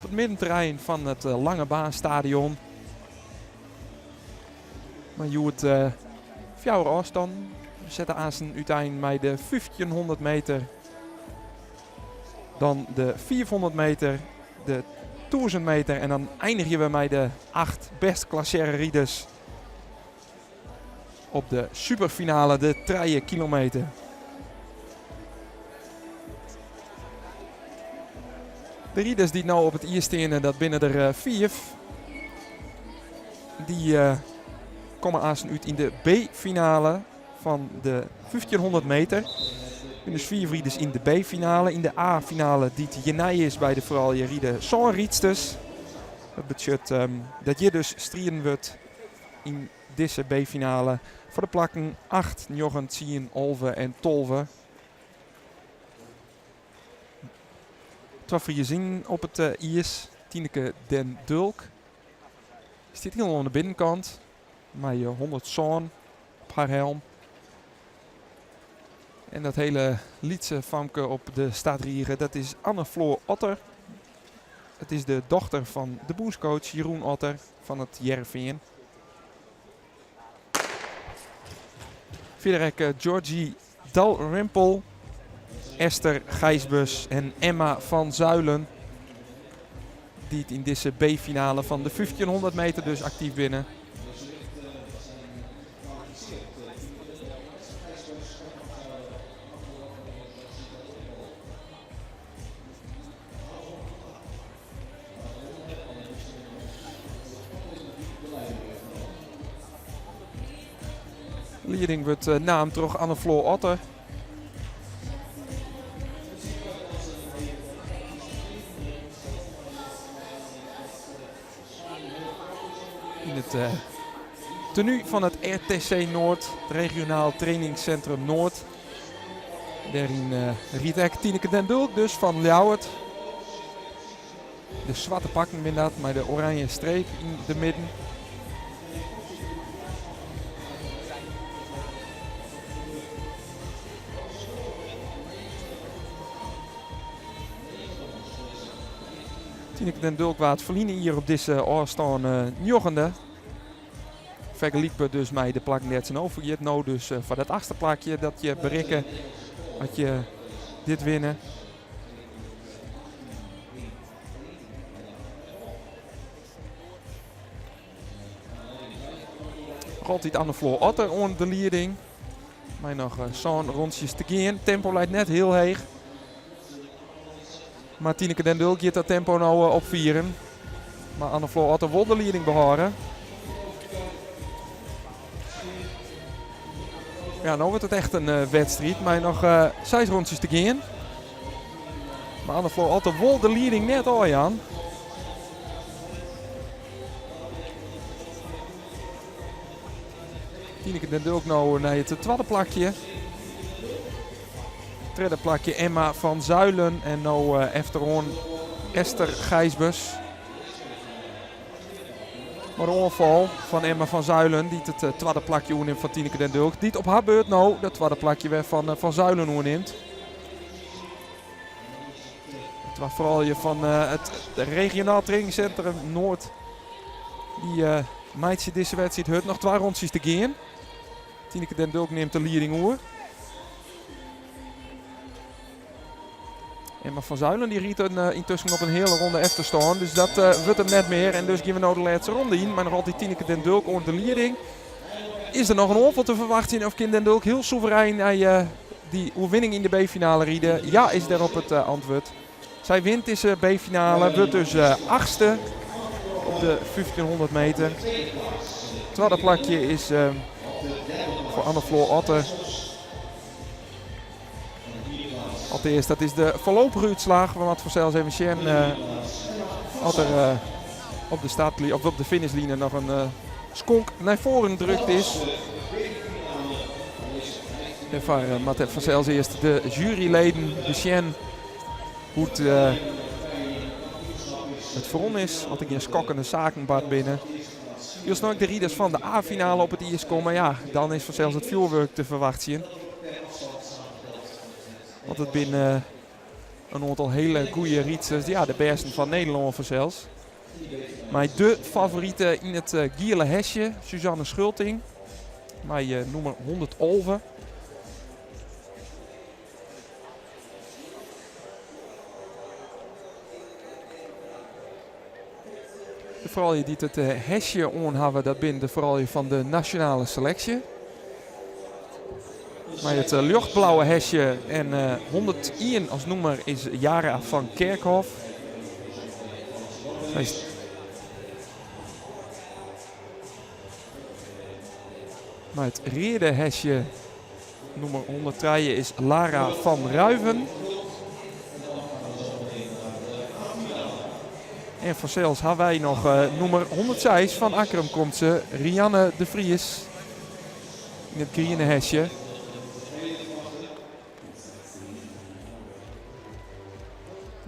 Op it middenterrein fan it Langebaanstadion. Mar hjoed fjouwer ôfstannen. We sette aansten útein mei de 1500 meter. Dan de 500 meter, de 1000 meter en dan einigje we mei de acht bêst klassearre riders op de superfinale, de 3 kilometer. De riders dy't no op it iis steane, dat binne der fiif. Dy komme aansten út yn de B-finale fan de 1500 meter. Der binne dus fiif riders yn de B-finale. Yn de A-finale, dy't hjirnei is by de froulju, ride sân rydsters. Dat betsjut dat hjir dus striden wurdt yn dizze B-finale foar de plakken 8, 9, 10, 11 en 12. Twa Friezinnen op it iis. Tineke den Dulk stiet hielendal oan de binnenkant mei 107 op har helm. En dat hiele lytse famke op de startrige, dat is Anne Floor Otter. It is de dochter fan de bûnscoach Jeroen Otter fan it Hearrenfean. Fierder ek Georgie Dalrymple, Esther Gijsbers en Emma van Zuilen. Dy't yn dizze B-finale fan de 1500 meter dus aktyf binne. Lieding wurdt naam troch Anne Floor Otter. Yn it tenu fan it RTC Noord, it Regionaal Trainingscentrum Noord. Dêryn rydt ek Tineke den Dulk dus fan Ljouwert. De swarte pakken binne dat mei de oranje streep yn de midden. Tineke den Dulk waard ferline jier op dizze ôfstân njoggende. Fergelykber dus mei de plakken dêr't se no foar giet. No dus foar dat achtste plakje dat je berikke as je dit winne. Noch altyd Anne Floor Otter oan de lieding. Mei noch sân rûntsjes te gean. Tempo leit net hiel heech. Mar Tineke den Dulk giet dat tempo no opfieren. Mar Anne Floor Otter wol de lieding behâlde. Ja, no wurdt it echt in wedstriid mei noch seis rûntsjes te gean. Mar Anne Floor Otter wol de lieding net ôfjaan. Tineke den Dulk no nei it twadde plakje. Tredde plakje Emma van Zuilen en no efteroan Esther Gijsbers. Mar de oanfal fan Emma van Zuilen, dy't it twadde plakje oernimt fan Tineke den Dulk, dy't op har beurt no dat twadde plakje wer fan Van Zuilen oernimt. De twa froulju fan it regionaal trainingscentrum Noord, dy meitsje dizze wedstriid hurd. Noch twa rûntsjes te gean. Tineke den Dulk nimt de lieding oer. Emma van Zuilen dy rydt yntusken op in heale ronde efterstân. Dus dat wurdt him net mear. En dus gean we no de lêste ronde yn. Mar noch altyd Tineke den Dulk oan de lieding. Is der noch in oanfal te ferwachtsjen of kin Den Dulk hiel soeverein nei dy oerwinning yn de B-finale ride? Ja is dêrop it antwurd. Sy wint dizze B-finale, wurdt dus achtste op de 1500 meter. Twadde plakje is foar Anne Floor Otter. Alteast, dat is de foarlopige útslach. We moatte fansels even sjen oft der op de startline of op de finishline noch in skonk nei foaren drukt is. Dêrfoar moatte fansels earst de juryleden besjen hoe't it ferrûn is, oft der gjin skokkende saken bard binne. Wylst no ek de riders fan de A-finale op it iis komme, ja, dan is fansels it fjoerwurk te ferwachtsjen. Want it binne. In oantal hiele goede rydsters, ja, de bêsten fan Nederlân fansels. Mei de favorite yn it giele hesje, Suzanne Schulting. Mei nûmer 111. De froulju dy't it hesje oan hawwe, dat binne de froulju fan de nasjonale seleksje. Mei it ljochtblauwe hesje en 101 as nûmer is Yara van Kerkhof. Sy is Mei it reade hesje nûmer 103 is Lara van Ruijven. En fansels ha wy noch nûmer 106 fan Akkrum komt se, Rianne de Vries yn it griene hesje.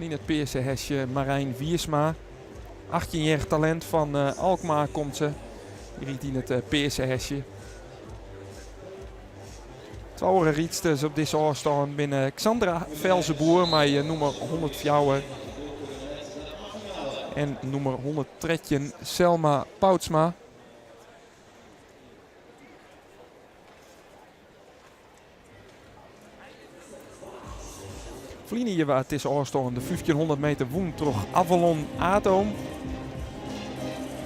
Yn it pearse hesje Marijn Wiersma. 18-jierrich talint fan Alkmaar komt se. Dy rydt yn it pearse hesje. Twa oare rydsters op dizze ôfstân binne Xandra Velzeboer mei nûmer 104 en nûmer 113 Selma Poutsma. Ferline jier waard dizze ôfstân de 1500 meter wûn troch Avalon Atom.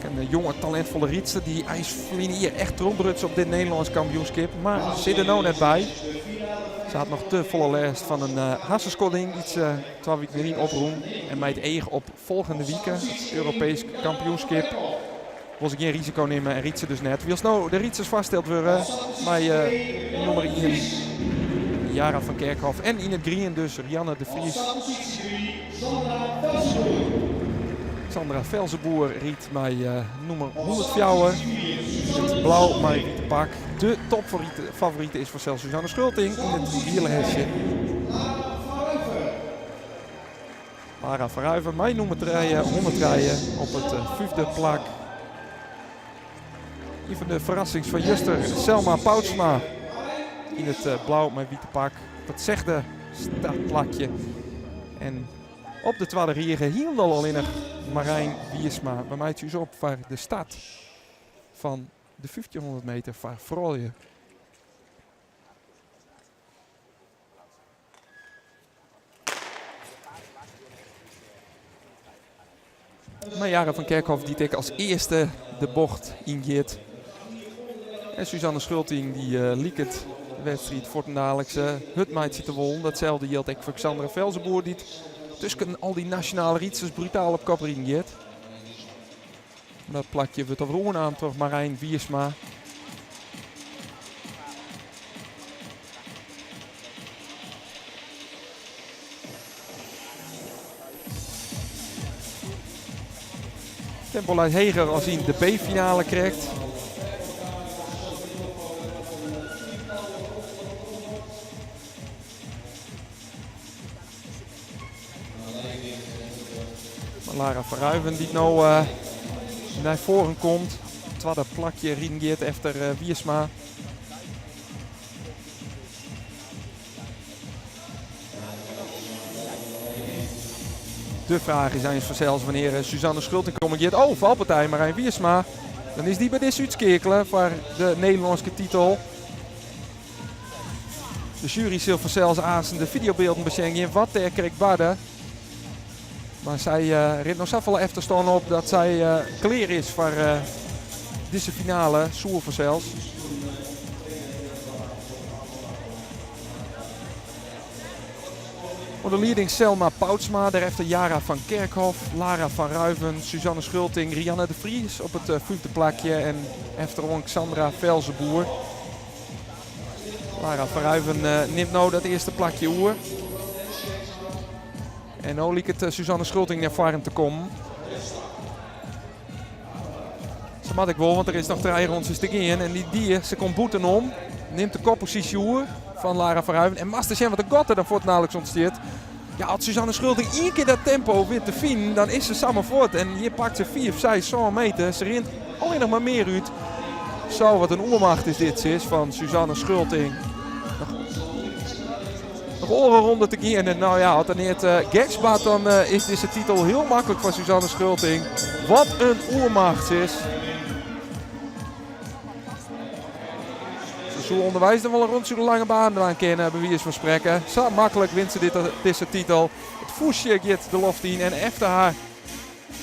In jonge talintfolle rydster dy't eins ferline jier echt trochbruts op dit Nederlânsk kampioenskip, mar sit der no net by. Se hat noch te folle lêst fan in harsenskodding dy't se twa wiken lyn oprûn. En mei it each op folgjende wike, it Europeesk kampioenskip, Wol se gjin risiko nimme en rydt se dus net. Wylst no de rydsters foarsteld wurde mei nûmer ien Yara van Kerkhof en yn it grien dus Rianne de Vries. Xandra Velzeboer rydt mei nûmer 104. It blau mei wite pak. De topfavorite is fansels Suzanne Schulting yn it giele hesje. Lara van Ruijven mei nûmer trije, 103 op it fyfde plak. Ien fan de ferrassings fan juster, Selma Poutsma yn it blau mei wite pak. Op it sechde startplakje. En op de twadde rige hielendal allinnich Marijn Wiersma. We meitsje ús op foar de start fan de 1500 meter foar froulju. Mei Yara van Kerkhof dy't ek as earste de bocht yngiet. En Suzanne Schulting dy uh, liket de wedstriid fuortendaliks uh, hurd meitsje te wollen. Datselde jildt ek foar Xandra Velzeboer dy't tusken al dy nasjonale rydsters brutaal op kop riden giet. Dat plakje wurdt alwer oernaam troch Marijn Wiersma. Tempo leit heger as yn de B-finale krekt. Lara van Ruijven dy't no nei foaren komt. Twadde plakje riden giet efter Wiersma. De fraach is eins fansels wannear Suzanne Schulting komme giet. Oh, falpartij Marijn Wiersma. Dan is dy by dizze útskeakele foar de Nederlânske titel. De sjuery sil fansels aansten de fideobylden besjen gean wat dêr krekt barde. Mar sy uh, rint noch safolle efterstân op dat sy uh, klear is foar uh, dizze finale. Soer fansels. Oan de lieding Selma Poutsma, dêrefter Yara van Kerkhof, Lara van Ruijven, Suzanne Schulting, Rianne de Vries op it fyfde plakje en efteroan Xandra Velzeboer. Lara van Ruijven nimt no dat earste plakje oer. En no liket Suzanne Schulting nei foaren te kommen. Se moat ek wol, want der is noch trije rondsjes te gean. En dy die, se komt bûtenom, nimt de kopposysje oer fan Lara van Ruijven. En moatst sjen wat de gat der dan fuortendaliks ûntstiet. Ja, as Suzanne Schulting ien kear dat tempo wit te finen, dan is se samar fuort. En hjir pakt se 5, 6, 7 meter. Se rint allinnich mar mear út. Zo, wat in oermacht is dit, sis, fan Suzanne Schulting. Noch oare ronde te gean en no ja, as der neat geks bart dan is dizze titel hiel maklik foar Suzanne Schulting. Wat in oermacht sis. Se soe ûnderweis noch wol in rûntsje oer de lange baan dwaan kinne, by wize fan sprekken. Sa maklik wint se dit, dizze titel. It fûstje giet de loft yn en efter har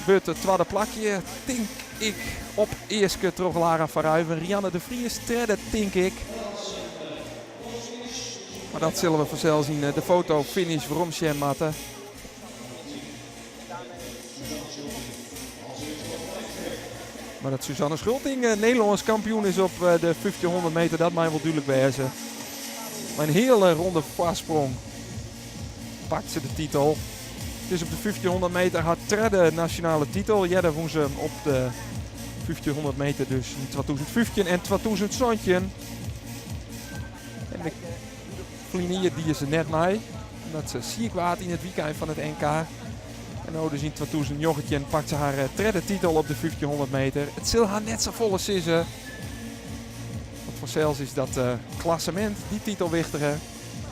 wurdt it twadde plakje, tink ik, opeaske troch Lara van Ruijven. Rianne de Vries tredde, tink ik. Mar dat sille we fansels yn de fotofinish werom sjen moatte. Mar dat Suzanne Schulting Nederlânsk kampioen is op de 1500 meter, dat mei wol dúdlik wêze. Mei in hiele ronde foarsprong pakt se de titel. It is op de 1500 meter har tredde nasjonale titel. Earder wûn se him op de 1500 meter dus yn 2015 en 2017. En de ferline jier die se net mei, omdat se siik waard yn it wykein fan it NK. En no dus yn 2019 pakt se har tredde titel op de 1500 meter. It sil har net safolle sizze. Want fansels is dat klassemint, dy titel wichtiger.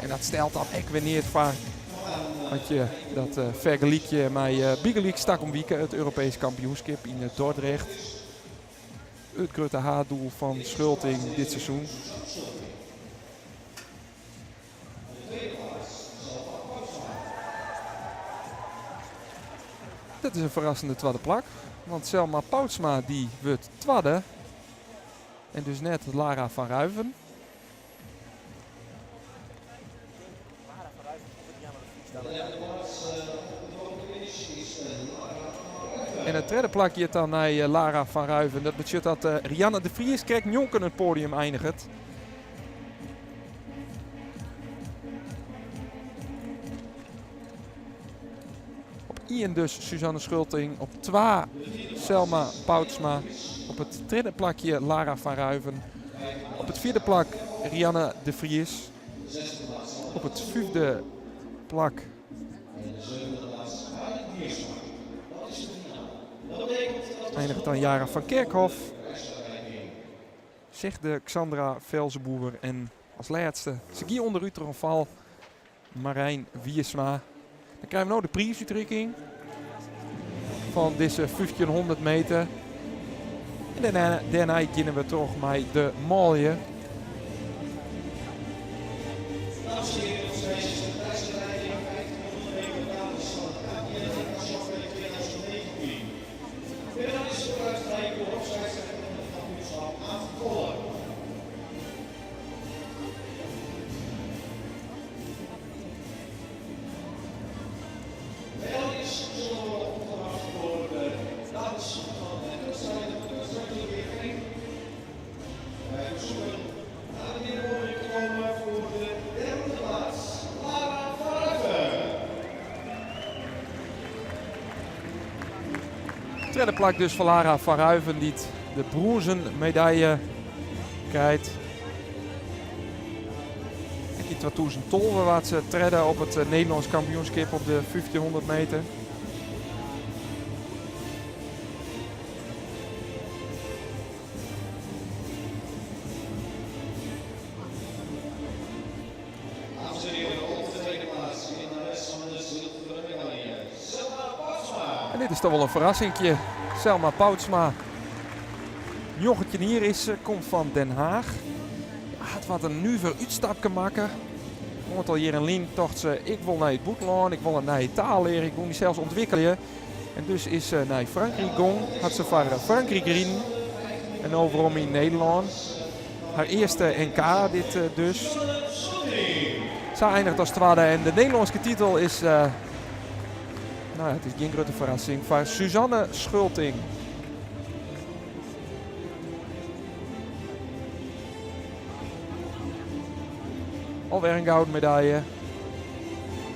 En dat stelt dan ek wer neat foar as je dat fergelykje mei bygelyks takom wike it Europeesk kampioenskip yn Dordrecht. It grutte haaddoel fan Schulting dit seizoen. Dat is in ferrassende twadde plak, want Selma Poutsma dy wurdt twadde en dus net Lara van Ruijven. En it tredde plak giet dan nei Lara van Ruijven. Dat betsjut dat Rianne de Vries krekt njonken it poadium einiget. Op ien dus Suzanne Schulting, op twa Selma Poutsma, op it tredde plakje Lara van Ruijven, op it fjirde plak Rianne de Vries, op it fyfde plak einiget dan Yara van Kerkhof, sechde Xandra Velzeboer en as lêste, se gie ûnderút troch in fal, Marijn Wiersma. Dan krije we no de priisútrikking fan dizze 1500 meter. En dêrnei, dêrnei geane we troch mei de manlju. Tredde plak dus foar Lara van Ruijven dy't de brûnzen medalje krijt. Ek yn 2012 waard se tredde op it Nederlânsk kampioenskip op de 1500 meter. En dit is toch wol in ferrassinkje. Selma Poutsma, 19 jier is se, komt fan Den Haag. Hat wat in nuver útstapke makke. In oantal jierren lyn tocht se, ik wol nei it bûtenlân, ik wol in nije taal leare, ik wol mysels ûntwikkelje. En dus is se nei Frankryk gong, hat se foar Frankryk riden en no werom yn Nederlân. Har earste NK dit dus. Sa einiget as twadde en de Nederlânske titel is, no ja, it is gjin grutte ferrassing foar Suzanne Schulting. Alwer in gouden medalje.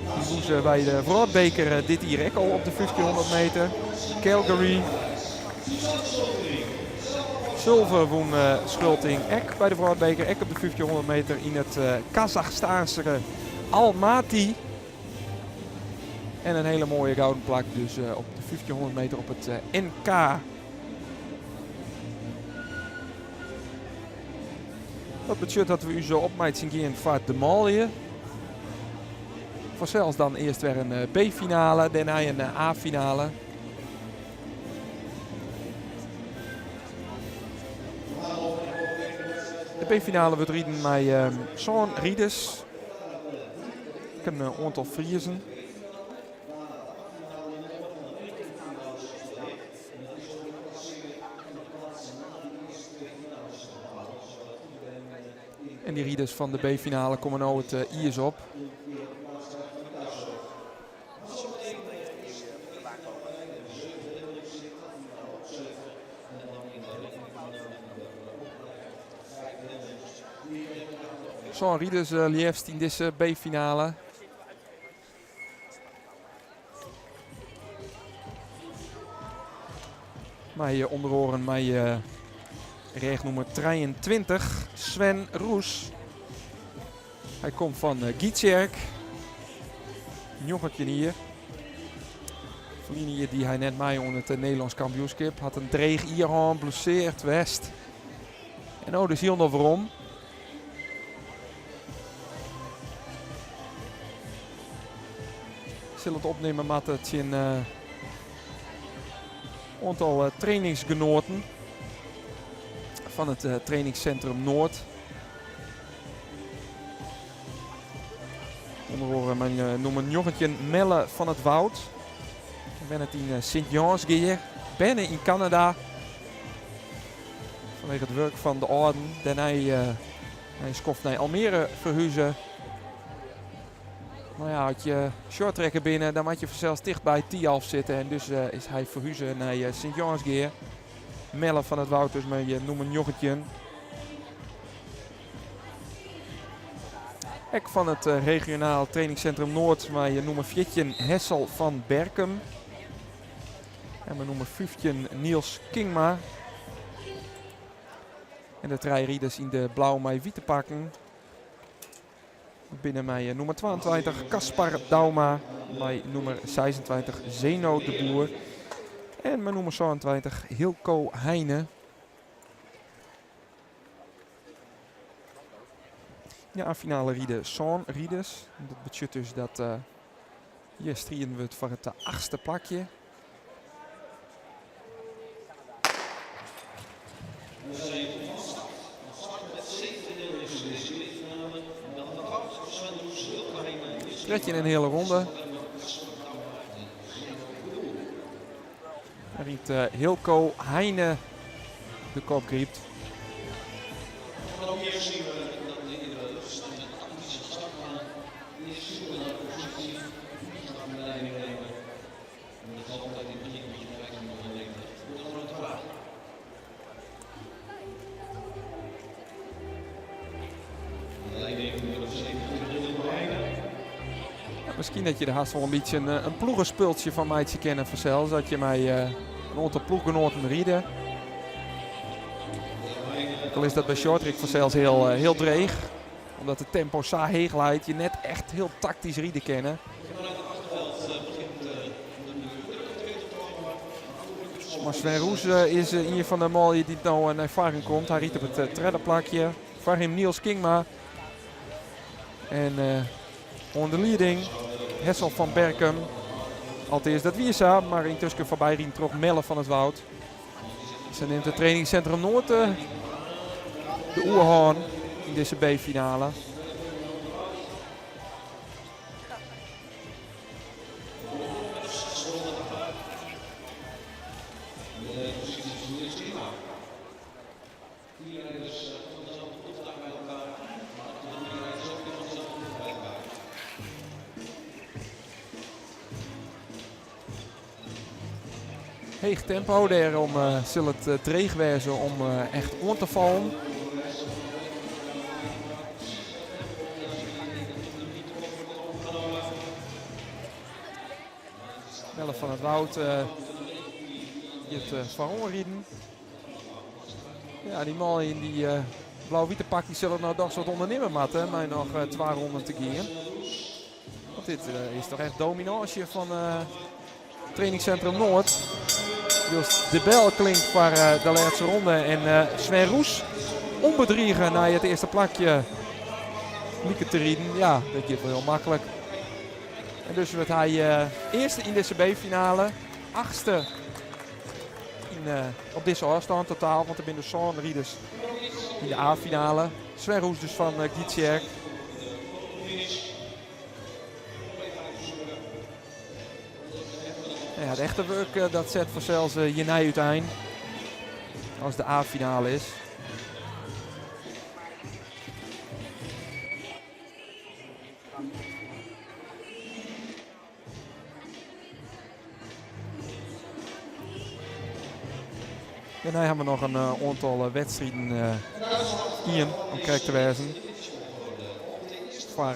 Dy wûn se by de wrâldbeker dit jier ek al op de 1500 meter. Calgary. Sulver wûn Schulting ek by de wrâldbeker, ek op de 1500 meter yn it Kazachstaanske Almaty. En in hiele moaie gouden plak dus op de 1500 meter op it NK. Dat betsjut dat we ús opmeitsjen gean foar de manlju. Fansels dan earst wer in B-finale, dêrnei in A-finale. De B-finale wurdt riden mei sân riders. Ek in oantal Friezen. En dy riders fan de B-finale komme no it iis op. Sân riders leafst yn dizze B-finale. Mei ûnder oaren mei rêchnûmer 23 Sven Roes. Hy komt fan Gytsjerk. 19 jier. Ferline jier die hy net mei oan it Nederlânsk kampioenskip. Hat in dreech jier hân, blesseard west. En no dus hielendal werom. Sil it opnimme moatte tsjin in oantal trainingsgenoaten fan it trainingssintrum Noord. Under oare mei nûmer 19 Melle van het Woud. Hy wennet yn Sint Jânsgea, berne yn Kanada. Fanwege it wurk fan de âlden. Dêrnei nei in skoft nei Almere ferhuze. No ja, as je shorttracker binne, dan moat je fansels ticht by Thialf sitte. En dus is hy ferhuze nei Sint Jânsgea. Melle van het Woud dus mei nûmer 19. Ek fan it regionaal trainingssintrum Noord mei nûmer 14 Hessel van Berkum. En mei nûmer 15 Niels Kingma. En de trije riders yn de blau mei wite pakken. Binne mei nûmer 22 Caspar Douma, mei nûmer 26 Zeno de Boer en mei nûmer 27 Hilco Heine. Yn de A-finale ride sân riders. Dat betsjut dus dat hjir striden wurdt foar it achtste plakje. Trettjin en in heale ronde. Rydt Hilco Heine de kop grypt. Miskien dat je der hast wol in bytsje in ploegespultsje fan meitsje kinne fansels. Dat je mei in oantal ploechgenoaten ride. Ek al is dat by shorttrack fansels hiel, hiel dreech. Omdat it tempo sa heech leit, je net echt hiel taktysk ride kinne. Mar Sven Roes is ien fan de manlju dy't no nei foaren komt. Hy rydt op it tredde plakje. Foar him Niels Kingma. En oan de lieding Hessel van Berkum. Alteast, dat wie sa, mar yntusken foarby riden troch Melle van het Woud. Se nimt it trainingssintrum Noord de oerhân yn dizze B-finale. Heech tempo, dêrom sil it dreech wêze om echt oan te fallen. Melle van het Woud giet foaroan riden. Ja, dy man yn dy blau-wite pak dy sil it no dochs wat ûndernimme moatte mei noch twa ronden te gean. Want dit is toch echt dominânsje fan trainingssintrum Noord. Wylst de bel klinkt foar de lêste ronde en Sven Roes ûnbedrige nei it earste plakje liket te riden. Ja, dat giet wol hiel maklik. En dus wurdt hy earste yn dizze B-finale. Achtste yn, op dizze ôfstân totaal, want der binne dus sân riders yn de A-finale. Sven Roes dus fan Gytsjerk. Ja, it echte wurk dat set fansels hjirnei útein as de A-finale is. Dêrnei ha we noch in oantal wedstriden ien om krekt te wêzen. Foar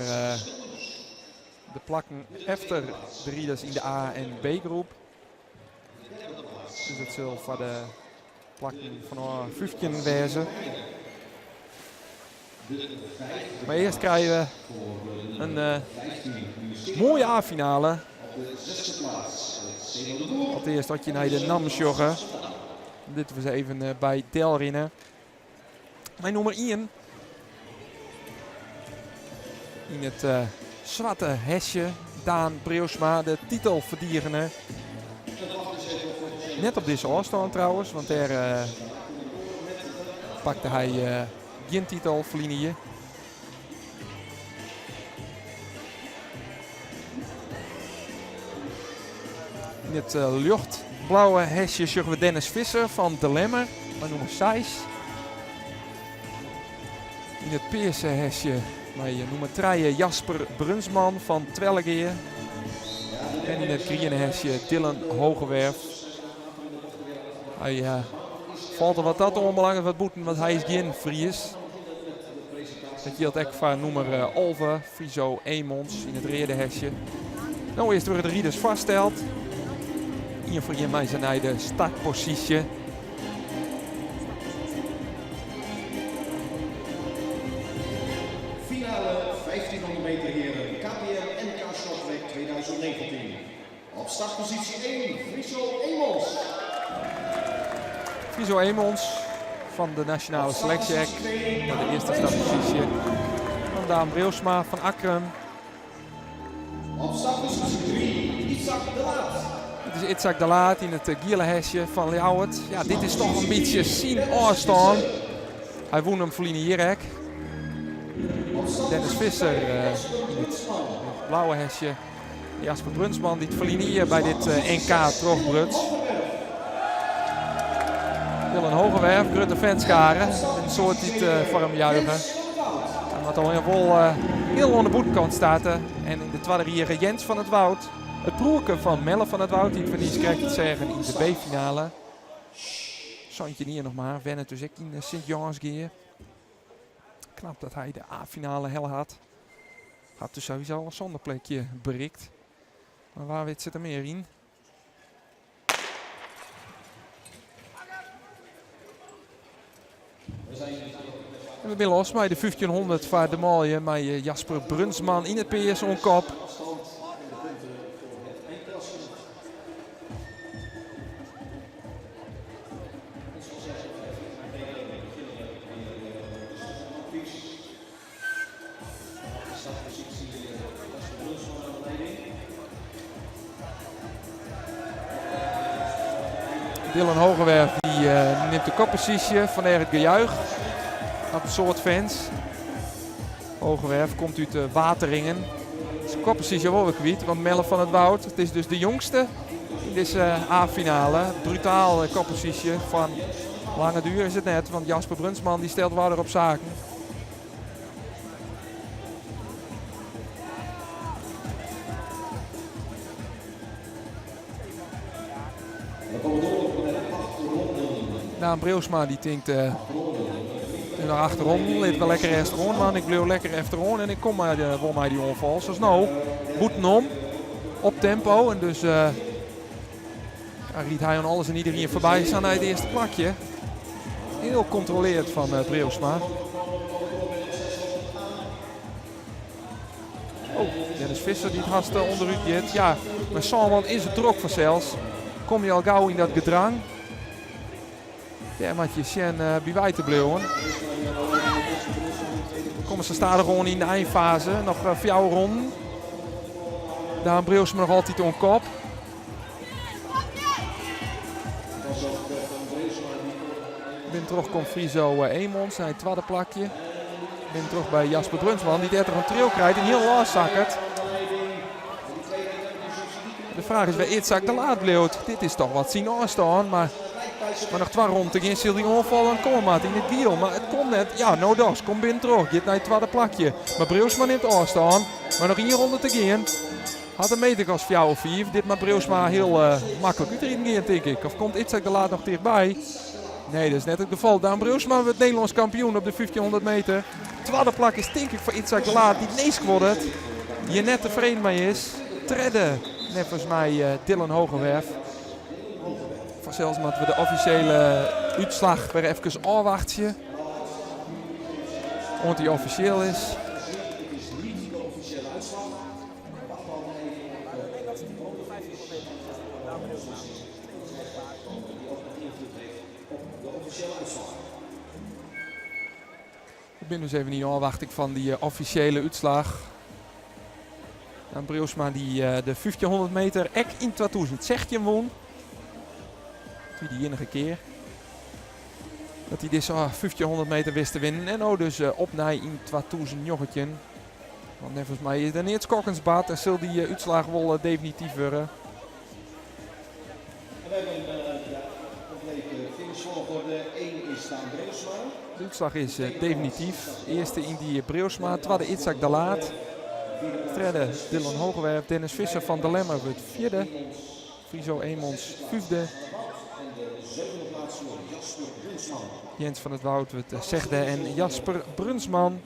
de plakken efter de riders yn de A en B-groep. Dus it sil foar de plakken fanôf 15 wêze. Mar earst krije we in moaie A-finale. Alteast as je nei de nammen sjogge. Litte we se even by delrinne. Mei nûmer ien yn it swarte hesje, Daan Breeuwsma, de titelferdigener. Net op dizze ôfstân trouwens, want dêr pakte hy gjin titel ferline jier. Yn it ljochtblauwe hesje sjogge we Dennis Visser fan De Lemmer, mei nûmer seis. Yn it pearse hesje mei nûmer trije Jasper Brunsman fan Twellegea. En yn it griene hesje Dylan Hoogerwerf. Hy falt der wat dat oanbelanget wat bûten, want hy is gjin Fries. Dat jildt ek foar nûmer 11, Friso Emons yn it reade hesje. No earst wurde de riders foarsteld. Ien foar ien mei se nei de startposysje. Finale 1500 meter heren KPN NK Shorttrack 2019. Op startpositie 1 Friso Emons. Friso Emons fan de nasjonale seleksje ek. Nei de earste startposysje. Dan Daan Breeuwsma fan Akkrum. Op startpositie 3 Itzhak de Laat. It is Itzhak de Laat yn it giele hesje fan Ljouwert. Ja, dit is toch in bytsje syn ôfstân. Hy wûn him ferline jier ek. Dennis Visser yn it blauwe hesje. Jasper Brunsman dy't ferline jier by dit NK trochbruts. Dylan Hoogerwerf, grutte fanskare. In soad dy't foar him juiche. Hy moat al wol hiel oan de bûtenkant starte. En yn de twadde rige Jens van het Woud. It broerke fan Melle van het Woud dy't we niis krekt seagen yn de B-finale. 17 jier noch mar, wennet dus ek yn Sint-Jânsgea. Knap dat hy de A-finale helle hat. Hat dus sowieso al in sânde plekje berikt. Mar wa wit sit der mear yn. En we binne los mei de 1500 foar de manlju mei Jasper Brunsman yn it pears oan kop. Dylan Hoogerwerf die nimt de kopposysje fanôf it gejuich. Hat in soad fans. Hoogerwerf komt út Wateringen. Syn kopposysje wol wer kwyt, want Melle van het Woud, it is dus de jongste yn dizze A-finale. Brutaal kopposysje fan lange duer is it net, want Jasper Brunsman die stelt oarder op saken. Daan Breeuwsma die tinkt uh, noch achterom, lit wel lekker efteroan, man. Ik bliuw lekker efteroan en ik kom mar uh, wol mei dy oanfal. Sa as no, bûtenom, op tempo. En dus uh, ja, rydt hy oan alles en iderien foarby sa nei it earste plakje. Hiel kontroleard fan uh, Breeuwsma. Oh, Dennis Visser dy't hast ûnderút giet. Ja, mar sân man is it drok fansels. Kom je al gau yn dat gedrang. Dêr moat je sjen by wei te bliuwen. Komme se stadichoan yn de einfaze. Noch fjouwer ronden. Daan Breeuwsma noch altyd oan kop. Binnentroch komt Friso Emons nei it twadde plakje. Binnentroch by Jasper Brunsman, dy't dêrtroch in triuw krijt en hiel ôfsakket. De fraach is wêr Itzhak de Laat bliuwt. Dit is toch wat syn ôfstân, mar mei noch twa ronden te gean sil dy oanfal dan komme moatte yn it giel. Mar it komt net. Ja, no dochs. Komt binnentroch. Giet nei it twadde plakje. Mar Breeuwsma nimt ôfstân. Mei noch ien ronde te gean. Hat in meter as fjouwer, fiif. Dit moat Breeuwsma hiel maklik útriden gean, tink ik. Of komt Itzhak de Laat noch tichtby? Nee, dat is net it gefal. Daan Breeuwsma wurdt Nederlânsk kampioen op de 1500 meter. Twadde plak is tink ik foar Itzhak de Laat, dy't nee skoardet. Hjir net tefreden mei is. Tredde neffens my Dylan Hoogerwerf. Fansels moatte we de offisjele útslach wer efkes ôfwachtsje. Oant dy offisjeel is. We binne dus even yn ôfwachting fan dy offisjele útslach. Daan Breeuwsma die de 1500 meter ek yn 2016 wûn. Dat wie de iennige kear dat hy dizze 1500 meter wist te winnen. En no dus opnij yn 2019. Want neffens my is der neat skokkends bard en sil dy útslach wol definityf wurde. En we hebben ja, complete finishvolgorde. 1 is Daan Breeuwsma. De útslach is definityf. Earste yn dy Breeuwsma, twadde Itzhak de Laat. Tredde Dylan Hoogerwerf, Dennis Visser fan De Lemmer wurdt fjirde. Friso Emons fyfde. Jens van het Woud wurdt sechde en Jasper Brunsman,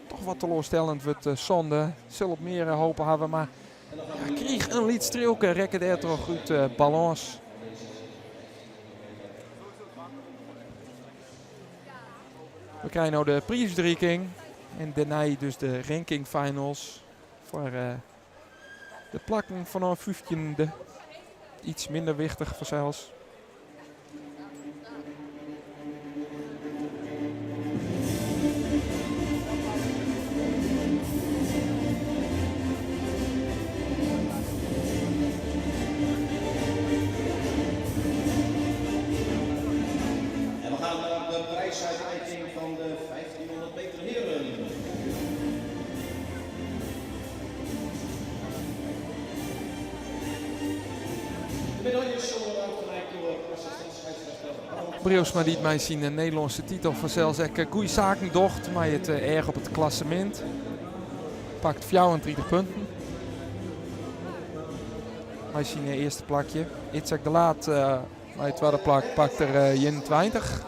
toch wat teloarstellend, wurdt sânde. Sil op mear hope hawwe, mar ja, kriich in lyts triuwke, rekke dêrtroch út balâns. We krije no de priisútriking en dêrnei dus de ranking finals foar de plakken fanôf fyftjinde. Iets minder wichtich fansels. En we gaan naar de prijsuitreiking van de 1500 meter heren. De medailles zullen uitgereikt door assistent scheidsrechter Harold Breeuwsma dy't mei syn Nederlânske titel fansels ek goede saken docht mei it each op it klassemint. Pakt 34 punten. Mei syn earste plakje. Itzhak de Laat mei it twadde plak pakt er 21.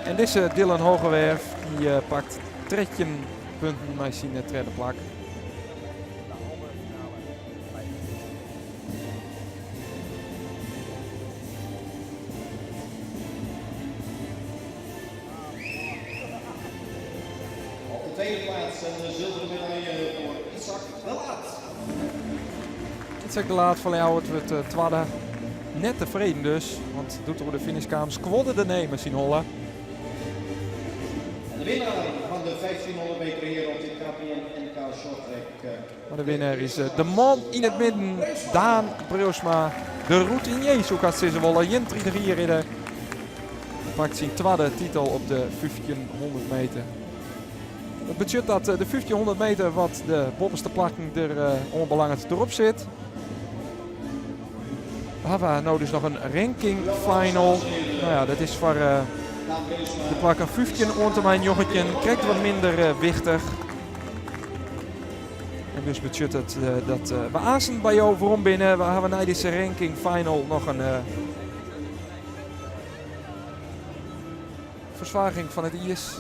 En dizze Dylan Hoogerwerf dy pakt 13 punten mei syn tredde plak. Op de tweede plaats een zilveren medaille voor Itzhak de Laat. Itzhak de Laat fan Ljouwert wurdt twadde. Net tefreden dus, want doe't er oer de finish kaam skuorde de nemer syn holle. En de winnaar van de 1500 meter heren op dit KPN NK Shorttrack. Mar de winner is de man yn it midden, Daan Breeuwsma. De routinier, soe ik hast sizze wolle. 31 jier ridder. Pakt syn twadde titel op de 1500 meter. Dat betsjut dat de 1500 meter wat de boppeste plakken der oanbelanget derop sit. We hawwe no dus noch in ranking final. No ja, dat is foar de plakken 15 oant en mei 19 krekt wat minder wichtich. En dus betsjut it dat we aansten by jo werom binne. We hawwe nei dizze ranking final noch in fersoarging fan it iis.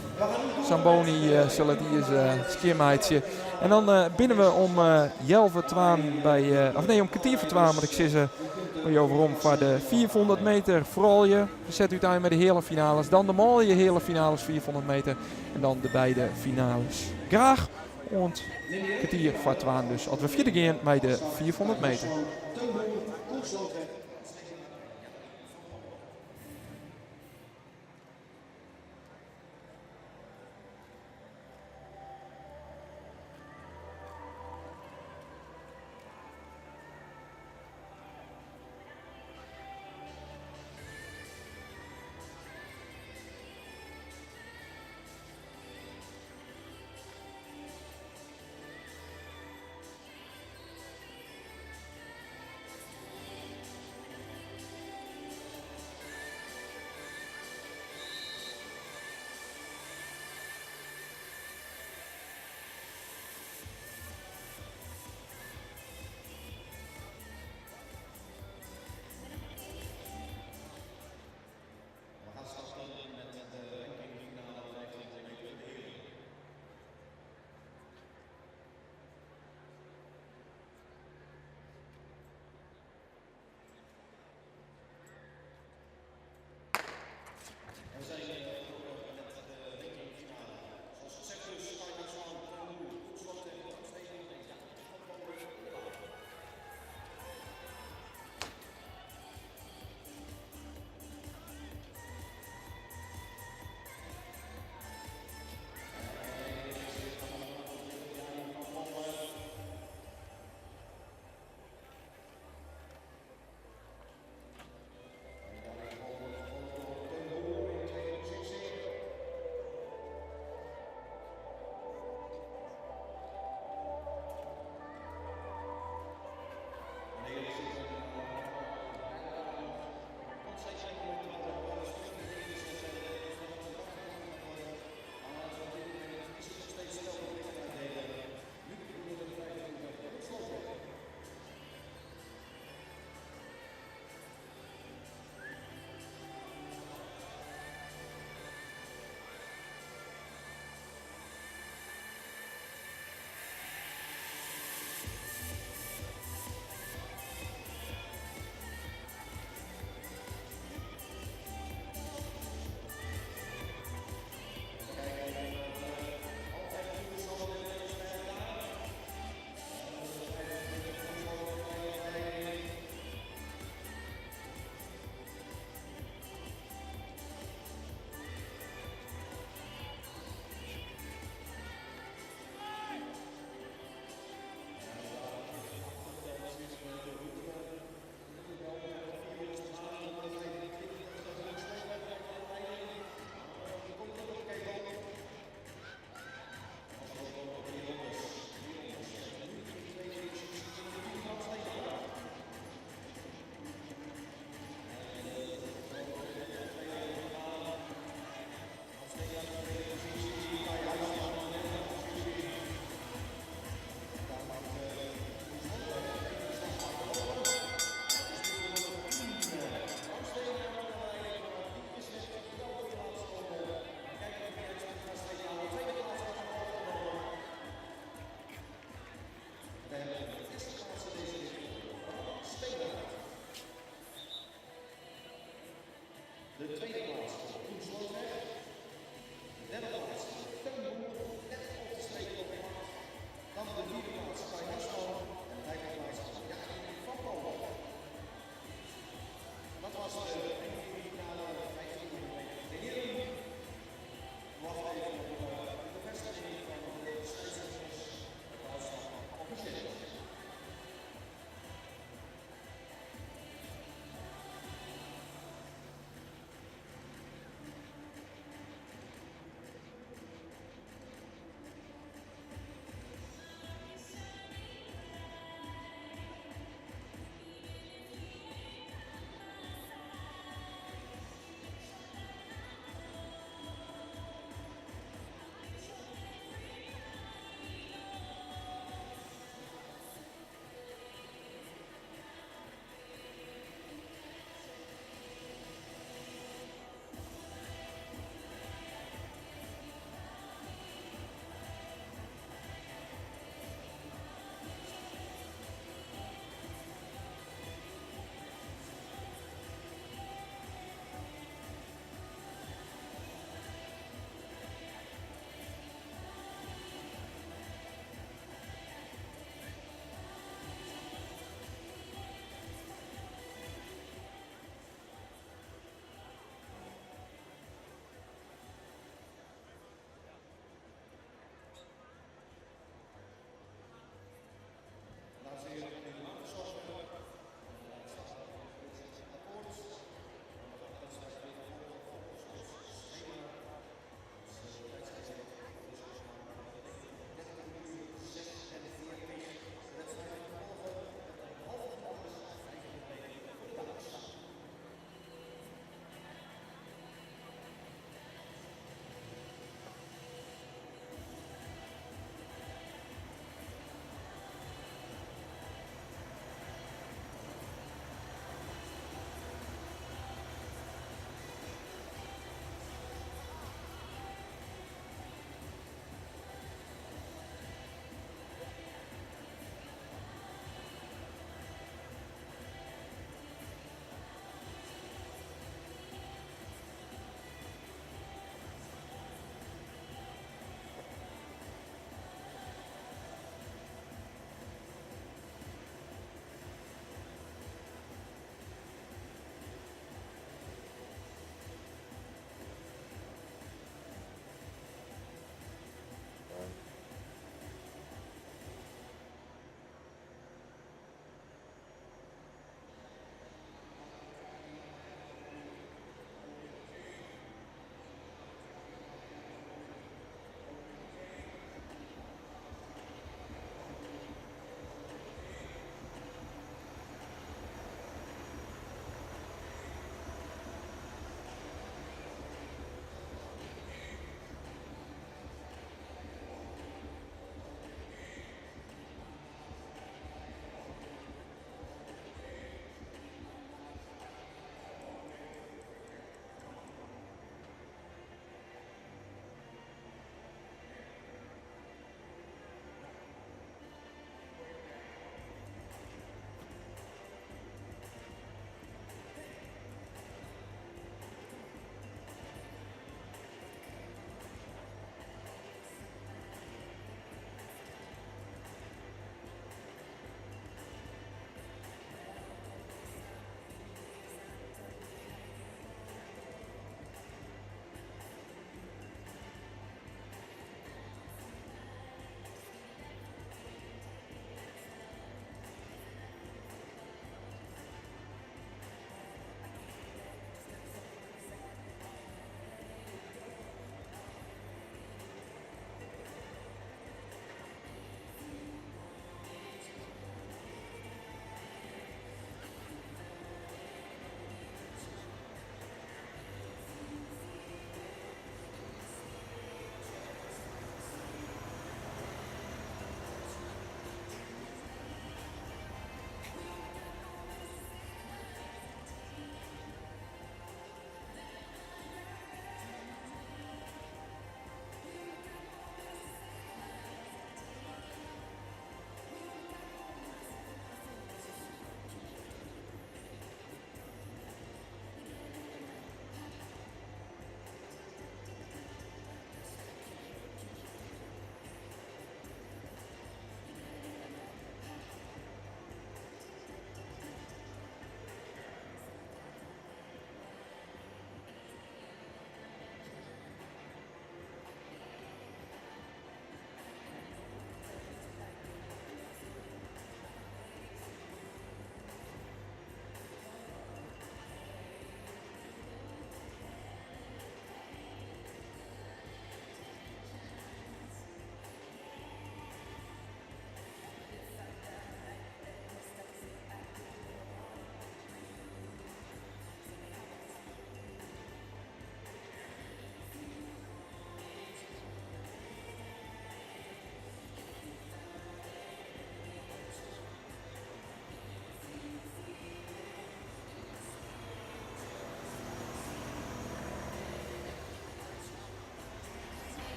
Zamboni sil it iis skjinmeitsje. En dan binne we om healwei twaen by, of nee, om kertier foar twaen moat ik sizze, by jo werom foar de 500 meter froulju. We sette útein mei de heale finales, dan de manlju heale finales 500 meter en dan de beide finales. Graach oant kertier foar twaen dus, as we fierder gean mei de 500 meter. De tweede plaats voor Koen Slootweg. De derde plaats voor Teun Boer, net op de streep op de markt. Dan de vierde plaats Kai Asman en de vijfde plaats voor Jacob van Polen. Dat was de finale 1500 meter de heren. We wachten even op de bevestiging van de scheidsrechters. De uitslag officieel.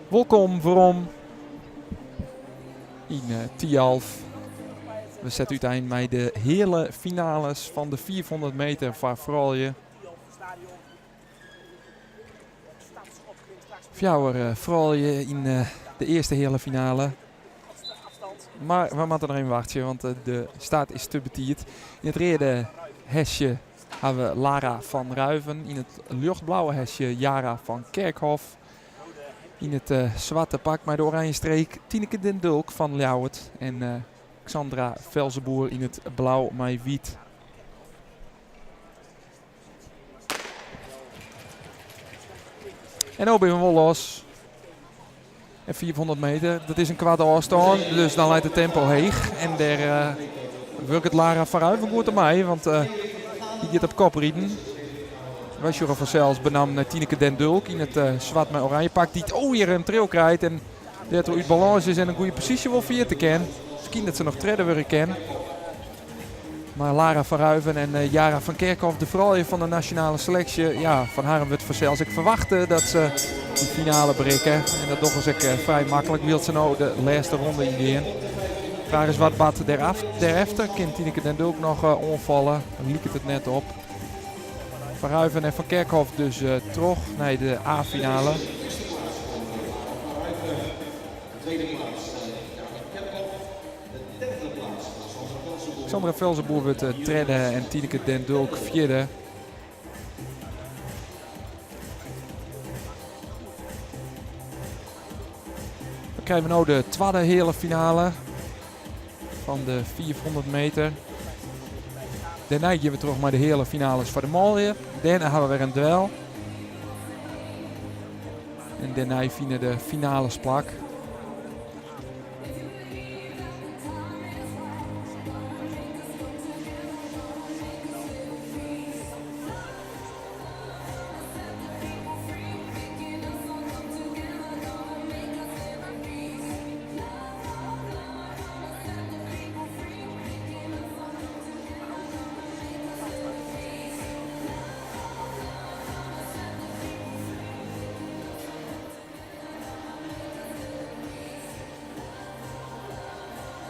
Wolkom werom yn Thialf. We sette útein mei de heale finales fan de 500 meter foar froulju. Fjouwer froulju yn de earste heale finale. Mar we moatte noch even wachtsje, want de start is te betiid. Yn it reade hesje hawwe we Lara van Ruijven. Yn it ljochtblauwe hesje Yara van Kerkhof. Yn it swarte pak mei de oranje streek Tineke den Dulk fan Ljouwert. En Xandra Velzeboer yn it blau mei wyt. En no binne we wol los. En 500 meter, dat is in kwart ôfstân, dus dan leit it tempo heech. En dêr uh, wurket Lara van Ruijven goed mei, want uh, dy giet op kop riden. Wy sjogge fansels benammen Tineke den Dulk yn it uh, swart mei oranje pak, dy't oh hjir in triuw krijt en dêrtroch út balâns is en in goede posysje wol ferjitte kin. Miskien dat se noch tredde wurde kin. Mar Lara van Ruijven en Yara van Kerkhof, de froulju fan de nasjonale seleksje, ja, fan harren wurdt fansels ek ferwachte dat se de finale berikke. En dat dogge se ek frij maklik, wylst se no de lêste ronde yngean. Fraach is wat bart dêrefter? Kin Tineke den Dulk noch oanfalle? Liket it net op. Van Ruijven en Van Kerkhof dus troch nei de A-finale. Xandra Velzeboer wurdt tredde en Tineke den Dulk fjirde. Dan krije we no de twadde heale finale fan de 500 meter. Dêrnei gean we troch mei de heale finales foar de manlju. Dêrnei ha we wer in duel. En dêrnei fine de finales plak.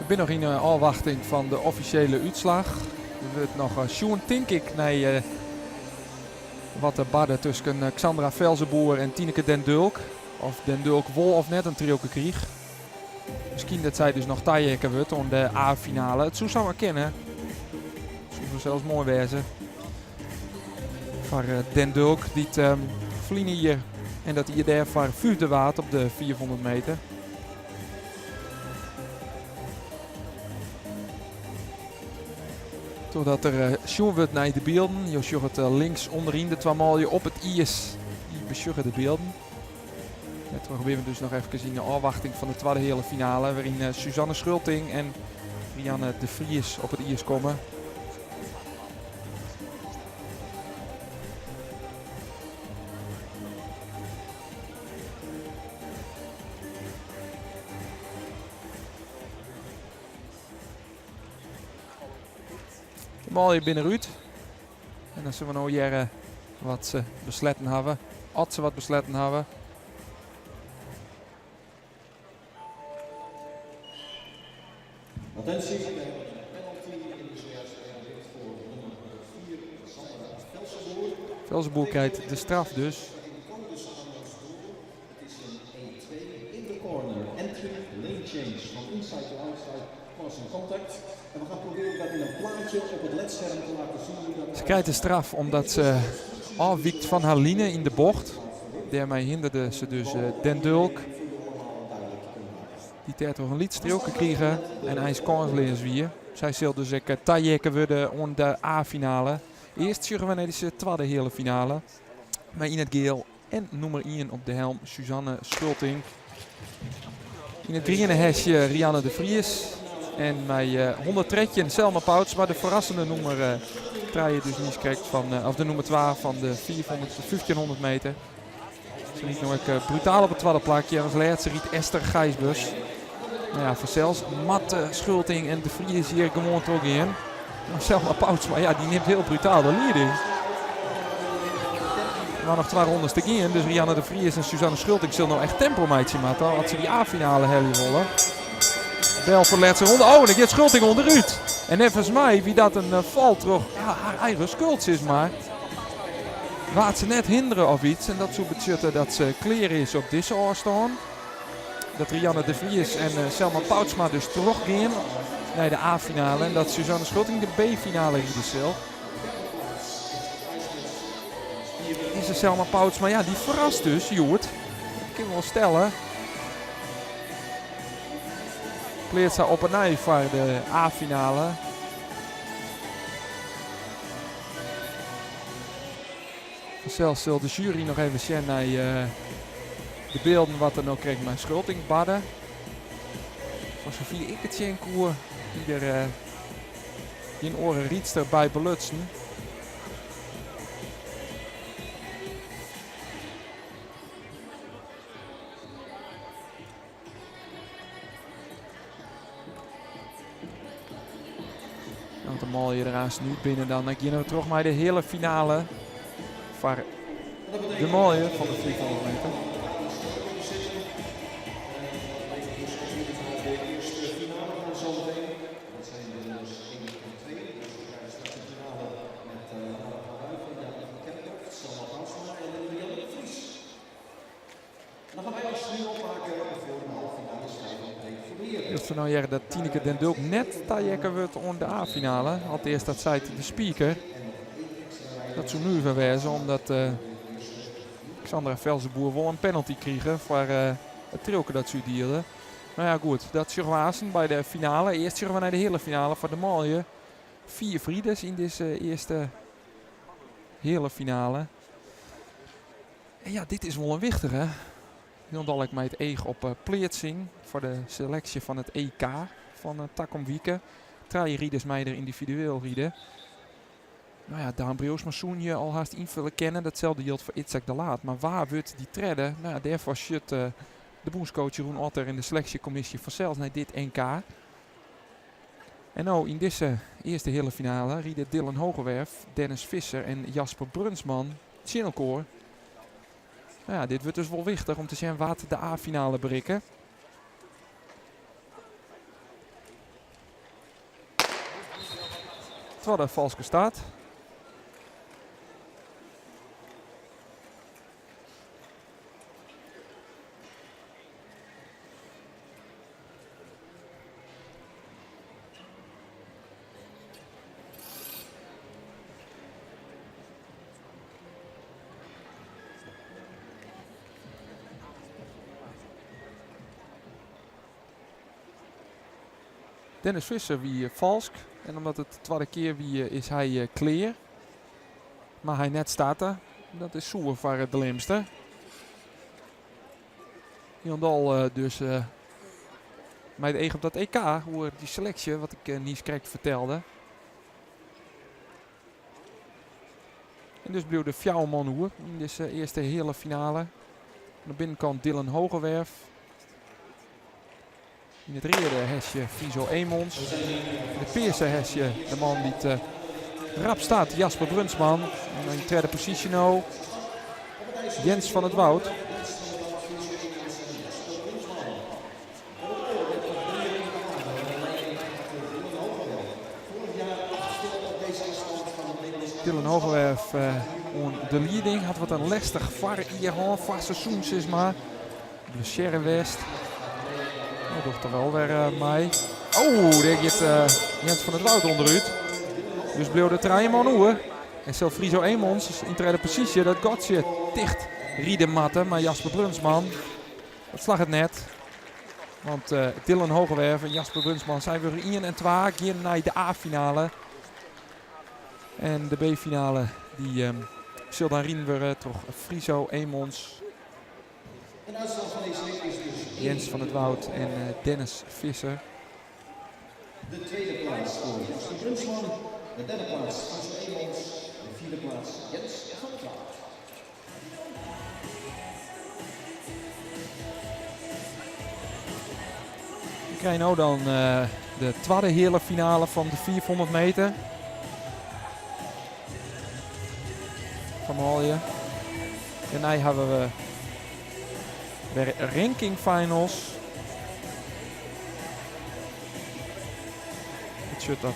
We binne noch yn ôfwachting fan de offisjele útslach. Der wurdt noch sjoen, tink ik, nei wat der barde tusken Xandra Velzeboer en Tineke den Dulk. Of den Dulk wol of net in triuwke kriich. Miskien dat sy dus noch taheakke wurdt oan de A-finale. It soe samar kinne. It soe fansels moai wêze foar Den Dulk, dy't ferline jier en dat jier dêrfoar fiifde waard op de 500 meter. Trochdat der sjoen wurdt nei de bylden. Jo sjogge it links ûnderyn de twa manlju op it iis. Dy besjogge de bylden. Dêrtroch binne we dus noch efkes yn de ôfwachting fan de twadde heale finale, wêryn Suzanne Schulting en Rianne de Vries op it iis komme. De manlju binne derút. En dan sille we no hearre wat se besletten hawwe. As se wat besletten hawwe. Attentie, we hebben een penalty in de zojuist gerealiseerd voor nummer 4, Sandra Velzeboer. Velzeboer krijgt de straf dus. Het is een 1-2 in de corner. Entry, lane change van inside to outside, causing contact. En we gaan proberen dat in een plaatje op het ledscherm te laten zien. Hoe dat Ze krijgt de straf omdat ze afwykt fan har line yn de bocht. Dêrmei hinderde se dus Den Dulk. Dy't dêrtroch in lyts triuwke krige en eins kânsleas wie. Sy sil dus ek taheakke wurde oan de A-finale. Earst sjogge we nei dizze twadde heale finale. Mei yn it giel En nûmer ien op de helm Suzanne Schulting. Yn it griene hesje Rianne de Vries. En mei 113 Selma Poutsma, de ferrassende nûmer trije dus niiskrekt fan, of de nûmer twa fan de 500, 1500 meter. Se rydt no ek brutaal op it twadde plakje. En as lêste rydt Esther Gijsbers. No ja, fansels moat Schulting en De Vries hjir gewoan trochgean. Mar Selma Poutsma, ja, dy nimt hiel brutaal de lieding. Maar noch twa rondes te gean, dus Rianne de Vries en Suzanne Schulting sille no echt tempo meitsje moatte as se dy A-finale helje wolle. Bel foar de lêste ronde. Oh, en dan giet Schulting ûnderút. En neffens my wie dat in fal troch ja, har eigen skuld, sis mar. Waard se net hindere of iets. En dat soe betsjutte dat se klear is op dizze ôfstân. Dat Rianne de Vries en Selma Poutsma dus trochgean nei de A-finale. En dat Suzanne Schulting de B-finale ride sil. Dizze Selma Poutsma, ja, dy ferrast dus hjoed. Dat kin wol stelle. Pleatst har op 'e nij foar de A-finale. Fansels sil de sjuery noch even sjen nei de bylden wat der no krekt mei Schulting barde. Foar safier ik it sjen koe, wie der gjin oare rydster by belutsen. Want de manlju der aanst út binne, dan geane we troch mei de heale finale foar de manlju fan de 500 meter. Wylst we no hearre dat Tineke den Dulk net taheakke wurdt oan de A-finale. Alteast dat seit de speaker. Dat soe nuver wêze omdat Xandra Velzeboer wol in penalty krige foar it triuwke dat se útdielde. No ja goed, dat sjogge we aansten by de finale. Earst sjogge we nei de heale finale foar de manlju. Fiif riders yn dizze earste heale finale. En ja, dit is wol in wichtige. Hielendal ek mei it each op pleatsing foar de seleksje fan it EK fan takom wike. Trije riders meie der yndividueel ride. No ja, Daan Breeuwsma soene je al hast ynfulle kinne. Datselde jildt foar Itzhak de Laat. Mar wa wurdt dy tredde? No ja, dêrfoar sjocht de bûnscoach Jeroen Otter en de seleksjekommisje fansels nei dit NK. En no yn dizze earste heale finale ride Dylan Hoogerwerf, Dennis Visser en Jasper Brunsmann tsjin elkoar. No ja, dit wurdt dus wol wichtich om te sjen wa't de A-finale berikke. Twadde falske start. Dennis Visser wie falsk en omdat it de twadde kear wie is hy klear. Mar hy net starte. Dat is soer foar de Lemster. Hielendal dus mei it each op dat EK oer dy seleksje wat ik niis krekt fertelde. En dus bliuwt der fjouwer man oer yn dizze earste heale finale. Oan de binnenkant Dylan Hoogerwerf. Yn it reade hesje Friso Emons. Yn it pearse hesje de man dy't rap start, Jasper Brunsmann. En yn tredde posysje no Jens van het Woud. Dylan Hoogerwerf oan de lieding hat wat in lestich foarjier hân, foar seizoen sis mar. Blessearre west. No docht er wol wer mei. Oh, dêr giet Jens van het Woud ûnderút. Dus bliuwe der trije man oer. En sil Friso Emons yn tredde posysje dat gatsje ticht ride moatte mei Jasper Brunsmann. Dat slagget net. Want Dylan Hoogerwerf en Jasper Brunsmann sy wurde ien en twa, gean nei de A-finale. En de B-finale dy sil dan riden wurde troch Friso Emons, Jens van het Woud en Dennis Visser. De tweede plaats voor Jasper Brunsmann, de derde plaats Friso Emons, de vierde plaats Jens van het Woud. We krije no dan de twadde heale finale fan de 500 meter. Fan manlju. Dêrnei hawwe we wer ranking finals. Dat betsjut dat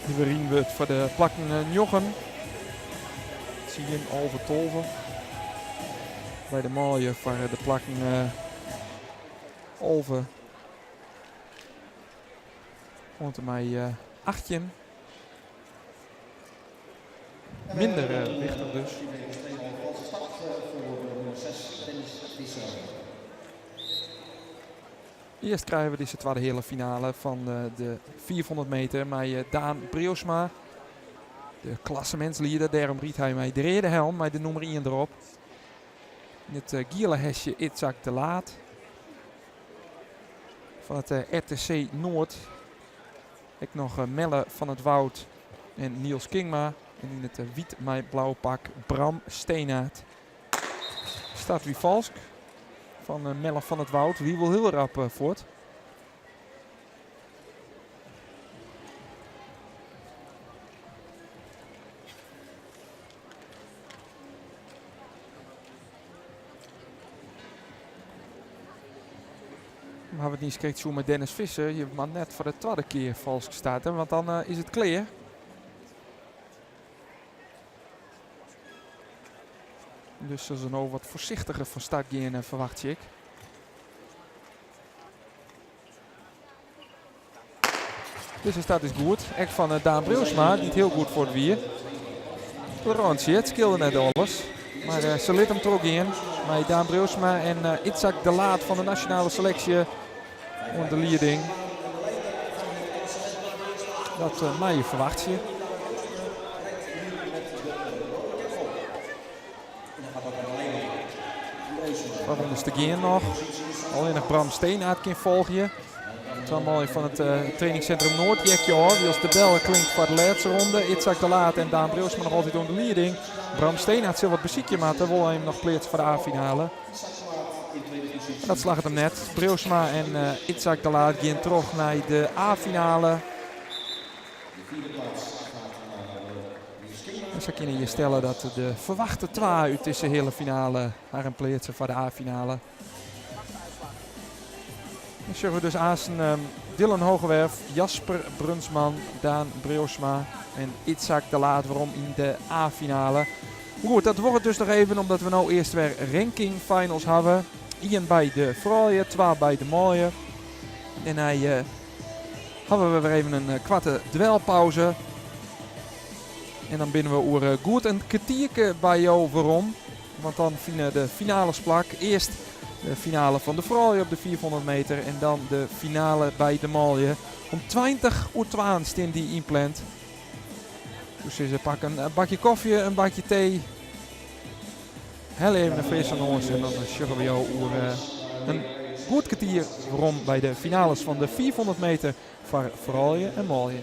der wer riden wurdt foar de plakken njoggen, tsien, 11, 12. By de manlju foar de plakken 11 oant en mei 18. Minder wichtich dus. Earst krije we dizze twadde heale finale fan de 500 meter mei Daan Breeuwsma. De klassemintslieder, dêrom rydt hy mei de reade helm mei de nûmer ien derop. Yn it giele hesje Itzhak de Laat fan it RTC Noord. Ek noch Melle van het Woud en Niels Kingma. En yn it wyt mei blau pak Bram Steenaert. Start wie falsk fan Melle van het Woud. Wie wol hiel rap fuort. We hawwe it niis krekt sjoen mei Dennis Visser. Je moat net foar de twadde kear falsk starte, want dan is it klear. Dus se no wat foarsichtiger fan start gean, ferwachtsje ik. Dizze start is goed. Ek fan Daan Breeuwsma, dy't hiel goed fuort wie. Rântsje, it skeelde net alles. Mar se lit him trochgean mei Daan Breeuwsma en Itzhak de Laat fan de nasjonale seleksje oan de lieding. Dat mei je ferwachtsje. Twa rondes te gean noch. Allinnich Bram Steenaert kin folgje. Twa manlju fan it trainingssintrum Noord heakje ôf. Wylst de bel klinkt foar de lêste ronde. Itzhak de Laat en Daan Breeuwsma noch altyd oan de lieding. Bram Steenaert sil wat besykje moatte. Wol hy him noch pleatse foar de A-finale. En dat slagget him net. Breeuwsma en Itzhak de Laat gean troch nei de A-finale. En sa kinne je stelle dat de ferwachte twa út dizze heale finale harren pleatse foar de A-finale. Dan sjogge we dus aansten Dylan Hoogerwerf, Jasper Brunsmann, Daan Breeuwsma en Itzhak de Laat werom yn de A-finale. Goed, dat duorret dus noch even omdat we no earst wer ranking finals hawwe. Ien by de froulju, twa by de manlju. Dêrnei hawwe we wer even in koarte dwelpauze. En dan binne we oer goed in kertierke by jo werom. Want dan fine de finales plak. Earst de finale fan de froulju op de 500 meter en dan de finale by de manlju. Om 20 oer twaen stean dy ynpland. Dus sizze pak in bakje kofje, in bakje tee. Helje even in frisse noas en dan sjogge we jo oer in goed kertier werom by de finales fan de 500 meter foar froulju en manlju.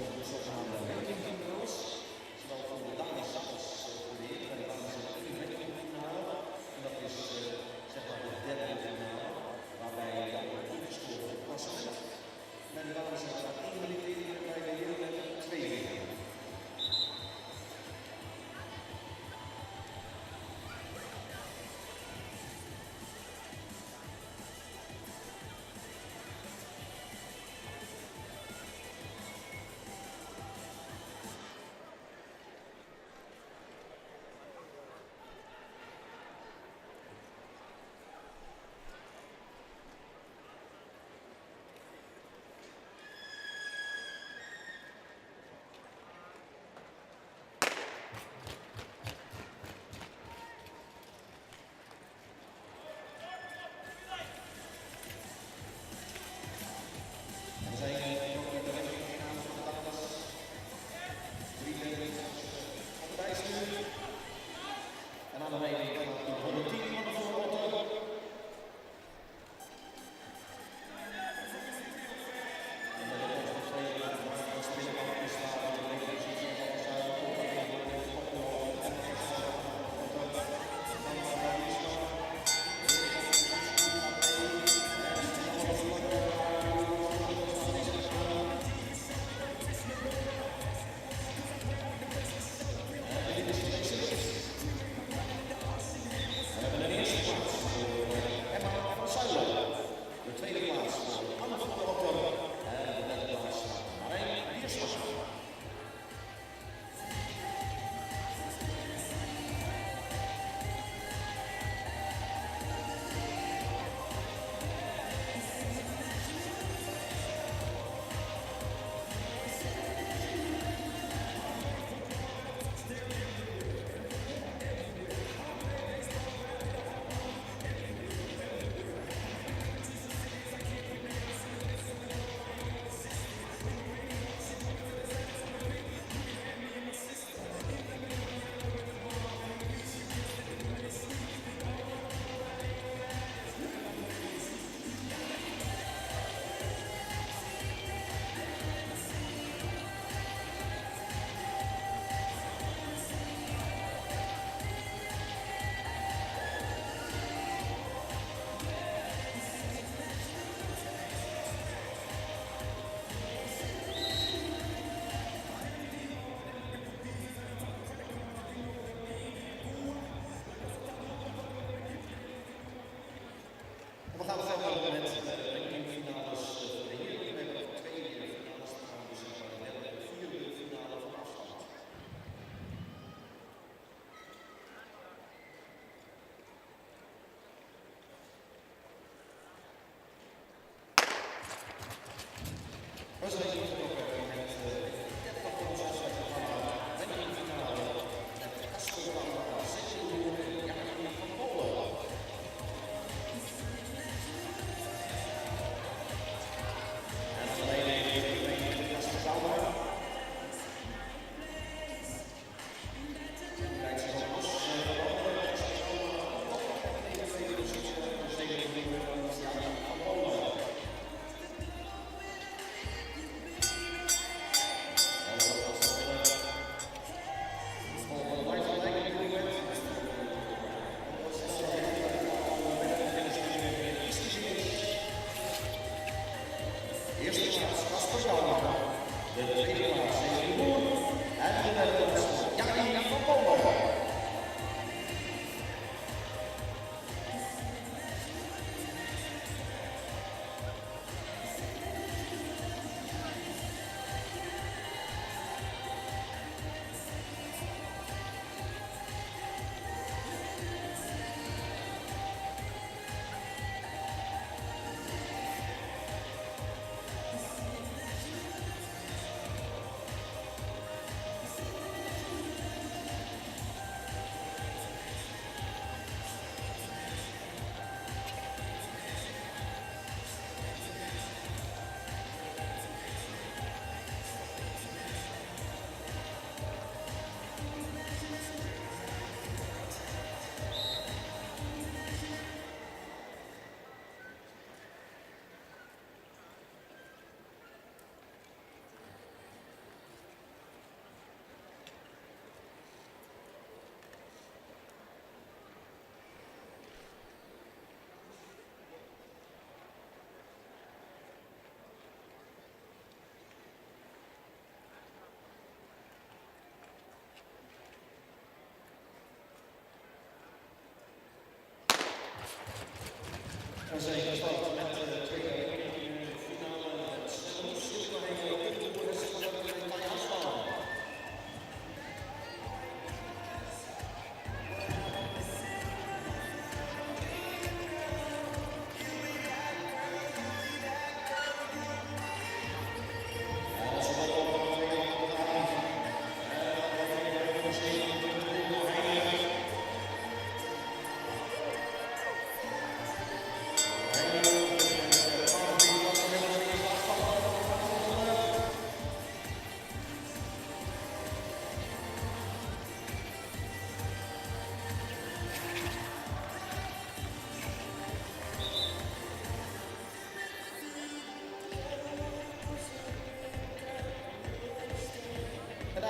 De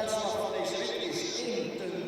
útslach fan dizze rit is 1.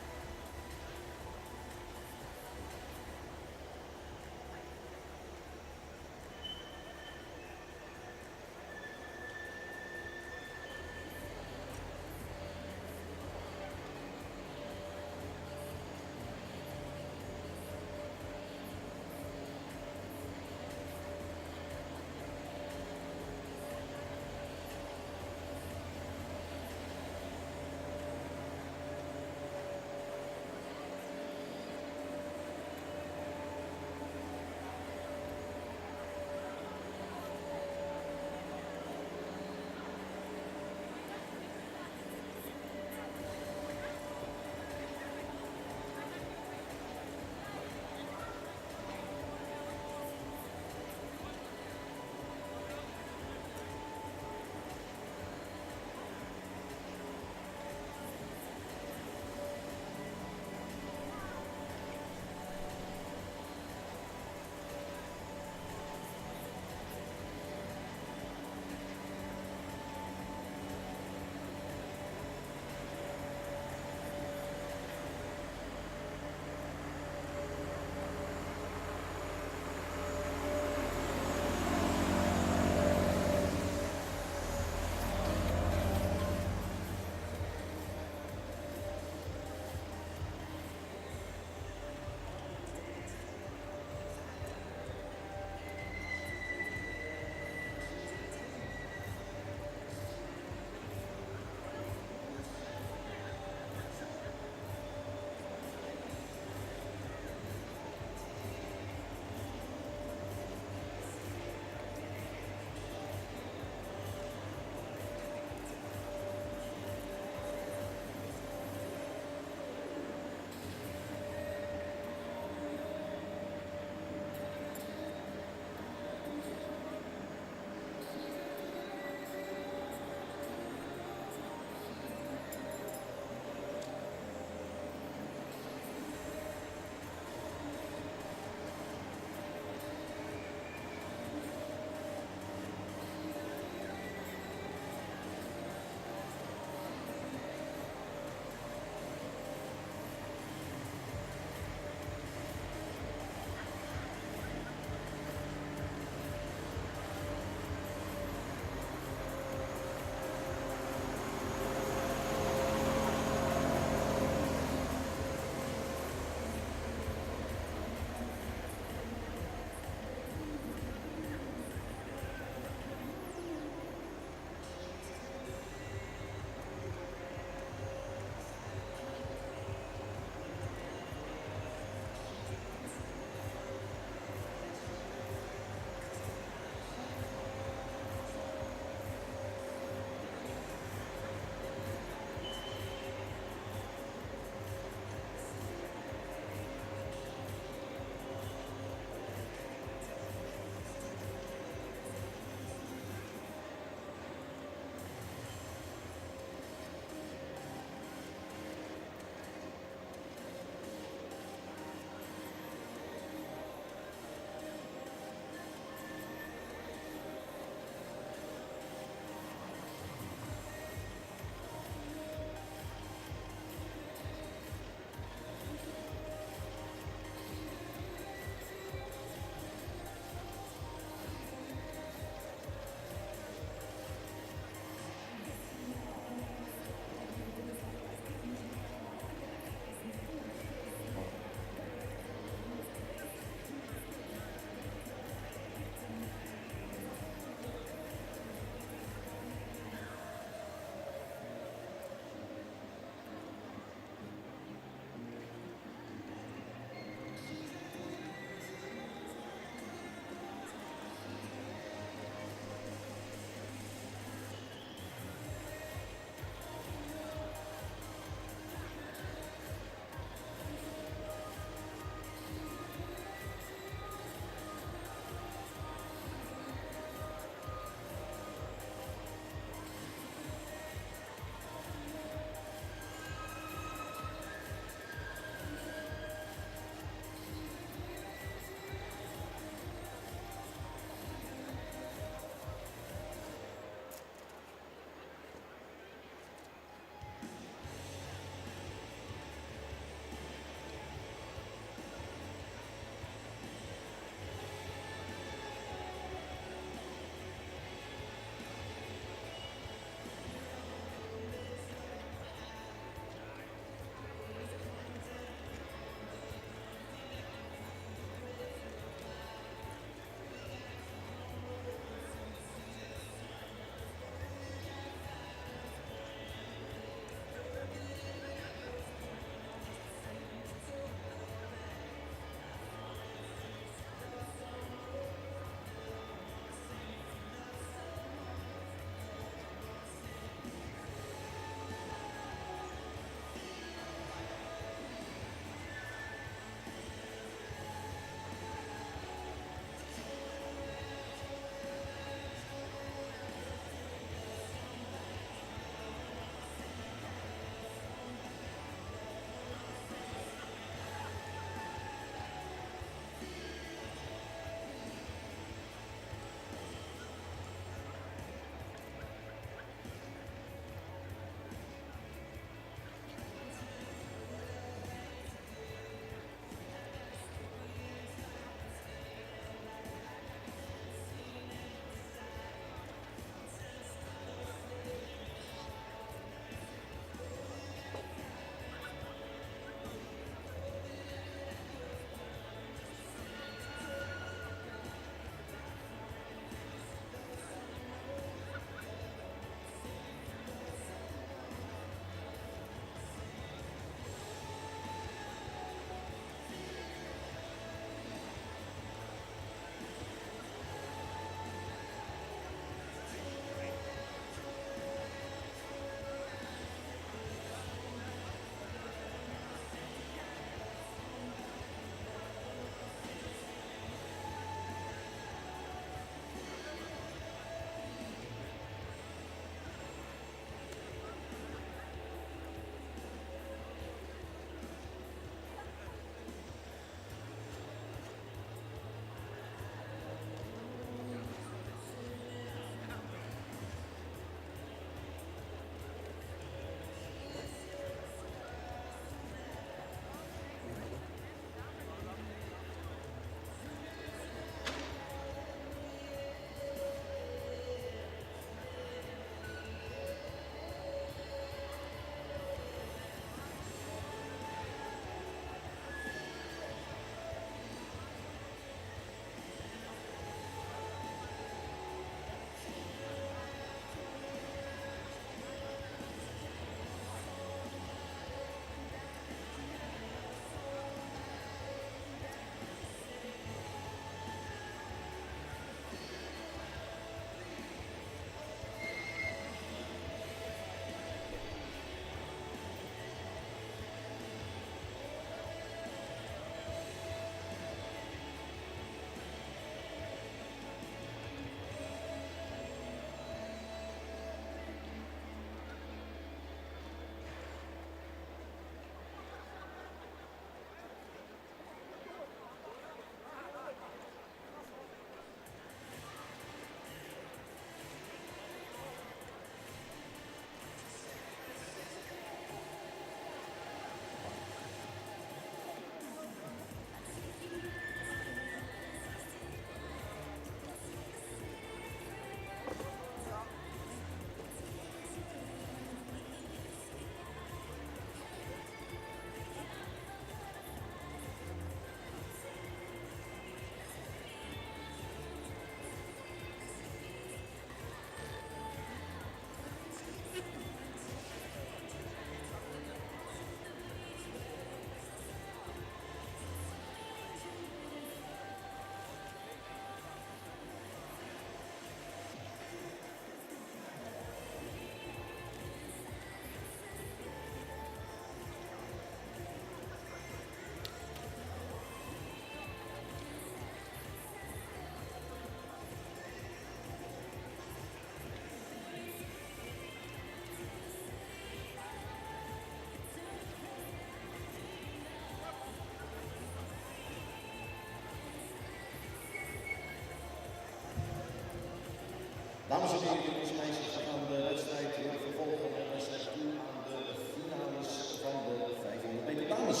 Dames en heren, jongens en meisjes, we gaan de wedstrijd weer vervolgen en we zijn toe aan de finales van de 500 meter dames.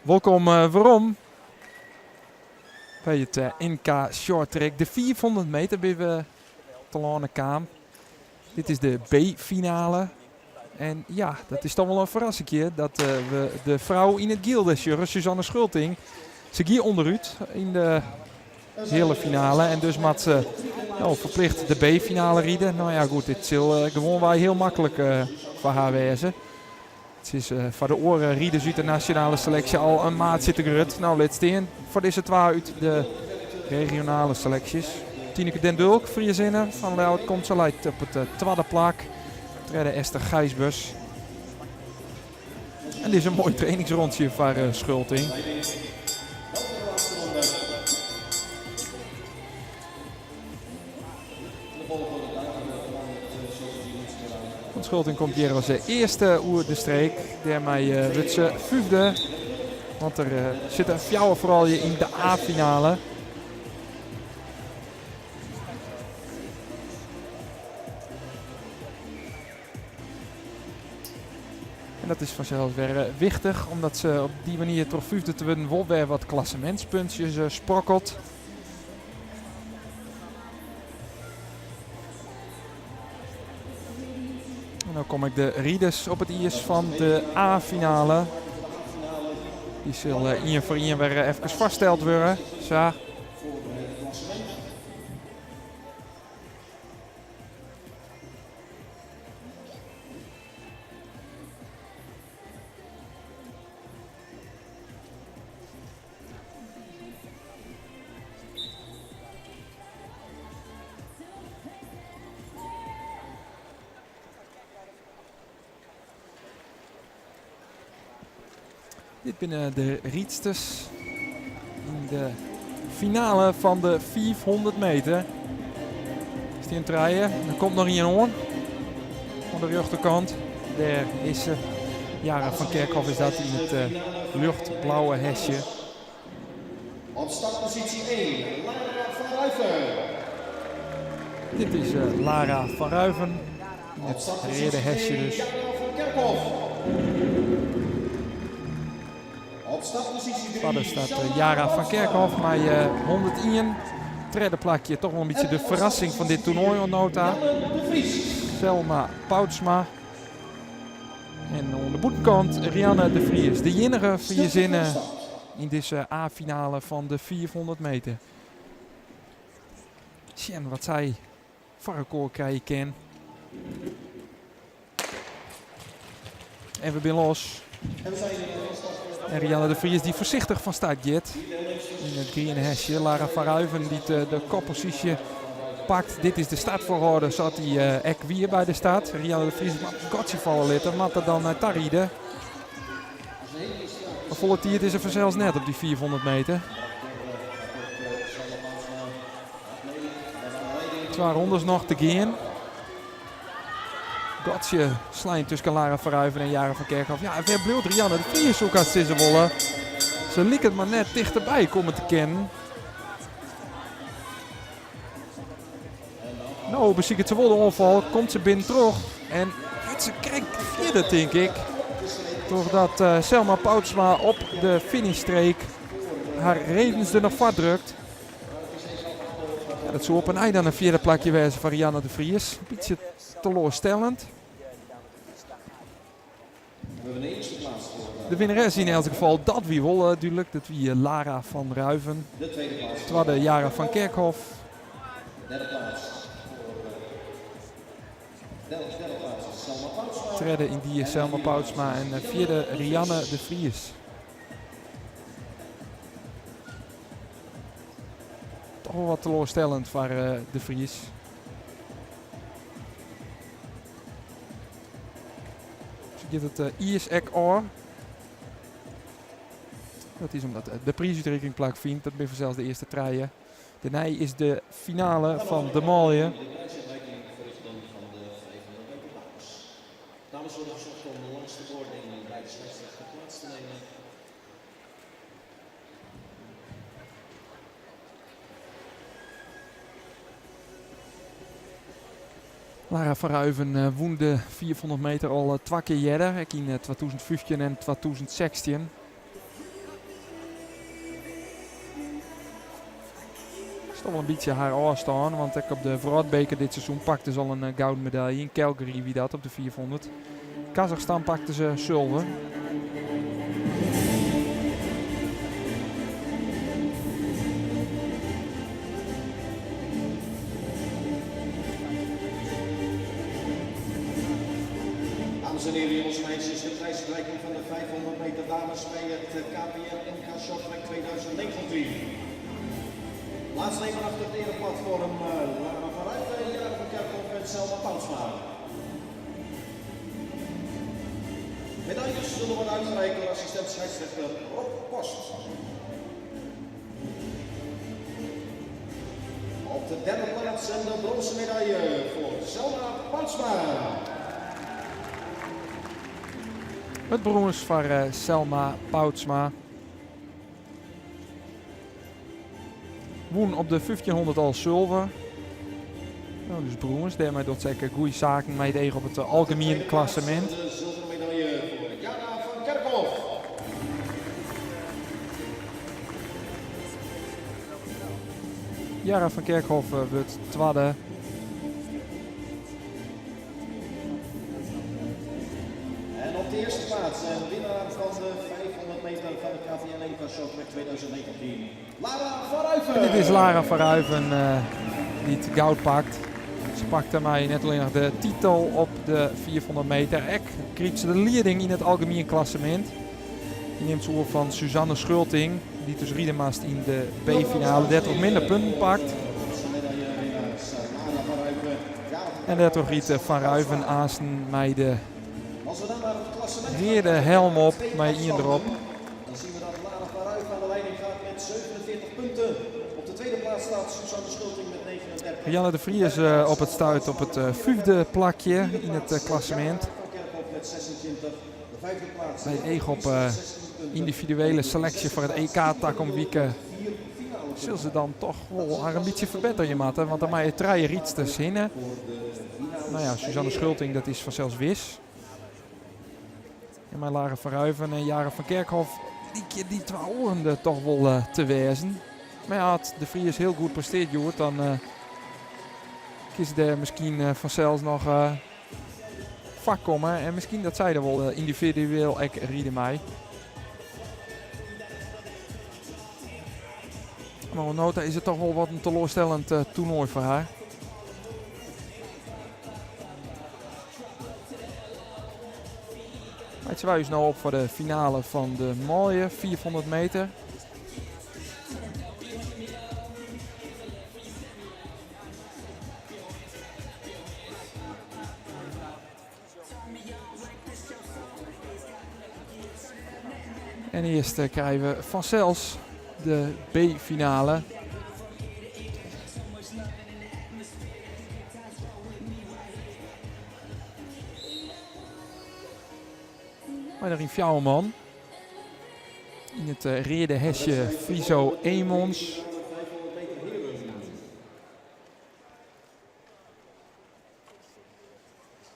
Wolkom werom by it NK Shorttrack. De 500 meter binne we telâne kaam. Dit is de B-finale. En ja, dat is toch wol in ferrassinkje dat we de frou yn it giel sjogge, Suzanne Schulting. Se gie ûnderút yn de heale finale en dus moat se no ferplicht de B-finale ride. No ja, goed, dit sil gewoanwei hiel maklik foar har wêze. It is foar de oare riders út de nasjonale seleksje al in maatsje te grut. No, lit stean foar dizze twa út de regionale seleksjes. Tineke den Dulk, Friezinne fan Ljouwert, komt se leit op it twadde plak. Tredde Esther Gijsbers. En dit is in moai trainingsrûntsje foar Schulting. Want Schulting komt hjir as earste oer de streek. Dêrmei wurdt se fyfde. Want der sitte fjouwer froulju yn de A-finale. En dat is fansels wer wichtich, omdat se op dy manier troch fyfde te wurden wol wer wat klassementspuntsjes sprokkelt. En dan kom ik de riders op it iis fan de A-finale. Dy sil ien foar ien wer efkes foarsteld wurde. Sa. Dit binne de rydsters yn de finale fan de 500 meter. Stean trije, der komt noch ien oan. Oan de rjochterkant, dêr is se. Yara van Kerkhof is dat yn it ljochtblauwe hesje. Op startpositie 1, Lara van Ruijven. Dit is Lara van Ruijven yn it reade hesje dus. Yara van Kerkhof. Op startpositie 3, Twadde staat Yara van Kerkhof mei 101. Tredde plakje, toch wol in bytsje de ferrassing fan dit toernoai oant no ta. Selma Poutsma. En oan de bûtenkant Rianne de Vries, de iennige Friezinne yn dizze A-finale fan de 500 meter. Sjen wat sy foar elkoar krije kin. En we binne los. En Rianne de Vries dy't foarsichtich fan start giet. Yn it griene hesje. Lara van Ruijven dy't de kopposysje pakt. Dit is de startfolchoarder sa't dy ek wie by de start. Rianne de Vries moat in gatsje falle litte. Moat der dan nei ta ride. Mar folle tiid is der fansels net op dy 500 meter. Twa rondes noch te gean. Gatsje slein tusken Lara van Ruijven en Yara van Kerkhof. Ja, en wêr bliuwt Rianne de Vries, soe ik hast sizze wolle. Se liket mar net tichterby komme te kinnen. No besiket se wol de oanfal, komt se binnen troch en wurdt se krekt fjirde, tink ik. Trochdat Selma Poutsma op de finishstreek har redens der noch foar drukt. Ja, dat soe op 'e nij dan in fjirde plakje wêze foar Rianne de Vries. In bytsje teloarstellend. De winneres yn elts gefal, dat wie wol dúdlik. Dat wie Lara van Ruijven. Twadde Yara van Kerkhof. Tredde yndie Selma Poutsma en fjirde Rianne de Vries. Toch wol wat teloarstellend foar de Vries. Se giet it iis ek ôf. Dat is omdat de priisútrikking plakfynt. Dat binne fansels de earste trije. Dêrnei is de finale fan de manlju. Dames worden verzocht om langs de boarding bij de scheidsrechter plaats te nemen. Lara van Ruijven wûn de 500 meter al twa kear earder, ek yn 2015 en 2016. Is toch wol in bytsje har ôfstân, want ek op de wrâldbeker dit seizoen pakte se al in gouden medalje. Yn Calgary wie dat op de 500. Kazachstan pakte se sulver. Dames en heren, jongens en meisjes, de prijsuitreiking van de 500 meter dames bij het KPN NK Shorttrack 2019. Plaatsnemen achter het ereplatform Lara van Ruijven, Jara van Kerkhof en Selma Poutsma. Medailles zullen worden uitgereikt door assistent scheidsrechter Rob Post. Op de derde plaats en de bronzen medaille voor Selma Poutsma. It brûns foar Selma Poutsma. Wûn op de 1500 al sulver. No, dus brûns. Dêrmei docht se ek goede saken mei it each op it algemien klassemint. De zilveren medaille voor Jara van Kerkhof. Jara van Kerkhof wurdt twadde. En op de eerste plaats en winnaar van de 500 meter van de KPN NK Shorttrack 2019, Lara van Ruijven. En dit is Lara van Ruijven dy't goud pakt. Se pakt dêrmei net allinnich de titel op de 500 meter, ek krijt se de lieding yn it algemien klassemint. Dy nimt se oer fan Suzanne Schulting, dy't dus ride moast yn de B-finale, dêrtroch minder punten pakt. En dêrtroch rydt Van Ruijven aansten mei de reade helm op, mei ien derop. Dan zien we dat Lara van Ruijven aan de leiding gaat met 47 punten. Op de tweede plaats staat Suzanne Schulting met 39. Rianne de Vries op it stuit op it fyfde plakje yn it klassemint. Mei each op yndividuele seleksje foar it EK takom wike sil se dan toch wol har in bytsje ferbetterje moatte, want dan meie trije rydsters hinne. No ja, Suzanne Schulting, dat is fansels wis. En mei Lara van Ruijven en Jara van Kerkhof lykje dy twa oaren der toch wol te wêzen. Mar ja, as de Vries hiel goed presteart hjoed, dan kin se dêr miskien fansels noch foar komme. En miskien dat sy der wol yndividueel ek ride mei. Mar oant no ta is it toch wol wat in teloarstellend toernoai foar har. Meitsje wy ús no op foar de finale fan de manlju 500 meter. En earst krije we fansels de B-finale. Mei dêryn fjouwer man. Yn it reade hesje Friso Emons.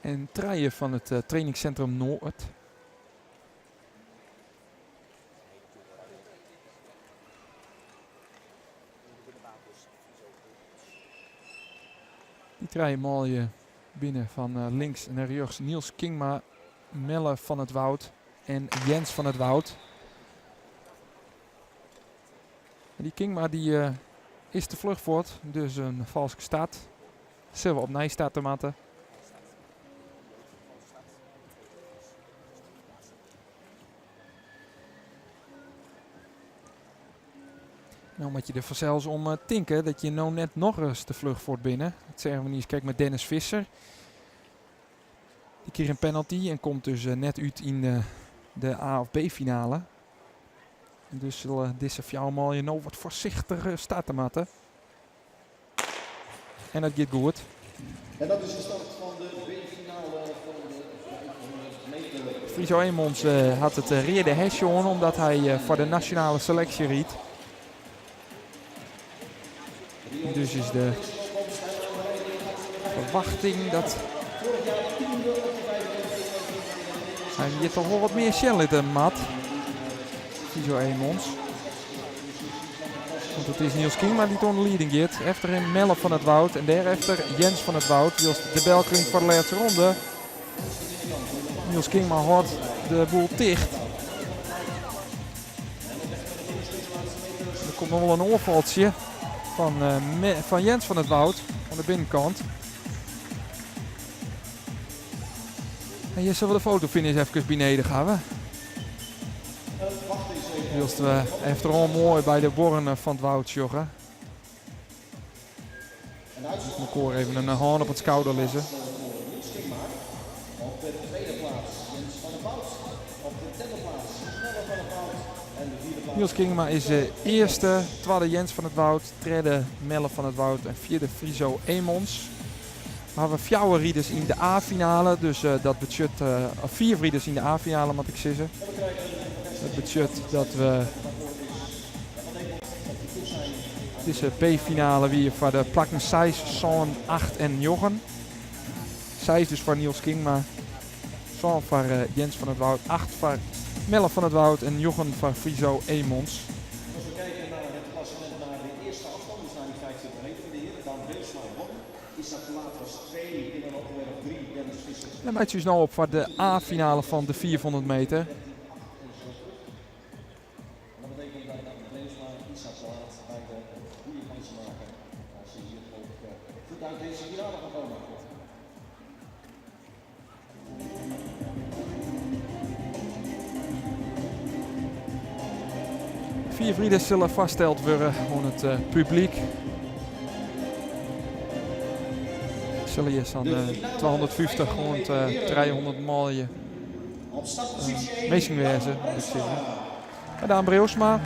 En trije fan it trainingssintrum Noard. Dy trije manlju binne fan links nei rjochts Niels Kingma, Melle van het Woud en Jens van het Woud. En dy Kingma dy is te fluch fuort, dus in falske start. Sille we opnij starte moatte. No moat je der fansels om tinke dat je no net nochris te fluch fuort binne. Dat seagen we niis krekt mei Dennis Visser. Dy krige in penalty en komt dus net út yn de A of B-finale. En dus sille dizze fjouwer manlju no wat foarsichtiger starte moatte. En dat giet goed. En dat is de start fan de B-finale fan de 500 meter. Friso Emons hat it reade hesje oan omdat hy foar de nasjonale seleksje rydt. Dus is de Ferwachting dat hy hjir toch wol wat mear sjen litte moat. Friso Emons. Want it is Niels Kingma dy't oan de lieding giet. Efter him Melle van het Woud en dêrefter Jens van het Woud. Wylst de bel klinkt foar de lêste ronde. Niels Kingma hâldt de boel ticht. Der komt noch wol in oanfaltsje fan Jens van het Woud oan de binnenkant. En hjir sille we de fotofinish efkes by nedich hawwe. Wylst we efteroan moai by de buorren fan 't Woud sjogge. Mekoar even in hân op it skouder lizze. Niels Kingma is earste, twadde Jens van het Woud, tredde Melle van het Woud en fjirde Friso Emons. We hawwe fjouwer riders yn de A-finale, dus dat betsjut, of fiif riders yn de A-finale moat ik sizze. Dat betsjut dat we dizze B-finale wie foar de plakken seis, sân, acht en njoggen. Seis dus foar Niels Kingma, sân foar Jens van het Woud, acht foar Melle van het Woud en njoggen foar Friso Emons. As we kijken naar het klassement naar de eerste afstand, dus naar die 25 meter voor de heren, Daan Breeuwsma won. Itzhak de Laat was 2, Dylan Hoogerwerf 3, Dennis Visser. Dan meitsje ús no op foar de A-finale fan de 500 meter. En dat betekent dat Daan Breeuwsma en Itzhak de Laat beide goede kansen maken als ze hier ook goed uit deze finale gaan komen. Fiif riders sille foarsteld wurde oan it publyk. Sille hjir sa'n 250 oant 300 manlju minsken wêze, moet ik sizze. Mar Daan Breeuwsma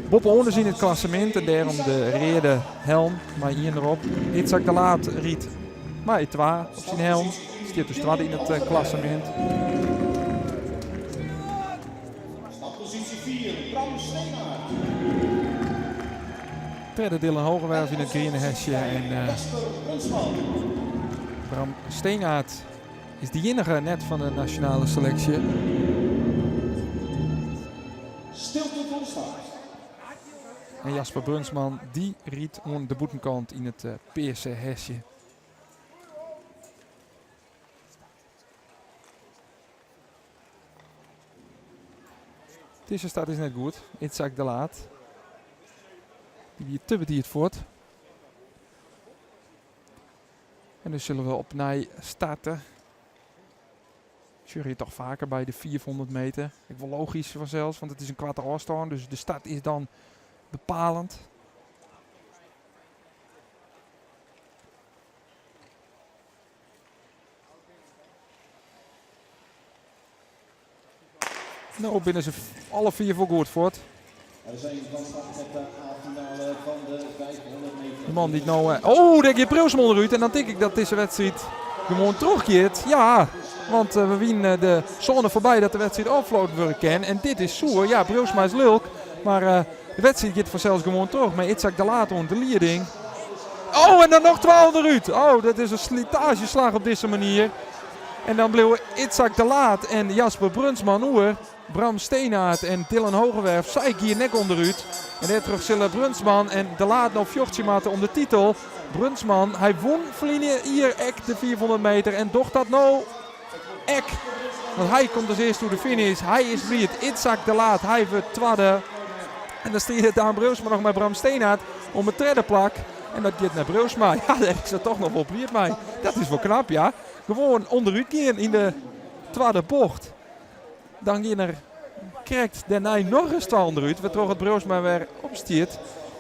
boppe-oan dus yn it klassemint en dêrom de reade helm mei ien derop. Itzhak de Laat rydt mei twa op syn helm. Stiet dus twadde yn it klassemint. Startpositie 4, Bram Steenaart. Tredde Dylan Hoogerwerf yn it griene hesje en Bram Steenaart is de iennige net fan de nasjonale seleksje. Stilte voor de start. En Jasper Brunsmann dy rydt oan de bûtenkant yn it pearse hesje. Dizze start is net goed. Itzhak de Laat. Dy wie te betiid fuort. En dus sille we opnij starte. Sjoch je toch faker by de 500 meter. Ek wol logysk fansels, want it is in koarte ôfstân. Dus de start is dan bepalend. No binne se alle fiif wol goed fuort. We zijn van start met de A-finale van de 500 meter. De man dy't no... Oh, dêr giet Breeuwsma ûnderút. En dan tink ik dat dizze wedstriid gewoan trochgiet. Ja, want we wienen de sône foarby dat de wedstriid ôffloten wurde kin. En dit is soer. Ja, Breeuwsma is lilk. Mar de wedstriid giet fansels gewoan troch mei Itzhak de Laat oan de lieding. Oh, en dan noch twa ûnderút. Oh, dat is in slitaazjeslach op dizze manier. En dan bliuwe Itzhak de Laat en Jasper Brunsmann oer. Bram Steenaart en Dylan Hoogerwerf, sy giene ek ûnderút. En dêrtroch sille Brunsmann en De Laat no fjochtsje moatte om de titel. Brunsmann, hy wûn ferline jier ek de 500 meter en docht dat no ek. Want hy komt as earste oer de finish. Hy is bliid. Itzhak de Laat, hy wurdt twadde. En dan striidet Daan Breeuwsma noch mei Bram Steenaart om it tredde plak. En dat giet nei Breeuwsma. Ja, dêr is er toch noch wol bliid mei. Dat is wol knap, ja. Gewoan ûnderút gean yn de twadde bocht. Dan gean er krekt dêrnei nochris twa ûnderút, wêrtroch it Breeuwsma wer opstiet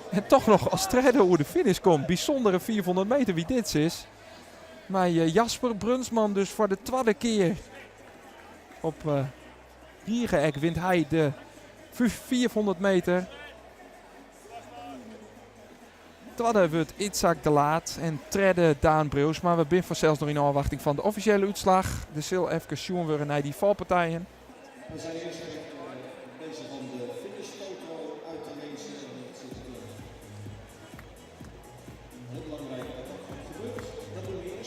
en toch noch as tredde oer de finish komt. Bysûndere 500 meter wie dit sis. Mei Jasper Brunsmann dus foar de twadde kear op rige ek wint hy de 500 meter. Twadde wurdt Itzhak de Laat en tredde Daan Breeuwsma. We binne fansels noch yn ôfwachting fan de offisjele útslach. Der sil efkes sjoen wurde nei dy falpartijen. We zijn eerst even bezig om de finishfoto uit te lezen. En het is heel belangrijk dat dat gebeurt.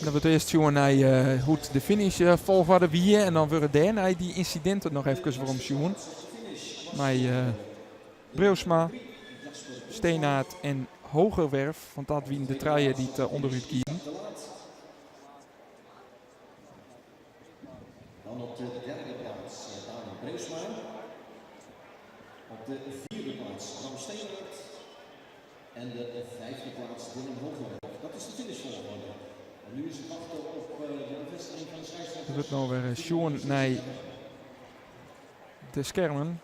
Dan wurdt earst sjoen nei hoe't de finish folchoarder wie en dan wurde dêrnei dy ynsidinten noch efkes werom sjoen. Mei Breeuwsma, Steenaart en Hoogerwerf, want dat wienen de trije dy't ûnderút gienen. Dan op de derde plaats Daniel Breeuwsma. Op de vierde plaats Bram Steenaart. En de vijfde plaats Dylan Hoogerwerf. Dat is de finishvolgorde. En nu is het wachten op de bevestiging van de scheidsrechter. Der wurdt no wer sjoen nei de skermen.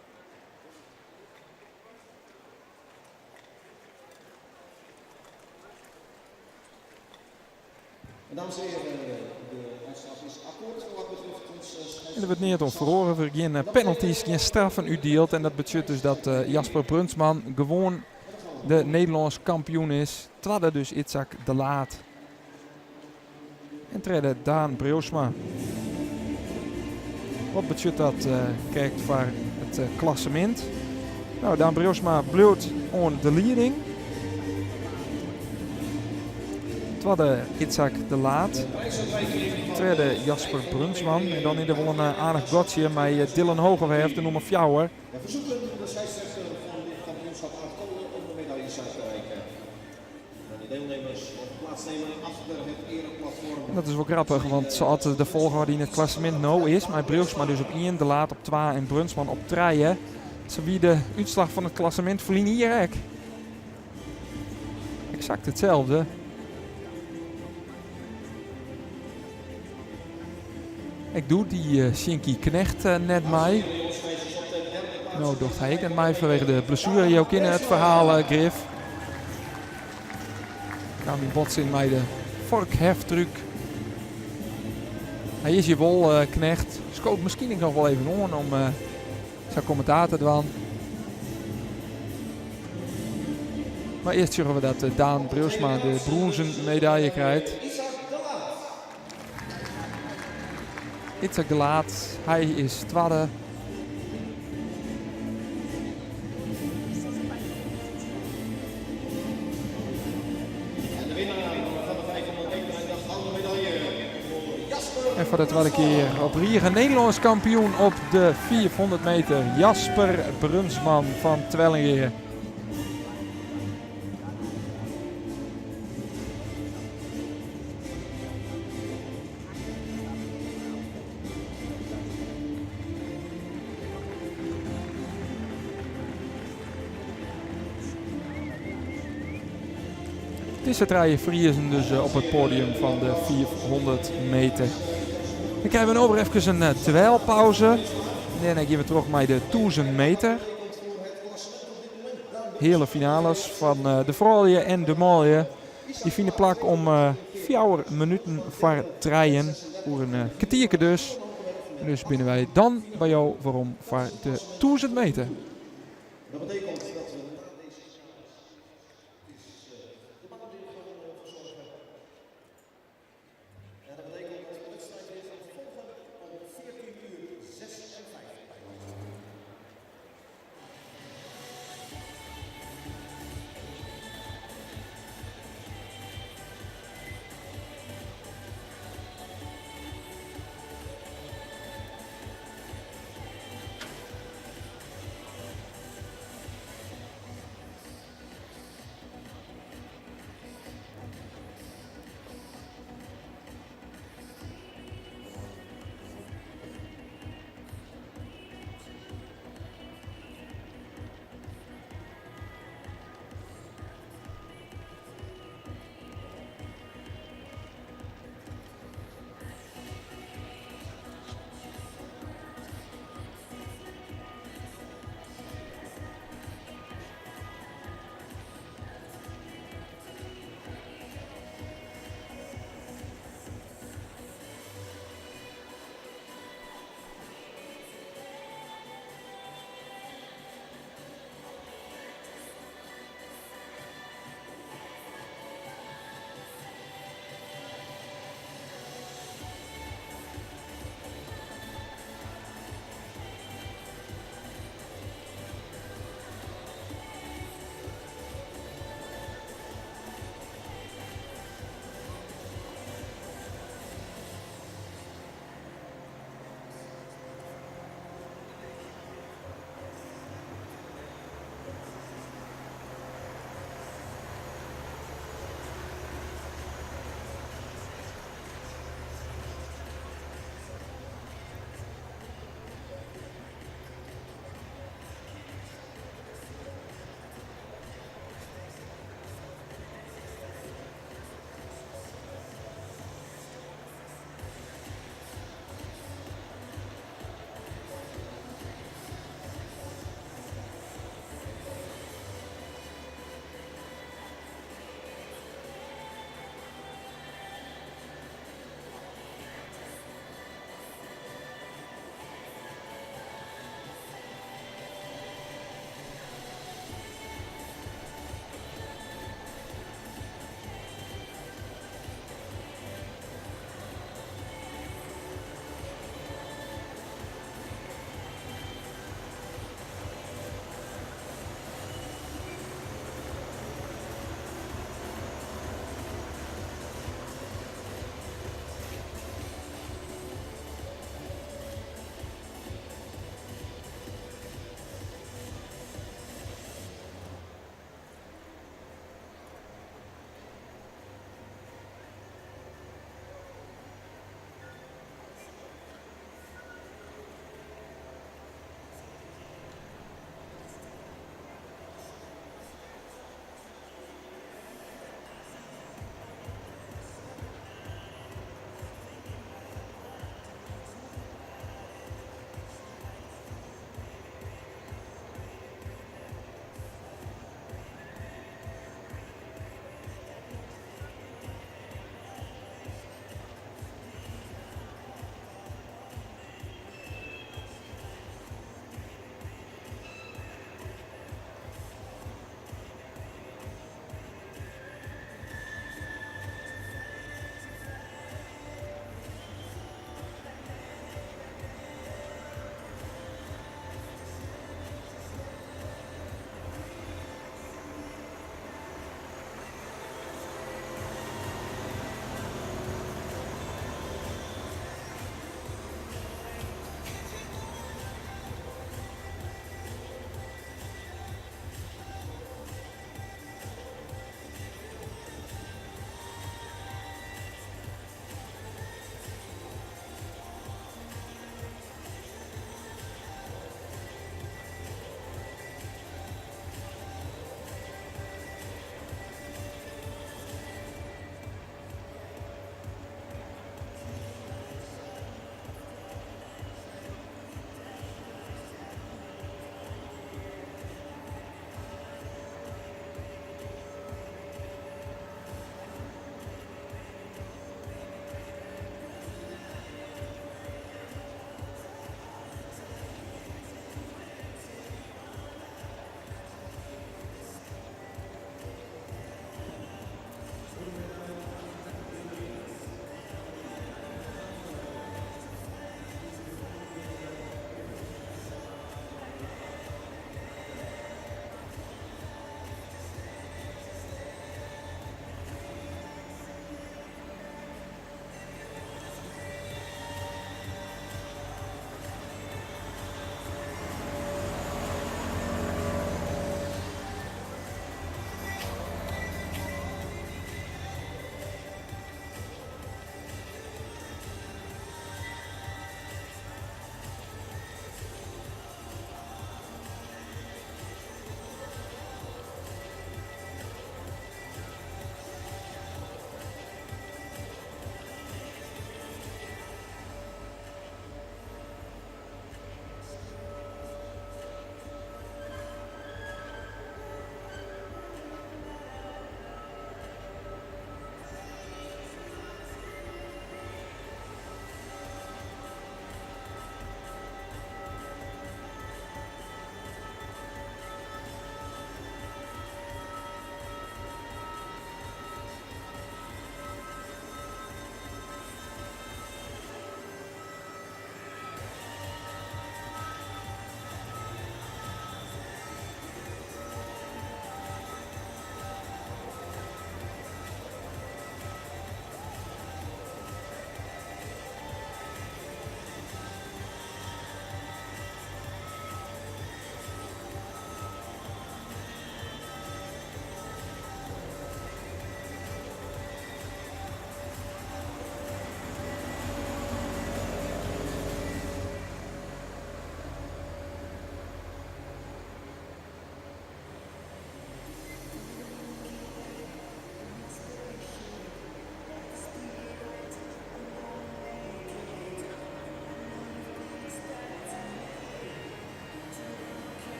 En dames en heren, de uitslag is akkoord wat betreft ons En der wurdt neat oan feroare, der gjin penalties, gjin straffen útdield. En dat betsjut dus dat Jasper Brunsmann gewoan de Nederlânsk kampioen is. Twadde dus Itzhak de Laat. En tredde Daan Breeuwsma. Wat betsjut dat krekt foar it klassemint? Nou, Daan Breeuwsma bliuwt oan de lieding. Twadde Itzhak de Laat. Tredde Jasper Brunsmann. En dan is der wol in aardich gatsje mei Dylan Hoogerwerf, de nûmer fjouwer. We verzoeken de scheidsrechter van dit kampioenschap Aart Kolen om de medailles uit te reiken. En de deelnemers mogen plaatsnemen achter het ereplatform. En dat is wol grappich, want sa't de folchoarder yn it klassemint no is, mei Breeuwsma dus op ien, De Laat op twa en Brunsmann op trije. Sa wie de útslach fan it klassemint ferline jier ek. Eksakt itselde. Ek doe die Sjinkie Knegt net mei. No docht hy ek net mei fanwege de blessuere. Jo kinne it ferhaal grif. Kaam yn botsing mei de vorkheftruck. Hy is hjir wol, Knegt. Skoot miskien ek noch wol even oan om sa'n kommentaar te dwaan. Mar earst sjogge we dat Daan Breeuwsma de brûnzen medalje krijt. Itzhak de Laat, hy is twadde. En de winnaar van de 500 meter en de gouden medaille voor Jasper. En foar de twadde kear op rige Nederlânsk kampioen op de 500 meter, Jasper Brunsmann fan Twellingea. Dizze trije Friezen dus op it poadium fan de 500 meter. Dan krije we no wer efkes in dweilpauze. Dêrnei gean we troch mei de 1000 meter. Heale finales fan de froulju en de manlju. Dy fine plak om fjouwer minuten foar trijen, oer in kertierke dus. En dus binne wy dan by jo werom foar de 1000 meter. Dat betekent dat we na deze de baan weer gaan verzorgen. En dat betekent dat de wedstrijd weer gaat volgen om 14 uur 56.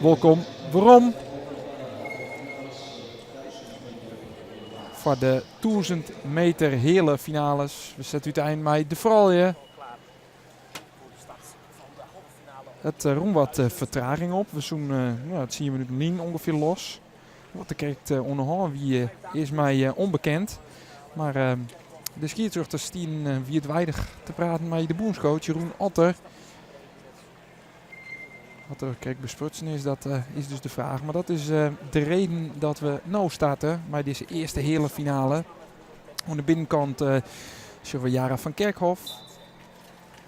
Wolkom werom foar de 1000 meter heale finales. We sette útein mei de froulju. It rûn wat fertraging op. We soene no, tsien minuten lyn ûngefear los. Wat der krekt oan de hân wie is my ûnbekend. Mar de skiedsrjochters stienen wiidweidich te praten mei de bûnscoach Jeroen Otter. Wat der krekt besprutsen is, dat is dus de fraach. Mar dat is de reden dat we no starte mei dizze earste heale finale. Oan de binnenkant sjogge we Yara van Kerkhof.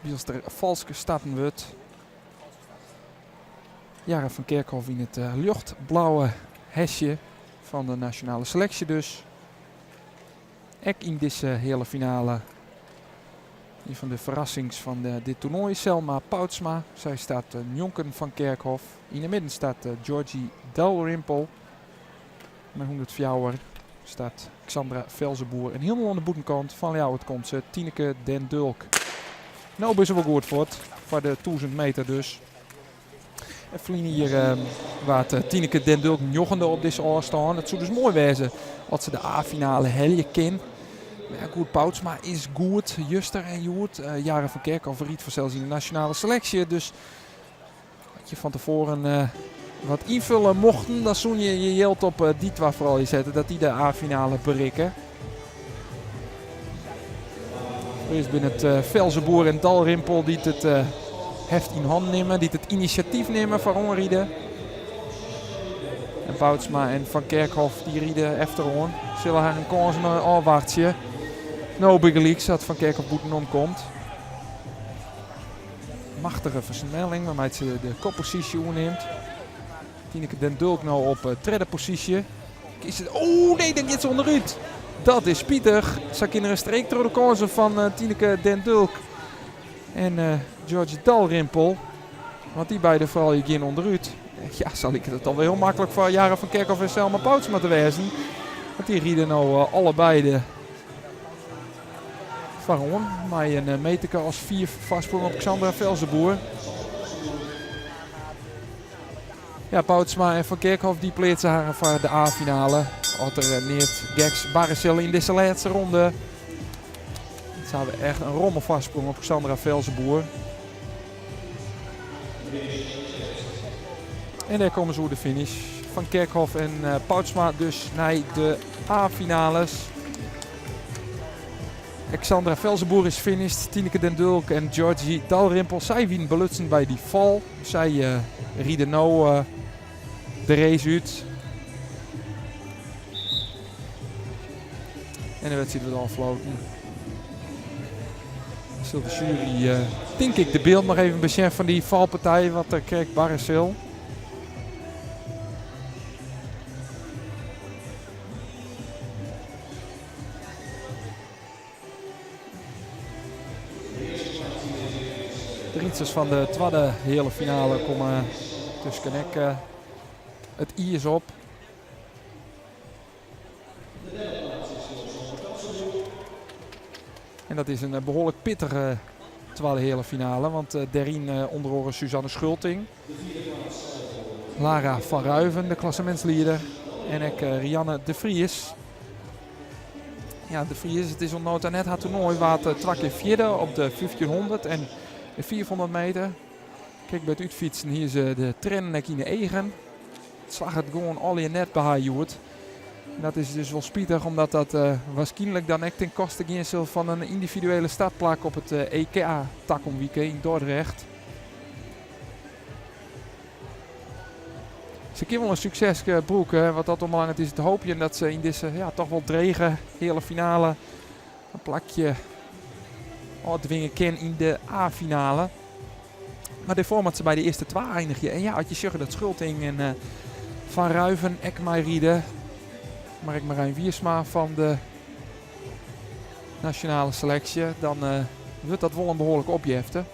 Wylst der falsk starten wurdt. Yara van Kerkhof yn it ljochtblauwe hesje fan de nasjonale seleksje dus. Ek yn dizze heale finale ien fan de ferrassings fan dit toernoai, Selma Poutsma. Sy staat njonken Van Kerkhof. Yn de midden staat Georgie Dalrymple. Mei 104 staat Xandra Velzeboer. En hielendal oan de bûtenkant fan Ljouwert komt se, Tineke den Dulk. No binne se wol goed fuort foar de 1000 meter dus. En ferline jier waard Tineke den Dulk njoggende op dizze ôfstân. It soe dus moai wêze as se de A-finale helje kin. Mar ja, goed, Poutsma is goed juster en hjoed. Yara van Kerkhof rydt fansels yn de nasjonale seleksje. Dus as je fan tefoaren wat ynfulle mochten, dan soene je je jild op dy twa froulju sette dat dy de A-finale berikke. Earst binne it Velzeboer en Dalrymple dy't it heft yn hannen nimme, dy't it inisjatyf nimme foar oanride. En Poutsma en Van Kerkhof dy ride efteroan, sille harren kânsen ôfwachtsje. No bygelyks dat Van Kerkhof bûtenom komt. Machtige fersnelling wêrmei't se de kopposysje oernimt. Tineke den Dulk no op tredde posysje. Oeh nee, dan giet se ûnderút. Dat is spitich. Sa kin der in streek troch de kânsen fan Tineke den Dulk en Georgie Dalrymple. Want dy beide froulju gean ûnderút. Ja, sa liket it alwer hiel maklik foar Yara van Kerkhof en Selma Poutsma te wêzen. Want dy ride no allebeide foaroan mei in meterke as fiif foarsprong op Xandra Velzeboer. Ja, Poutsma en Van Kerkhof dy pleatse harren foar de A-finale. As der neat geks barre sil yn dizze lêste ronde. Se hawwe echt in romme foarsprong op Xandra Velzeboer. En dêr komme se oer de finish. Van Kerkhof en Poutsma dus nei de A-finales. Xandra Velzeboer is finished. Tineke den Dulk en Georgie Dalrymple, sy wienen belutsen by dy fal. Sy ride no de race út. En de wedstriid wurdt ôffloten. Sil de sjuery, tink ik, de byld noch even besjen fan dy falpartij, wat der krekt barre sil. De rydsters fan de twadde heale finale komme tusken ek it iis op. En dat is in behoarlik pittige twadde heale finale, want dêryn ûnder oare Suzanne Schulting, Lara van Ruijven, de klassemintslieder, en ek Rianne de Vries. Ja, de Vries, it is oant no ta net har toernoai, waard twa kear fjirde op de 1500 en de 500 meter. Krekt by it útfytsen hie se de triennen ek yn de eagen. It slagget gewoan allegear net by har hjoed. En dat is dus wol spitich, omdat dat waarskynlik dan ek ten koste gean sil fan in yndividuele startplak op it EK takom wike yn Dordrecht. Se kin wol in sukseske brûke. Wat dat oanbelanget is it te hoopjen dat se yn dizze ja, toch wol drege heale finale in plakje ôftwinge kin yn de A-finale. Mar dêrfoar moat se by de earste twa einigje. En ja, as je sjogge dat Schulting en uh, Van Ruijven ek meiride. Mar ek Marijn Wiersma fan de nasjonale seleksje. Dan uh, wurdt dat wol in behoarlike opjefte.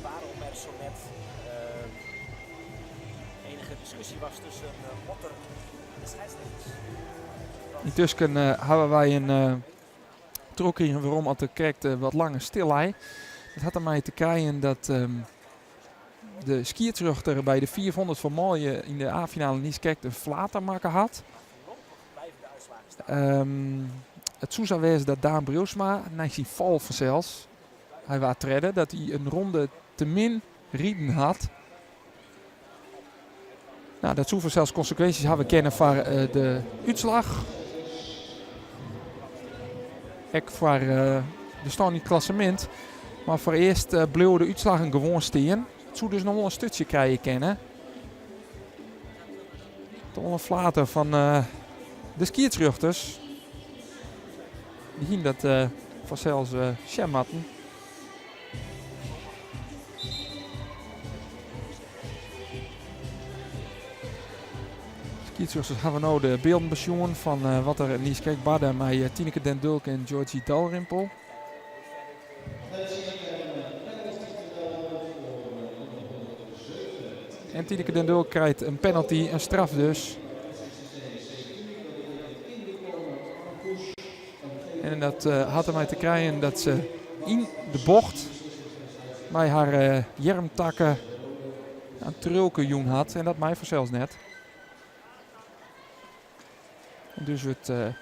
Waarom er zo net enige discussie was tussen Otter en de scheidsrechters. Yntusken hawwe wy in trochkrigen werom at der krekt wat langer stil lei. Dat hat dermei te krijen dat. de skiedsrjochter by de 500 foar manlju yn de A-finale niiskrekt in flater makke hat. It soe sa wêze dat Daan Breeuwsma, nei syn fal fansels, hy waard tredde, dat hy in ronde te min riden hat. No, dat soe fansels konsekwinsjes hawwe kinne foar de útslach. Ek foar de stân yn it klassemint. Mar foarearst bliuwe de útslaggen gewoan stean. It soe dus noch wol in sturtsje krije kinne. Toch wol in flater fan de skiedsrjochters. Dy hiene dat fansels sjen moatten. Skiedsrjochters hawwe no de bylden besjoen fan wat der niiskrekt barde mei Tineke den Dulk en Georgie Dalrymple. En Tineke den Dulk krijt in penalty, in straf dus. En dat hat dermei te krijen dat se yn de bocht mei har earmtakke in triuwke jûn hat. En dat mei fansels net. En dus wurdt de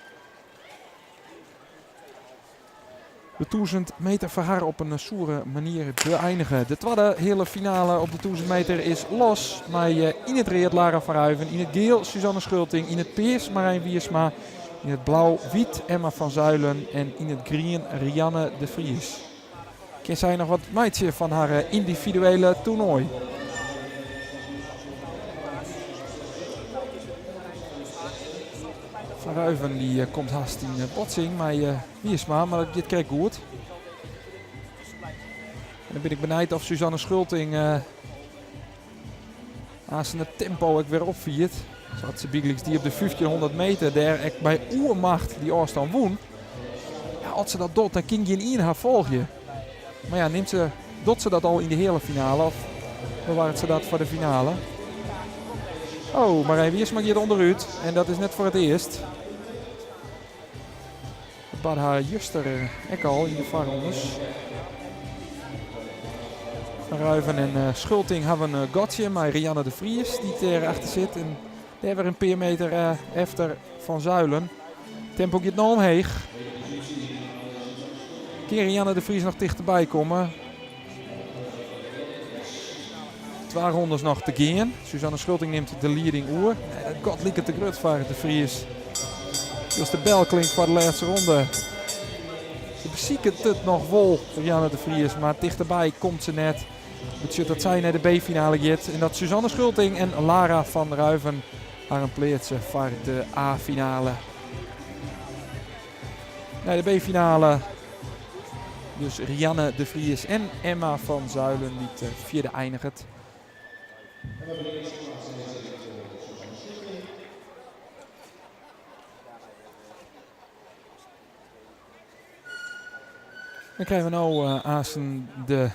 1000 meter foar har op in soere manier beëinige. De twadde heale finale op de 1000 meter is los. Mei yn it read Lara van Ruijven, yn it giel Suzanne Schulting, yn it pears Marijn Wiersma, yn it blau-wyt Emma van Zuilen en yn it grien Rianne de Vries. Kin sy noch wat meitsje fan har yndividuele toernoai? Van Ruijven die komt hast yn botsing mei Wiersma, mar dat giet krekt goed. En dan bin ik benijd of Suzanne Schulting aanst it tempo ek wer opfiert. Sa't se bygelyks die op de 1500 meter dêr ek by oermacht dy ôfstân wûn. Ja, as se dat docht, dan kin gjin ien har folgje. Mar ja, nimt se, docht se dat al yn de heale finale of bewarret se dat foar de finale? Oh, Marijn Wiersma giet ûnderút en dat is net foar it earst. Dat barde har juster ek al yn de foarrondes. Van Ruijven en eh, Schulting hawwe in eh, gatsje mei Rianne de Vries dy't dêr achter sit. En dêr wer in pear meter eh, efter Van Zuilen. Tempo giet no omheech. Kin Rianne de Vries noch tichterby komme? Twa rondes noch te gean. Suzanne Schulting nimt de lieding oer. Nee, dat gat liket te grut foar de Vries. Wylst de bel klinkt foar de lêste ronde. Se besiket it noch wol, Rianne de Vries, mar tichterby komt se net. Betsjut dat sy nei de B-finale giet en dat Suzanne Schulting en Lara van Ruijven harren pleatse foar de A-finale. Nei de B-finale dus Rianne de Vries en Emma van Zuilen dy't fjirde einiget. Dan krije we no aansten de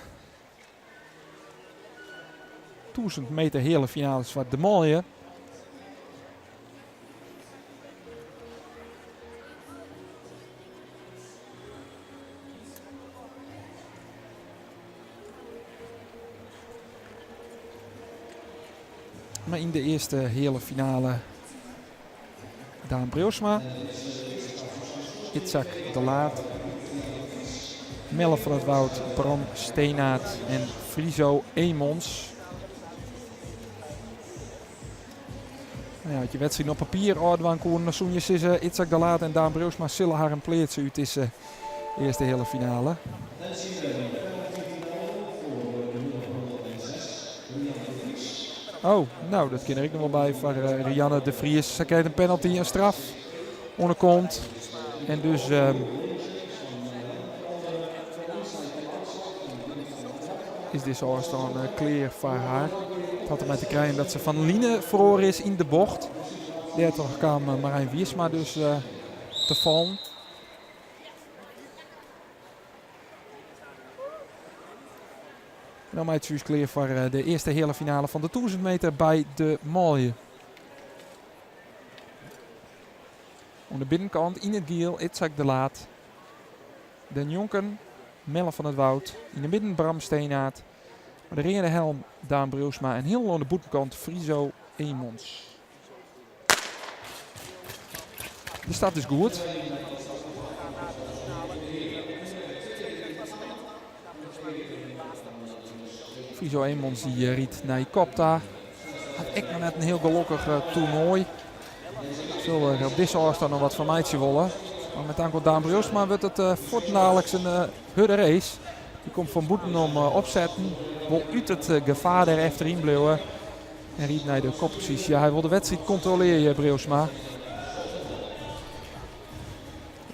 1000 meter heale finales foar de manlju. Mar yn de earste heale finale Daan Breeuwsma, Itzhak de Laat, Melle van het Woud, Bram Steenaert en Friso Emons. Nou ja, as je wedstriden op papier ôfdwaan koenen, dan soene je sizze Itzhak de Laat en Daan Breeuwsma sille harren pleatse út dizze earste heale finale. Oh, nou, dat kin der ek noch wol by foar eh, Rianne de Vries. Sy krijt in penalty, in straf oan de kont. En dus is dizze ôfstân eh, klear foar har. It hat dermei te krijen dat se fan line feroare is yn de bocht. Dêrtroch kaam eh, Marijn Wiersma dus te fallen. No meitsje we ús klear foar eh, de earste heale finale fan de 1000 meter by de manlju. Oan de binnenkant yn it giel Itzhak de Laat. Dêrnjonken Melle van het Woud. Yn de midden Bram Steenaert. Mei de reade helm Daan Breeuwsma en hielendal oan de bûtenkant Friso Emons. De start is goed. Friso Emons dy rydt nei kop ta. Hat ek noch net in hiel gelokkich toernoai. Sil der op dizze ôfstân noch wat fan meitsje wolle. Mar met ankel Daan Breeuwsma wurdt it fuortendaliks in hurde race. Dy komt fan bûtenom opsetten. Wol út it gefaar dêr efteryn bliuwe. En rydt nei de kopposysje. Hy wol de wedstriid kontrolearje, Breeuwsma.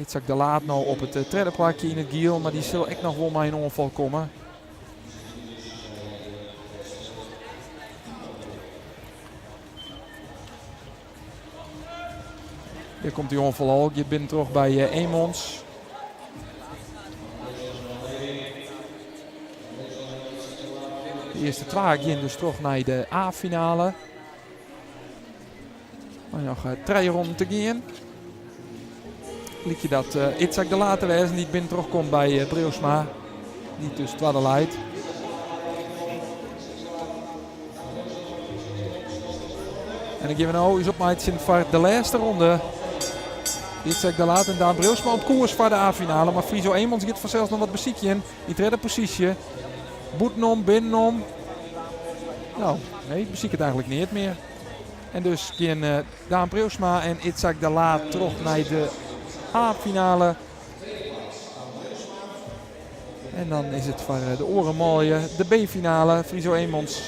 Itzhak de Laat no op it tredde plakje yn it giel, mar dy sil ek noch wol mei in oanfal komme. Dêr komt dy oanfal al. Giet binnentroch by Emons. De earste twa gean dus troch nei de A-finale. Noch trije ronden te gean. Lykje dat Itzhak de Laat te wêzen dy't binnentroch komt by Breeuwsma. Dy't dus twadde leit. En dan gean we no ús opmeitsjen foar de lêste ronde. Itzhak de Laat en Daan Breeuwsma op koers foar de A-finale. Mar Friso Emons giet fansels noch wat besykjen yn tredde posysje. Bûtenom, binnenom. No, nee, besiket eigentlik neat mear. En dus gean Daan Breeuwsma en Itzhak de Laat troch nei de A-finale. En dan is it foar de oare manlju de B-finale. Friso Emons,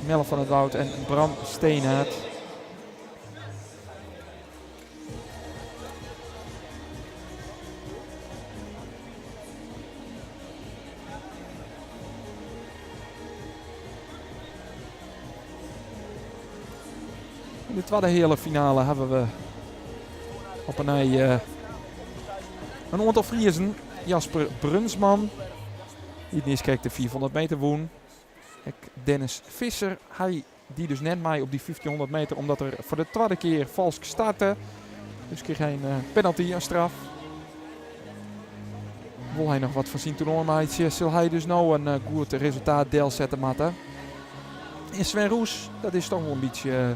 Melle van het Woud en Bram Steenaert. Yn de twadde heale finale hawwe we op 'e nij in oantal Friezen. Jasper Brunsman, dy't niiskrekt de 500 meter wûn. Ek Dennis Visser, hy die dus net mei op dy 1500 meter omdat er foar de twadde kear falsk starte. Dus krige hy in penalty, in straf. Wol hy noch wat fan syn toernoai meitsje, sil hy dus no in goed resultaat delsette moatte. En Sven Roes, dat is toch wol in bytsje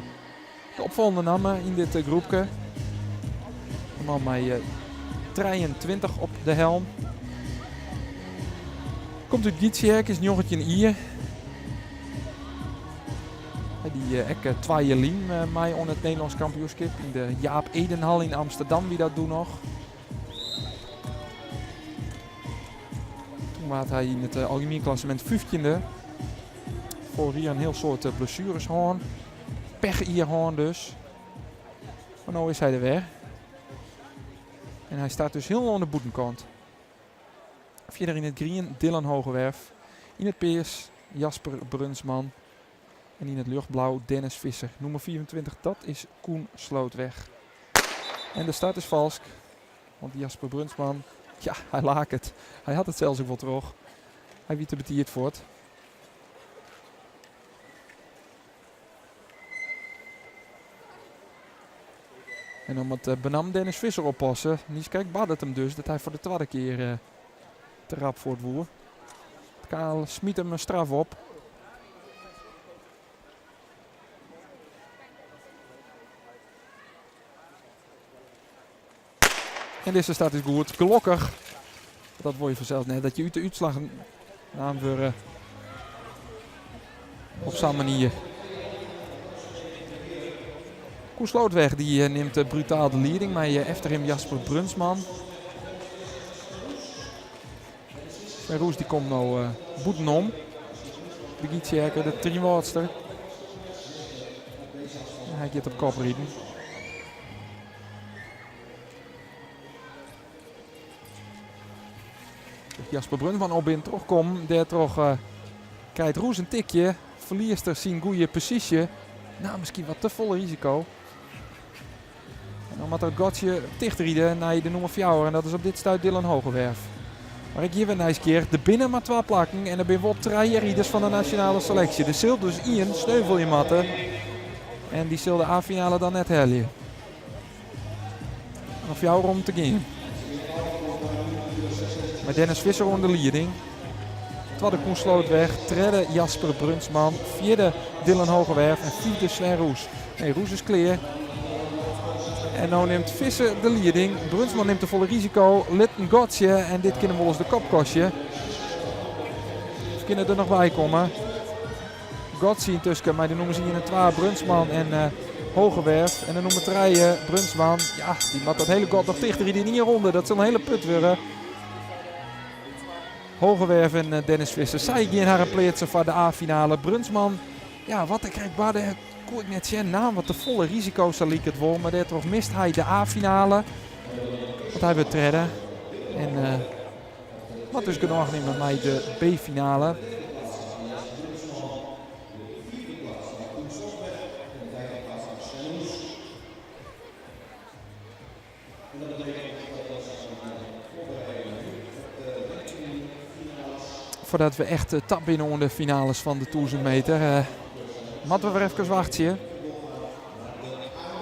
de opfallende namme yn dit groepke. De man mei 23 op de helm. Komt út Gytsjerk, is 19 jier. Hy die ek twa jier lyn mei oan it Nederlânsk kampioenskip yn de Jaap Edenhal yn Amsterdam wie dat doe noch. Toen waard hy yn it algemien klassemint fyftjinde. Foarich jier in hiel soad blessueres hân. Pechjier hân dus. Mar no is hy der wer. En hy start dus hielendal oan de bûtenkant. Fierder yn it grien Dylan Hoogerwerf. Yn it pears Jasper Brunsman. En yn it ljochtblau Dennis Visser. Nûmer 25, dat is Koen Slootweg. En de start is falsk. Want Jasper Brunsman, ja, hy laket. Hy hat it sels ek wol troch. Hy wie te betiid fuort. En dan moat benammen Dennis Visser oppasse. Niiskrekt barde it him dus dat hy foar de twadde kear te rap fuort woe. It KL smiet him in straf op. En dizze start is goed. Gelokkich. Dat wol je fansels net. Dat je út de útslach naam wurde. Op sa'n manier. Koen Slootweg die eh, nimt eh, brutaal de leading mei eh, efter him Jasper Brunsman. Sven Roes die komt no uh, bûtenom. De Gytsjerker, de Trynwâldster. Hy giet op kop riden. Jasper Brunsman op bin trochkommen. Dêrtroch uh, krijt Roes in tikje. Ferliest er syn goede posysje. Nou, miskien wat te folle risiko. En dan moat er it gatsje tichtride nei de nûmer fjouwer. En dat is op dit stuit Dylan Hoogerwerf. Mar ek hjir wer nijsgjirrich. Der binne mar twa plakken en der binne wol trije riders fan de nasjonale seleksje. Der sil dus ien sneuvelje moatte. En dy sil de A-finale dan net helje. Noch fjouwer ronden te gean. Mei Dennis Visser oan de lieding. Twadde Koen Slootweg, tredde Jasper Brunsman, fjirde Dylan Hoogerwerf en fiifde Sven Roes. Nee, Roes is klear. En no nimt Visser de lieding. Brunsman nimt te folle risiko, lit in gatsje en dit kin him wolris de kop kostje. Of kin er der noch by komme? Gatsje yntusken mei de nûmers ien en twa, Brunsman en uh, Hoogerwerf. En de nûmer trije, Brunsman, ja, dy moat dat hiele gat noch tichtride yn ien ronde. Dat sil in hiele put wurde. Hoogerwerf en eh, Dennis Visser, sy gean harren pleatsen foar de A-finale. Brunsman, ja, wat der krekt barde, koe ik net sjen. Naam wat te folle risiko, sa like it wol. Mar dêrtroch mist hy de A-finale. Want hy wurdt tredde. En uh, moat dus genôch nimme mei de B-finale. Foardat we echt eh, tap binne oan de finales fan de 1000 meter, uh, moatte we wer efkes wachtsje.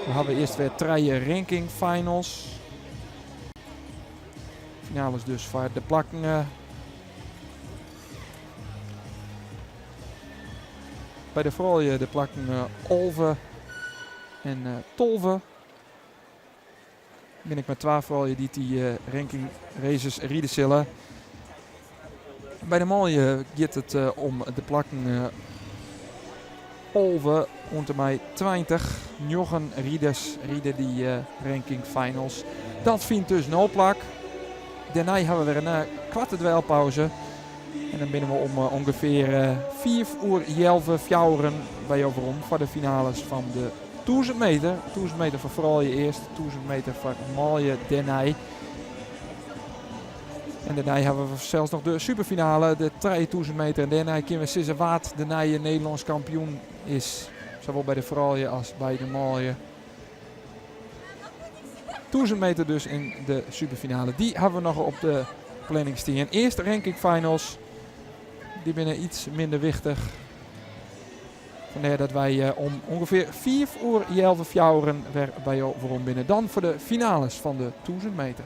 We hawwe earst wer trije ranking finals. Finales dus foar de plakken. Uh, by de froulju de plakken 11 en 12. Bin ik mei twa froulju dy't dy ranking races ride sille. By de manlju giet it om de plakken 11 oant en mei 20. Njoggen riders ride dy ranking finals. Dat fynt dus no plak. Dêrnei hawwe we wer in koarte dweilpauze. En dan binne we om ûngefear fiif oer healwei fjouweren by jo werom foar de finales fan de 1000 meter. 1000 meter foar froulju earst, 1000 meter foar manlju dêrnei. En dêrnei hawwe we sels noch de superfinale, de 3000 meter. En dêrnei kinne we sizze wa't de nije Nederlânsk kampioen is. Sawol by de froulju as by de manlju. 1000 meter dus yn de superfinale. Dy hawwe we noch op de planning stean. Earst ranking finals. Dy binne iets minder wichtich. Fandêr dat wy eh, om ûngefear fiif oer healwei fjouweren wer by jo werom binne. Dan foar de finales fan de 1000 meter.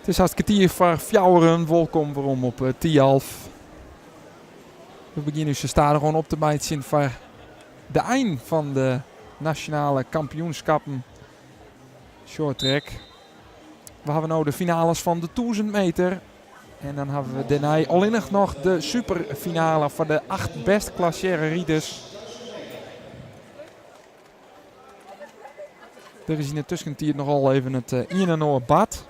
It is hast kertier foar fjouweren. Wolkom werom op Thialf. We begjinne ús stadichoan op te meitsjen foar de ein fan de nasjonale kampioenskappen shorttrack. We hawwe no de finales fan de 1000 meter. En dan hawwe we dêrnei allinnich noch de superfinale foar de acht bêst klassearre riders. Der is yn de tuskentiid nochal even it ien en oar bard.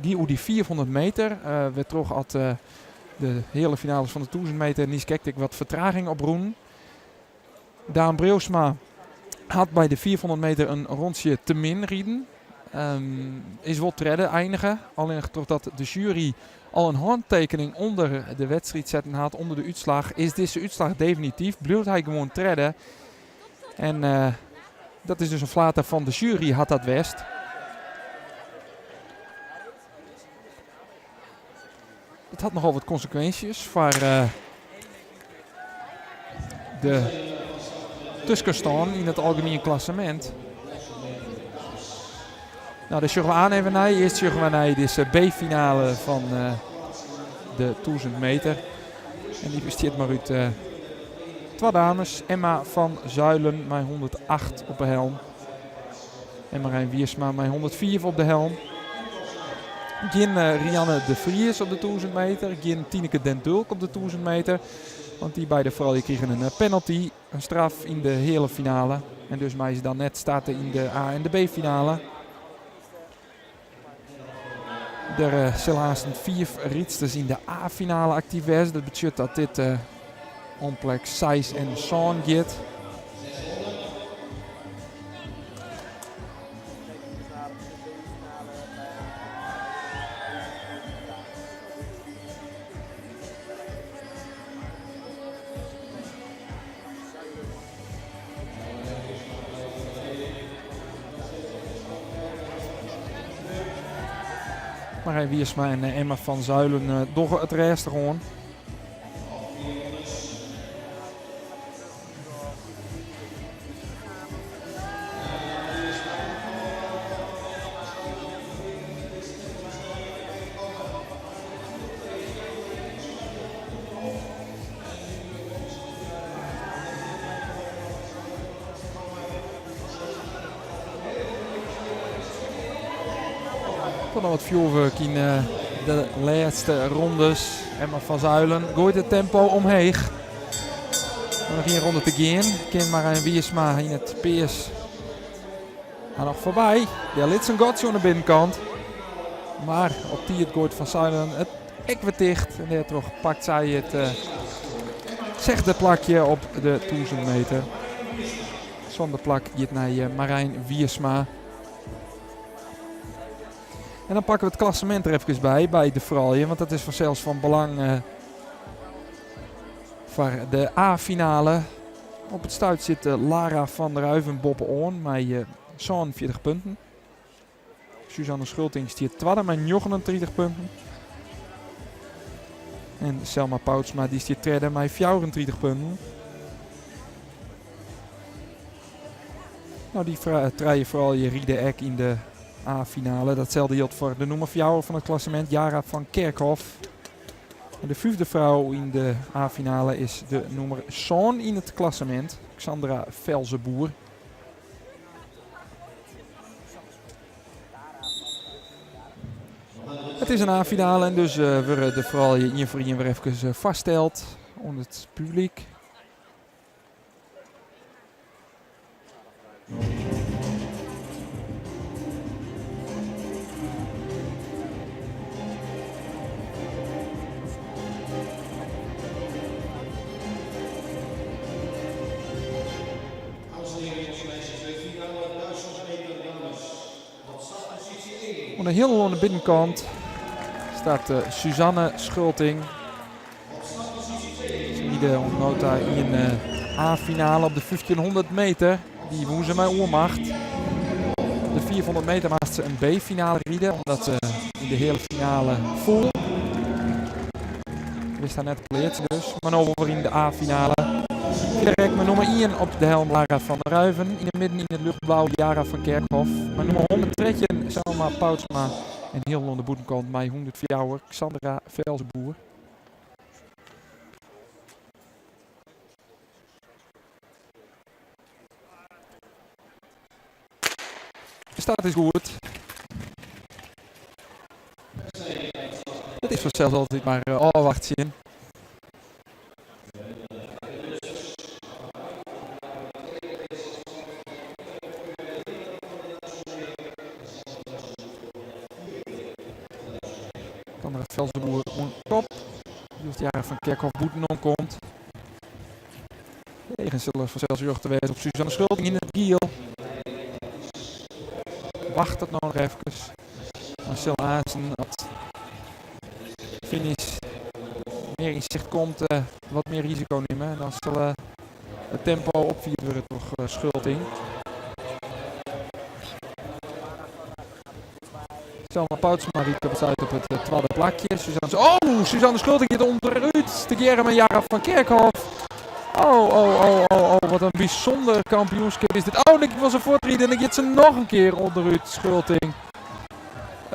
Gie oer dy 500 meter, wêrtroch at de heale finales fan de 1000 meter niiskrekt ek wat fertraging oprûnen. Daan Breeuwsma hat by de 500 meter in rondsje te min riden. Is wol tredde einige, allinnich trochdat de sjuery al in hantekening ûnder de wedstriid setten hat, ûnder de útslach, is dizze útslach definityf. Bliuwt hy gewoan tredde. En dat is dus in flater fan de sjuery hat dat west. Dat hat nochal wat konsekwinsjes foar de tuskenstân yn it algemien klassemint. Nou, dêr sjogge we oan even nei. Earst sjogge we nei dizze B-finale fan de 1000 meter. En dy bestiet mar út twa dames. Emma van Zuilen mei 108 op de helm. En Marijn Wiersma mei 104 op de helm. Gjin Rianne de Vries op de 1000 meter. Gjin Tineke den Dulk op de 1000 meter. Want dy beide froulju krigen in penalty. In straf yn de heale finale. En dus meie se dan net starte yn de A en de B-finale. Der sille aansten fiif rydsters yn de A-finale aktyf wêze. Dat betsjut dat dit om plek seis en sân giet. Marijn Wiersma en Emma van Zuilen dogge it rêstich oan. Toch noch wat fjoerwurk yn de lêste rondes. Emma van Zuilen goait it tempo omheech. Noch ien ronde te gean. Kin Marijn Wiersma yn it pears har noch foarby. Dêr lit se in gatsje oan de binnenkant. Mar op tiid goait Van Zuilen it ek wer ticht. En dêrtroch pakt sy it sechde plakje op de 1000 meter. Sânde plak giet nei Marijn Wiersma. En dan pakke we it klassemint der efkes by, by de froulju. Want dat is fansels fan belang foar de A-finale. Op it stuit sit Lara van der Ruiven boppe-oan mei 47 punten. Suzanne Schulting stiet twadde mei 39 punten. En Selma Poutsma dy stiet tredde mei 34 punten. Nou, dy trije froulju ride ek yn de A-finale. Datselde jildt foar de nûmer fjouwer fan it klassemint, Yara van Kerkhof. En de fyfde frou yn de A-finale is de nûmer sân yn it klassemint, Xandra Velzeboer. It is in A-finale en dus wurde de froulju ien foar ien wer efkes foarsteld oan it publyk. Oan de hiel oan de binnenkant staat Suzanne Schulting. Se ride oant no ta ien A-finale op de 1500 meter. Dy wûn se mei oermacht. Op de 500 meter moast se in B-finale ride, omdat se yn de heale finale foel. Wist har net te pleatsen dus. Mar no wol wer yn de A-finale. Direkt mei nûmer ien op de helm Lara van der Ruiven. Yn de midden yn it ljochtblau Yara van Kerkhof. Mei nûmer 113 Selma Poutsma. En hiel oan de bûtenkant mei 104 Xandra Velzeboer. De start is goed. It is fansels altyd mar ôfwachtsjen. Xandra Velzeboer oan kop. Wylst Yara van Kerkhof bûtenom komt. De eagen sille fansels rjochte wêze op Suzanne Schulting yn it giel. Wachtet no noch efkes. Dan sil aansten as finish mear yn sicht komt wat mear risiko nimme. En dan sil it tempo opfierd wurde troch Schulting. Selma Poutsma rydt op it stuit op it twadde plakje. Suzanne, oh, Suzanne Schulting giet ûnderút tegearre mei Yara van Kerkhof. Oh, oh, oh, oh, oh, wat in bysûnder kampioenskip is dit. Oh, dan wol se fuortride en dan giet se noch in kear ûnderút, Schulting.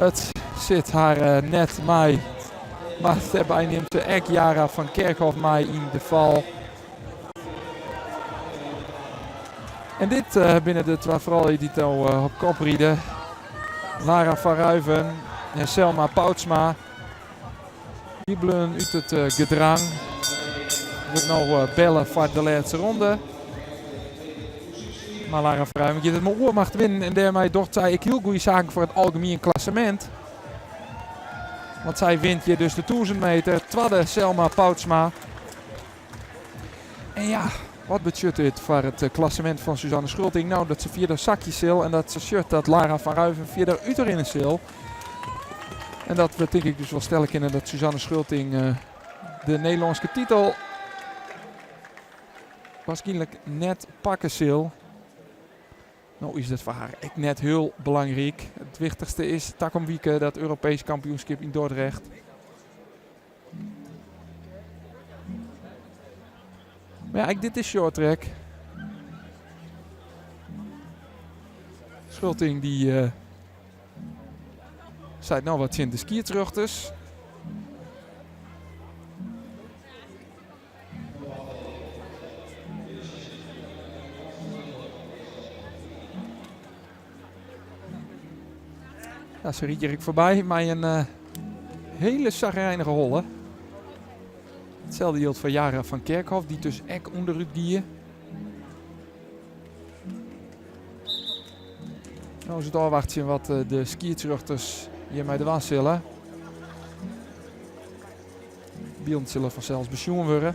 It sit har eh, net mei. Mar dêrby nimt se ek Yara van Kerkhof mei yn de fal. En dit eh, binne de twa froulju dy't no eh, op kop ride. Lara van Ruijven en Selma Poutsma. Dy bleaun út it eh, gedrang. Wurdt no belle foar de lêste ronde. Mar Lara van Ruijven giet it mei oermacht winnen en dêrmei docht sy ek hiel goede saken foar it algemien klassemint. Want sy wint hjir dus de 1000 meter. Twadde Selma Poutsma. En ja, wat betsjut dit foar it klassemint fan Suzanne Schulting? No, dat se fierder sakje sil en dat se sjocht dat Lara van Ruijven fierder útrinne sil. En dat we tink ik dus wol stelle kinne dat Suzanne Schulting de Nederlânske titel waarskynlik net pakke sil. No is dat foar har ek net hiel belangryk. It wichtichste is takom wike dat Europeesk kampioenskip yn Dordrecht. Mar ja, ek dit is shorttrack. Schulting dy uh, seit no wat tsjin de skiedsrjochters. Ja, se rydt hjir ek foarby mei in uh, hiele sagrijnige holle. Itselde jildt foar Yara van Kerkhof, dy't dus ek ûnderút gie. No is it ôfwachtsjen wat eh, de skiedsrjochters hjirmei dwaan sille. Bylden sille fansels besjoen wurde.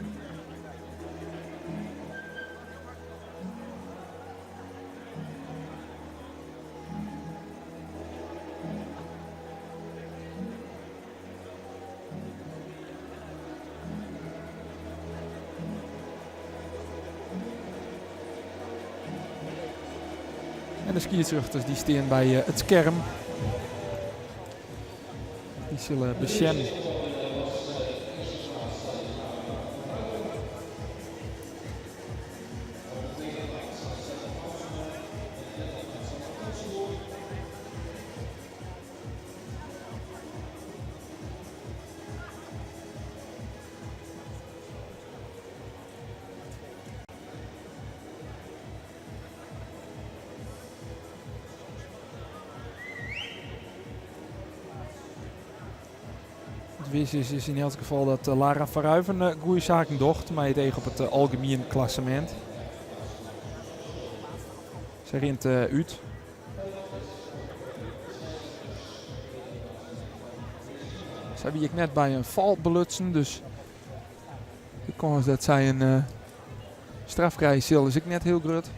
En de skiedsrjochters dy stean by eh, it skerm. Dy sille besjen. It wis is, is yn elts gefal dat eh, Lara van Ruijven eh, goede saken docht mei it each op it eh, algemien klassemint. Sy rint út. Sy wie ek net by in fal belutsen, dus de kâns dat sy in straf krije sil is ek net hiel grut.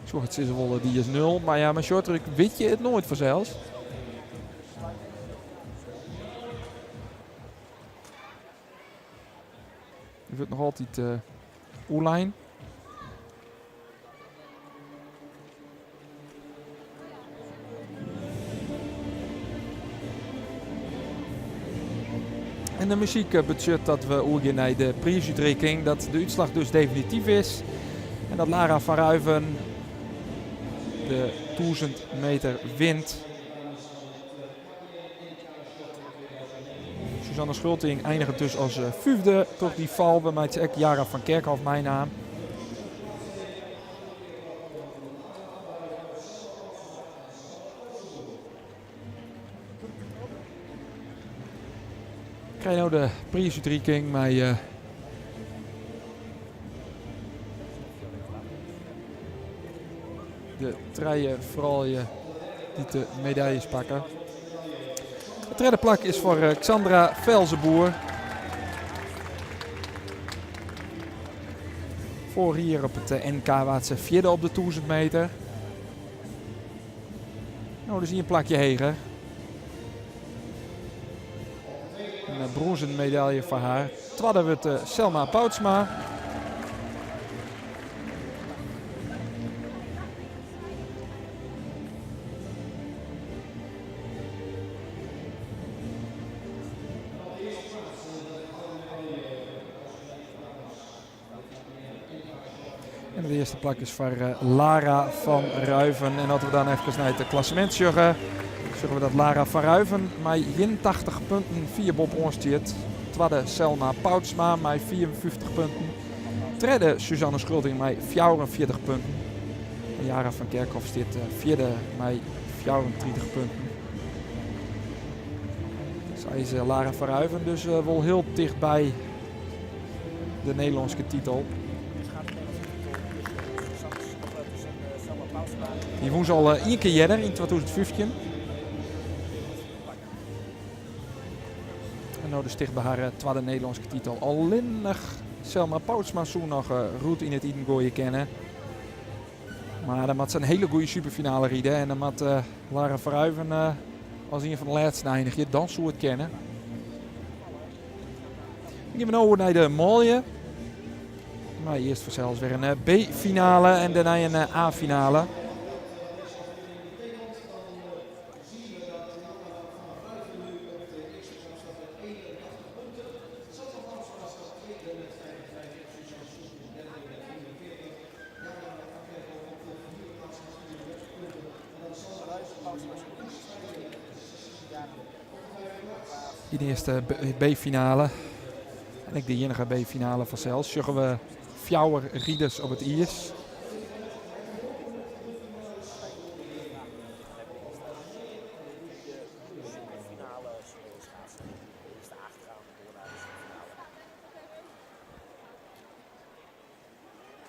Ik soe it sizze wolle, dy is nul. Mar ja, mei shorttrack wit je it noait fansels. Der wurdt noch altyd uh, oerlein. En de muzyk eh, betsjut dat we oergean nei de priisútrikking. Dat de útslach dus definityf is. En dat Lara van Ruijven de 1000 meter wint. Suzanne Schulting einiget dus as fyfde troch dy fal, wêrmei't se ek Yara van Kerkhof meinaam. Krije no de priisútriking mei de trije froulju dy't de medaljes pakke. It tredde plak is foar Xandra Velzeboer. Foarich jier op it NK waard se fjirde op de 1000 meter. No dus ien plakje heger. In brûnzen medalje foar har. Twadde wurdt Selma Poutsma. En it earste plak is foar Lara van Ruijven. En as we dan efkes nei it klassemint sjogge, sjogge we dat Lara van Ruijven mei 81 punten fier boppe-oan stiet. Twadde Selma Poutsma mei 54 punten. Tredde Suzanne Schulting mei 44 punten. En Yara van Kerkhof stiet fjirde mei 34 punten. Sa is Lara van Ruijven dus wol hiel tichtby de Nederlânske titel. Dy wûn se al ien kear earder yn 2015. En no dus ticht by har twadde Nederlânske titel. Allinnich Selma Poutsma soe noch roet yn it iten goaie kinne. Mar dan moat se in hiele goede superfinale ride en dan moat Lara van Ruijven as ien fan de lêsten einigje. Dan soe it kinne. Dan gean we no oer nei de manlju. Mar earst fansels wer in B-finale en dêrnei in A-finale. Yn de earste B-finale, en ek de iennige B-finale fansels, sjogge we fjouwer riders op it iis.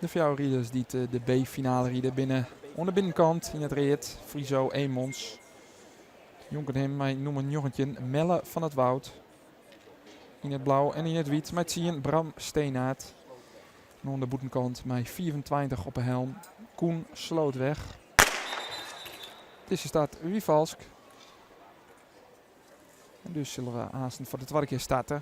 De fjouwer riders dy't de B-finale ride binne oan de binnenkant yn it read Friso Emons. Njonken him mei nûmer 19 Melle van het Woud. Yn it blau en yn it wyt mei tsien Bram Steenaart. En oan de bûtenkant mei 25 op 'e helm Koen Slootweg. Dizze start wie falsk. En dus sille we aansten foar de twadde kear starte.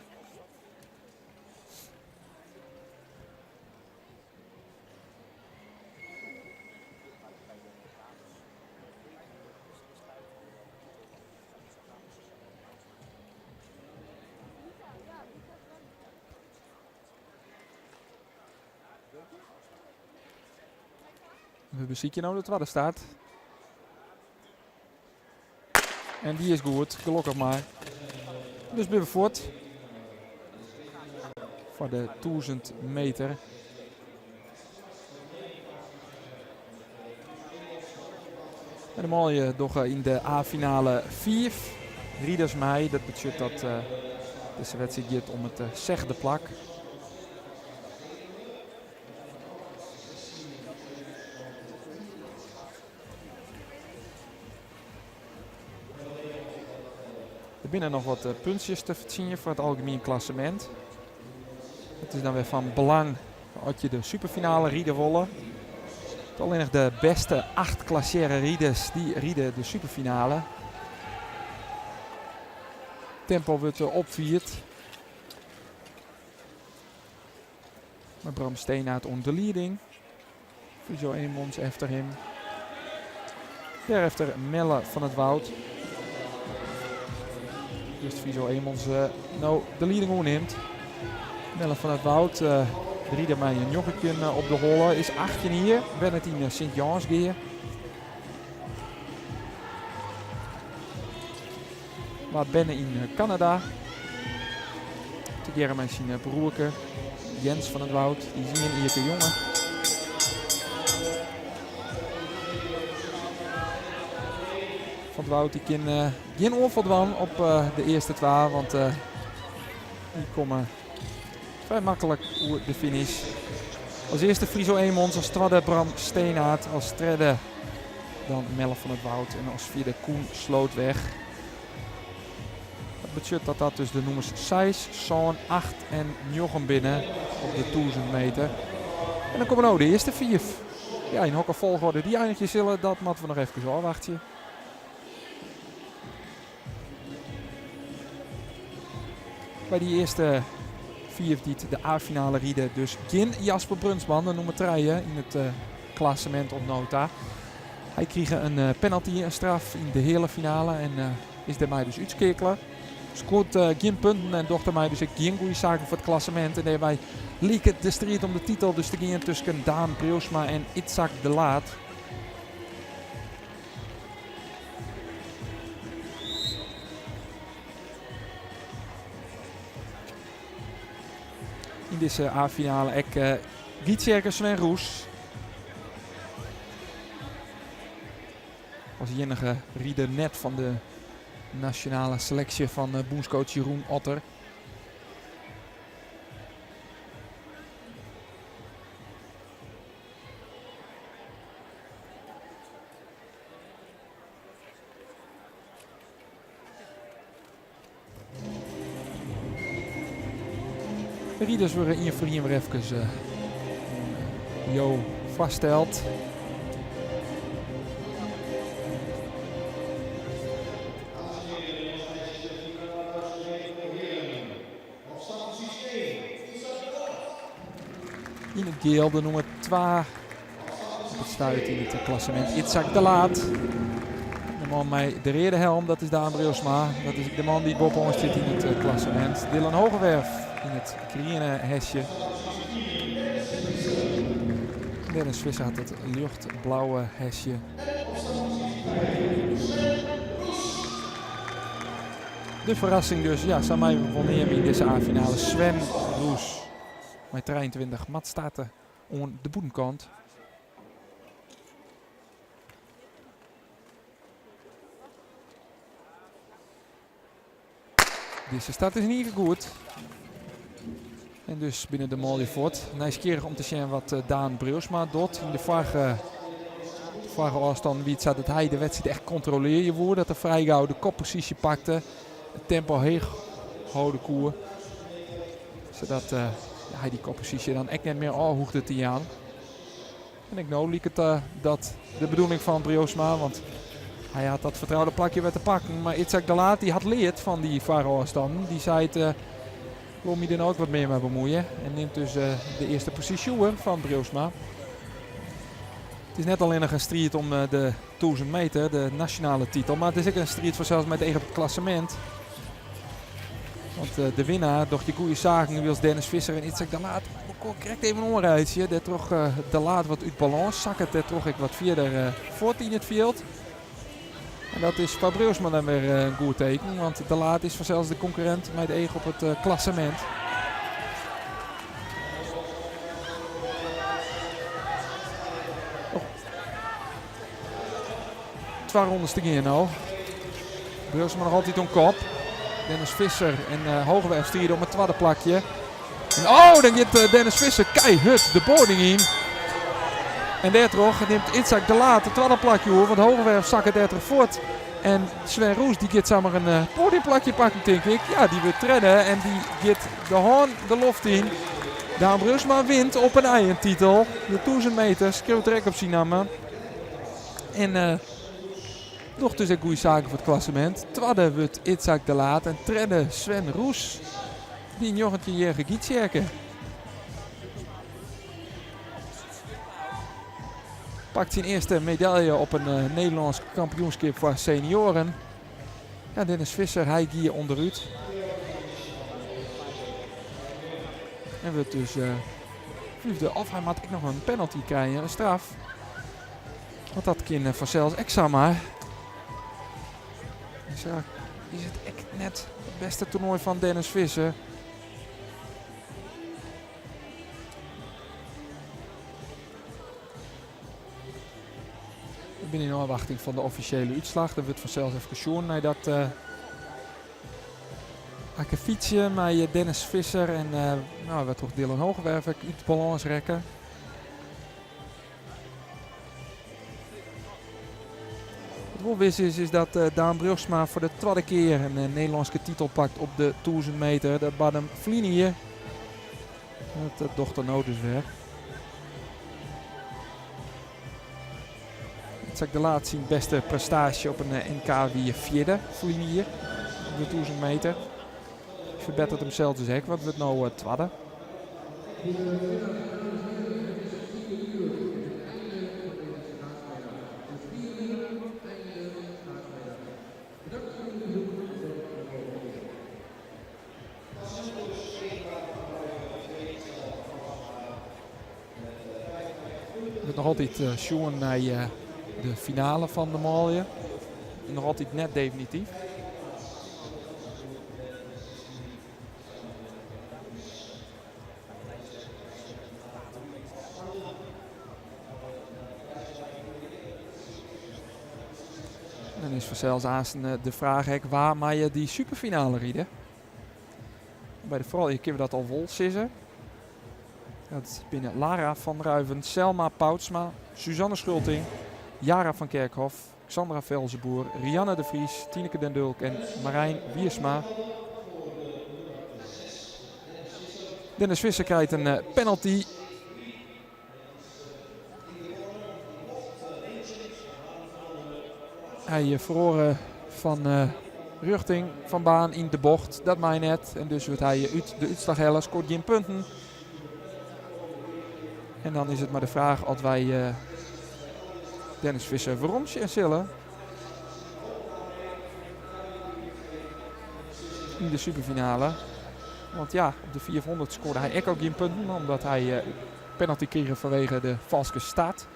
We besykje no de twadde start. En dy is goed, gelokkich mar. Dus binne we fuort foar de 1000 meter. En de manlju dogge yn de A-finale 5 riders mei. Dat betsjut dat uh, dizze wedstriid giet om it uh, sechde plak. Der binne noch wat puntsjes te fertsjinjen foar it algemien klassemint. It is dan wer fan belang as je de superfinale ride wolle. Allinnich de bêste acht klassearre riders dy ride de superfinale. Tempo wurdt opfierd. Mei Bram Steenaart oan de lieding. Friso Emons efter him. Dêrefter Melle van het Woud. Just Friso Emons uh, no de lieding oernimt. Melle van het Woud, uh, de rider mei in 19 op de holle, is 18 jier, wennet yn Sint-Jânsgea. Waard berne yn Kanada. Tegearre mei syn broerke Jens van het Woud, dy is ien jierke jonger. Van het Woud dy kin gjin oanfal dwaan op de earste twa, want dy komme frij maklik oer de finish. As earste Friso Emons, as twadde Bram Steenaert, as tredde dan Melle van het Woud en as fjirde Koen Slootweg. Dat betsjut dat dat dus de nûmers 6, 7, 8 en 9 binne op de 1000 meter. En dan komme no de earste fiif. Ja, yn hokker folchoarder dy einigje sille, dat moatte we noch efkes ôfwachtsje. By dy earste fiif dy't de A-finale ride dus gjin Jasper Brunsman, de nûmer trije yn it klassemint oant no ta. Hy krige in penalty, in straf yn de heale finale en is dêrmei dus útskeakele. Skoart gjin punten en docht dêrmei dus ek gjin goede saken foar it klassemint. En dêrby liket de striid om de titel dus te gean tusken Daan Breeuwsma en Itzhak de Laat. Yn dizze A-finale ek Gytsjerker Sven Roes. As iennige rider net fan de nasjonale seleksje fan bûnscoach Jeroen Otter. De riders wurde ien foar ien wer efkes oan jo foarsteld. Yn it giel de nûmer 2 op it stuit yn it klassemint Itzhak de Laat. De man mei de reade helm, dat is Daan Breeuwsma. Dat is ek de man dy't boppe-oan stiet yn it klassemint. Dylan Hoogerwerf yn it griene hesje. Dennis Visser hat it ljochtblauwe hesje. De ferrassing dus, ja, sa meie we wol neame yn dizze A-finale. Sven Roes mei 23 moat starte oan de bûtenkant. Dizze start is yn ien kear goed. En dus binne de manlju fuort. Nijsgjirrich om te sjen wat Daan Breeuwsma docht. Yn de foarige, foarige ôfstân wie it sa dat hy de wedstriid echt kontrolearje woe. Dat er frij gau de kopposysje pakte. It tempo heech hâlde koe. Sadat hy dy kopposysje dan ek net mear ôf hoegde te jaan. En ek no liket dat de bedoeling fan Breeuwsma, want hy hat dat fertroude plakje wer te pakken. Mar Itzhak de Laat dy hat leard fan dy foarige ôfstannen. Dy seit, wol my der no ek wat mear mei bemoeie. En nimt dus de earste posysje oer fan Breeuwsma. It is net allinnich in striid om de 1000 meter, de nasjonale titel, mar it is ek in striid fansels mei it each op it klassemint. Want de winnaar docht je goede saken, wylst Dennis Visser en Itzhak de Laat elkoar krekt even oanreitsje. Dêrtroch De Laat wat út balâns, sakket dêrtroch ek wat fierder fuort yn it fjild. En dat is foar Breeuwsma dan wer in goed teken, want De Laat is fansels de konkurrint mei it each op it klassemint. Twa rondes te gean no. Breeuwsma noch altyd oan kop. Dennis Visser en uh, Hoogerwerf stride om it twadde plakje. En oh, dan giet Dennis Visser keihurd de boarding yn. En dêrtroch nimt Itzhak de Laat it twadde plakje oer, want Hoogerwerf sakket dêrtroch fuort. En Sven Roes dy giet samar in uh, podiumplakje pakken, tink ik. Ja, dy wurdt tredde en dy giet de hân de loft yn. Daan Breeuwsma wint op 'e nij in titel. De 1000 meter skriuwt er ek op syn namme. En uh, docht dus ek goede saken foar it klassemint. Twadde wurdt Itzhak de Laat en tredde Sven Roes. Dy 19-jierrige Gytsjerker. Pakt syn earste medalje op in uh, Nederlânsk kampioenskip foar senioaren. Ja, Dennis Visser, hy gie ûnderút. En wurdt dus uh, fiifde. Of hy moat ek noch in penalty krije, in straf. Want dat kin fansels ek samar. Sa. Is it ek net it bêste toernoai fan Dennis Visser. We binne yn ôfwachting fan de offisjele útslach. Der wurdt fansels efkes sjoen nei dat akkefietsje mei Dennis Visser en nou, wêrtroch Dylan Hoogerwerf ek út balâns rekke. Wat wol wis is, is dat Daan Breeuwsma foar de twadde kear in Nederlânske titel pakt op de 1000 meter. Dat barde him ferline jier. Dat docht er no dus wer. Itzhak de Laat syn bêste prestaasje op in NK wie fjirde ferline jier op de 1000 meter. Ferbetteret himsels dus ek wat, wurdt no twadde. Wurdt noch altyd sjoen nei de finale fan de manlju. Noch altyd net definityf. Dan is fansels aansten de fraach ek wa mei dy superfinale ride. By de froulju kinne we dat al wol sizze. Dat binne Lara van Ruijven, Selma Poutsma, Suzanne Schulting, Yara van Kerkhof, Xandra Velzeboer, Rianne de Vries, Tineke den Dulk en Marijn Wiersma. Dennis Visser krijt in penalty. Hy feroare fan rjochting fan baan yn de bocht. Dat mei net. En dus wurdt hy út de útslach helle. Skoart gjin punten. En dan is it mar de fraach oft wy Dennis Visser werom sjen sille. Yn de superfinale. Want ja, op de 400 skoarde hy ek al gjin punten. Omdat hy penalty krige fanwege de falske start.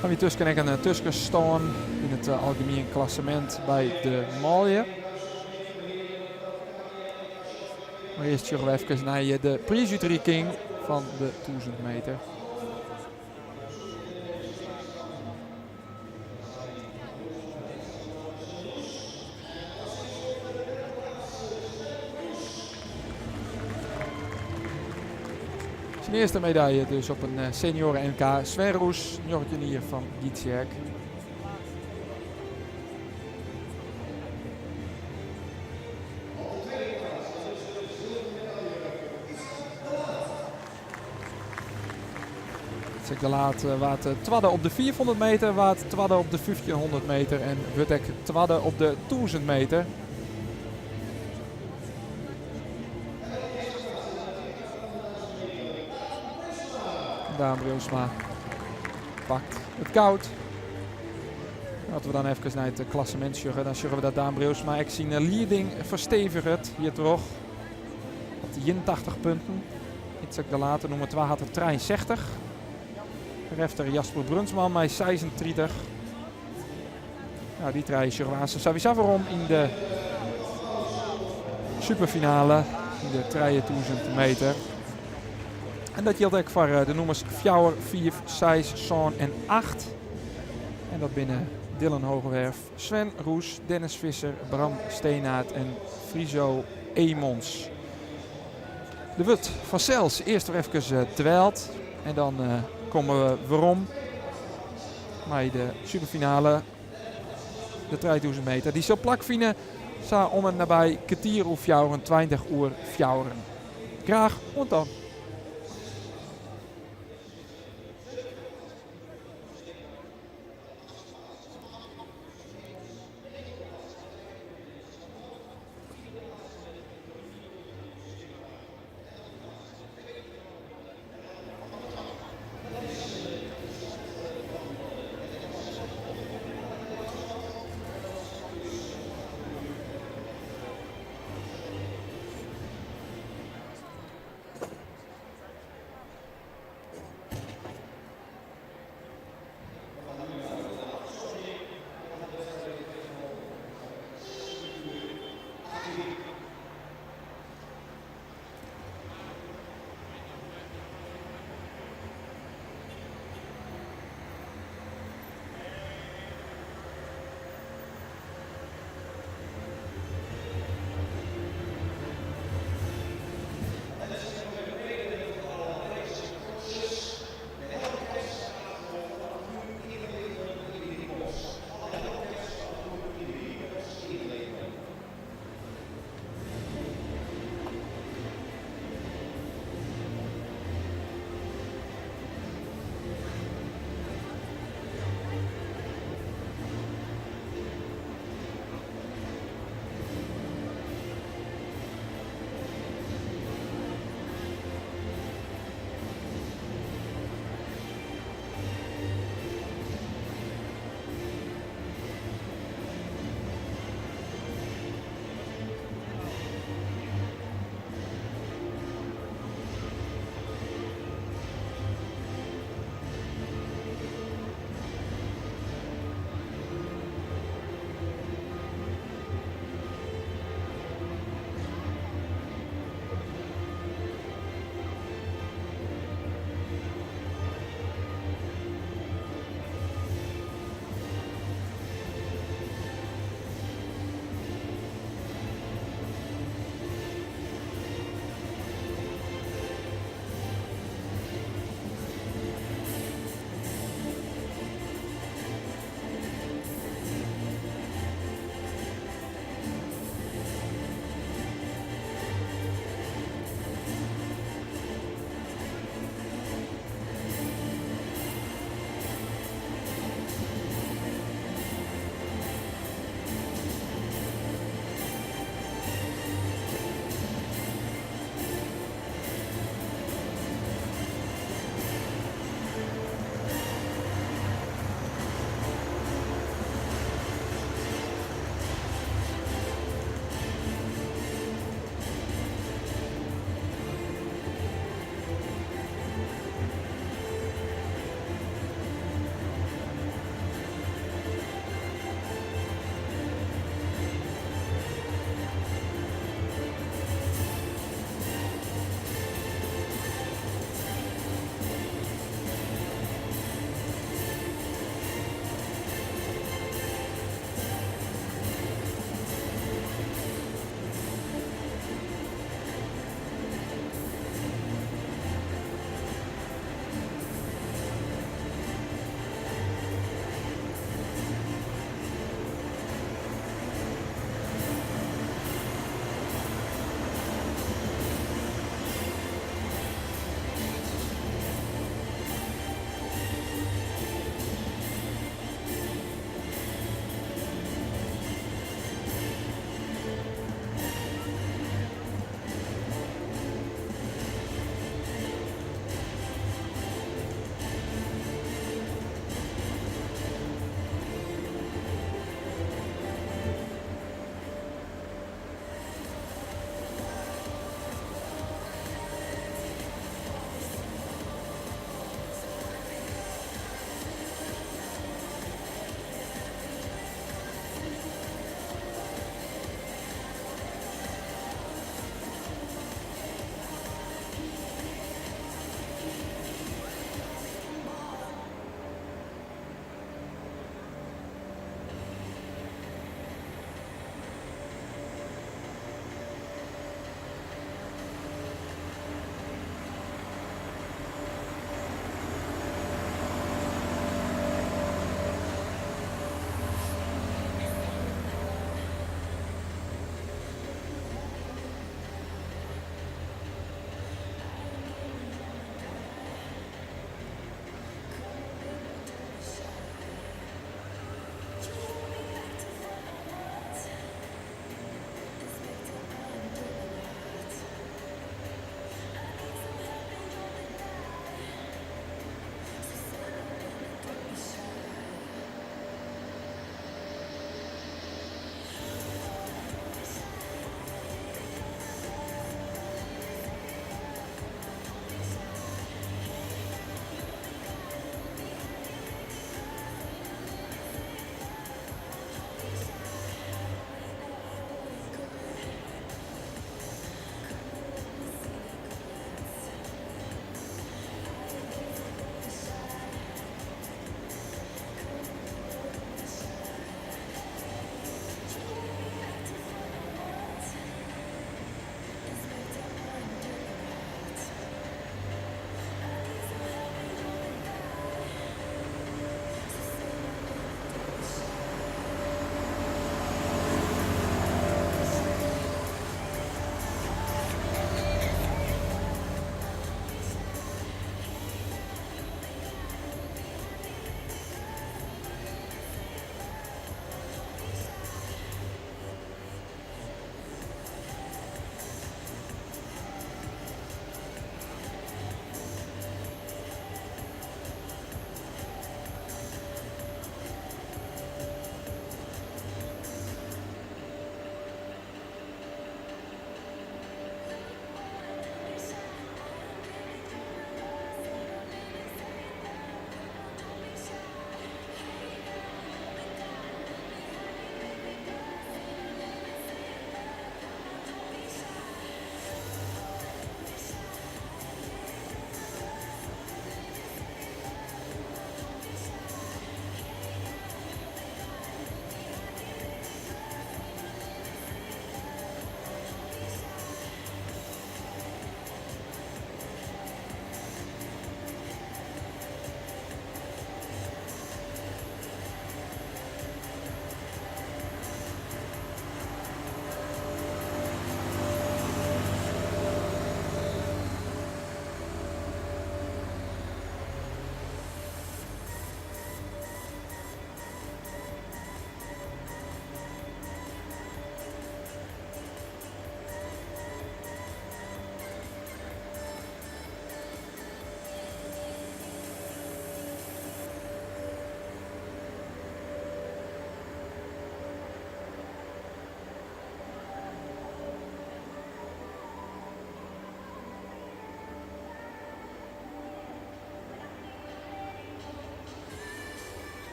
Ha wy tusken ek in tuskenstân yn it algemien klassemint by de manlju. Mar earst sjogge we efkes nei de priisútriking fan de 1000 meter. Syn earste medalje dus op in senioaren NK. Sven Roes, 19 jier fan Gytsjerk. Itzhak de Laat waard twadde op de 500 meter, waard twadde op de 1500 meter en wurdt ek twadde op de 1000 meter. Daan Breeuwsma pakt it goud. As we dan efkes nei it klassemint sjogge, dan sjogge we dat Daan Breeuwsma ek syn lieding fersteviget hjirtroch. Hat 81 punten. Itzhak de Laat, de nûmer twa, hat der 63. Derefter Jasper Brunsmann mei 36. Nou, dy trije sjogge we aanst sawiesa werom yn de superfinale yn de 3000 meter. En dat jildt ek foar de nûmers 4, 5, 6, 7 en 8. En dat binne Dylan Hoogerwerf, Sven Roes, Dennis Visser, Bram Steenaert en Friso Emons. Der wurdt fansels earst wer efkes dweild en dan komme we werom mei de superfinale, de 3000 meter. Dy sil plakfine sa om en nabij kertier oer fjouweren, 20 oer fjouweren. Graach oant dan.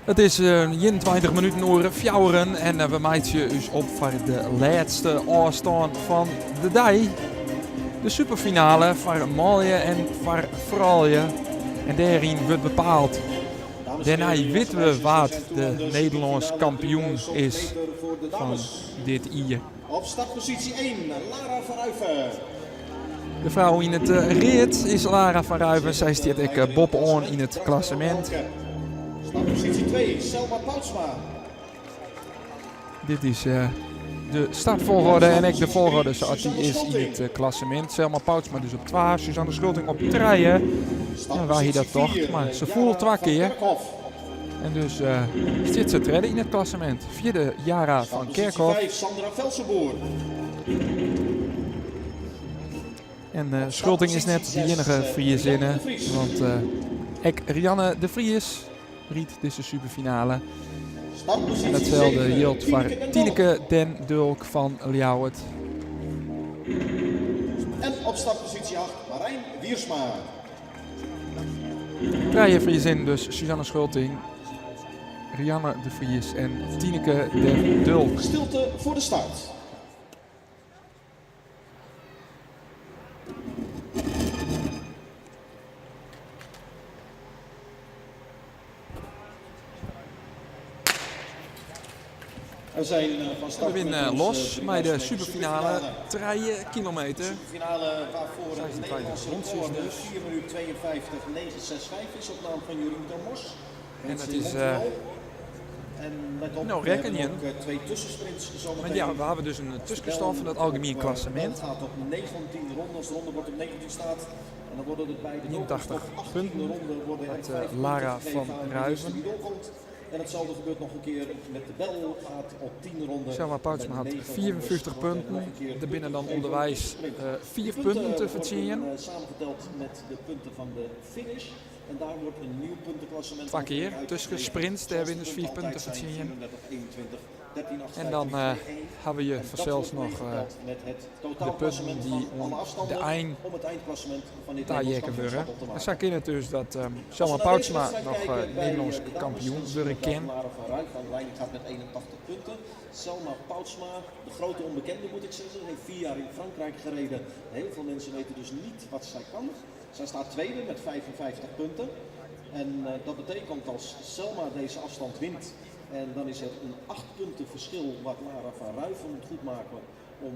It is 21 minuten oer fjouweren en we meitsje ús op foar de lêste ôfstân fan de dei. De superfinale foar manlju en foar froulju. En dêryn wurdt bepaald. Dêrnei witte we wa't de Nederlânsk kampioen is fan dit jier. Op startpositie 1, Lara van Ruijven. De frou yn it read is Lara van Ruijven. Sy stiet ek boppe-oan yn it klassemint. Startpositie 2, Selma Poutsma. Dit is de startvolgorde en ek de volgorde sa't dy is yn it klassemint. Selma Poutsma dus op 2, Suzanne Schulting op 3. Ja, wa hie dat tocht? Mar se foel twa kear. En dus stiet se tredde yn it klassemint. Fjirde Yara van Kerkhof. 5, Sandra Velsenboer. En Schulting is net de iennige Friezinne, want ek Rianne de Vries rydt dizze superfinale. En datselde jildt foar Tineke den Dulk fan Ljouwert. En op startpositie 8 Marijn Wiersma. Trije Friezinnen dus, Suzanne Schulting, Rianne de Vries en Tineke den Dulk. Stilte voor de start. We zijn van start We winnen met onze los bij de drieduizend superfinale superfinale. 3 kilometer. Superfinale waarvoor het 26 Nederlandse rondjes record dus. 4 minuut 52, 965 is op naam van Jorien ter Mors. En dat Mensen in is, Montreal. En let op, nou, we hebben rekenen. ook twee tussensprints zometeen. Want ja, we hebben dus een tussenstand van het algemeen Op, klassement. Het gaat op 19 ronden, als de ronde wordt op 19 staat. En dan worden het bij de 89 doorkomst op 18 punten ronden worden er Met vijf punten Lara gegeven van aan de Ruijven. eerste die doorkomt. En hetzelfde gebeurt nog een keer met de bel gaat op 10 ronden. Selma Poutsma Bij had de negen 54 rondes wordt er punten. nog een keer Er binnen dan punten onderwijs gegeven op de sprint. 4 Die punten te worden, verdienen. samengeteld met de punten van de finish. En daar wordt een nieuw puntenklassement Twee keer uitgegeven. tussen sprints, daar Zoals winnen de ze 4 punten punten altijd zijn, verdienen. 34, 21, 13, 8, En dan 15, 2, 1. hebben we En dat vanzelfs wordt nog meegeteld met het de punten totaalklassement die van alle om de afstanden eind om het eindklassement van dit daar Nederlands jekken worden. kampioenschap op te En maken. zo kan het dus dat Als Selma we naar deze Poutsma wedstrijd nog kijken bij, Nederlands de dames, kampioen dan zien we worden dat kan. Lara van Ruijven aan de leiding gaat met 81 punten. Selma Poutsma, de grote onbekende moet ik zeggen, heeft 4 jaar in Frankrijk gereden. Heel veel mensen weten dus niet wat zij kan. Zij staat tweede met 55 punten. En dat betekent als Selma deze afstand wint, en dan is het een 8 punten verschil wat Lara van Ruijven moet goedmaken om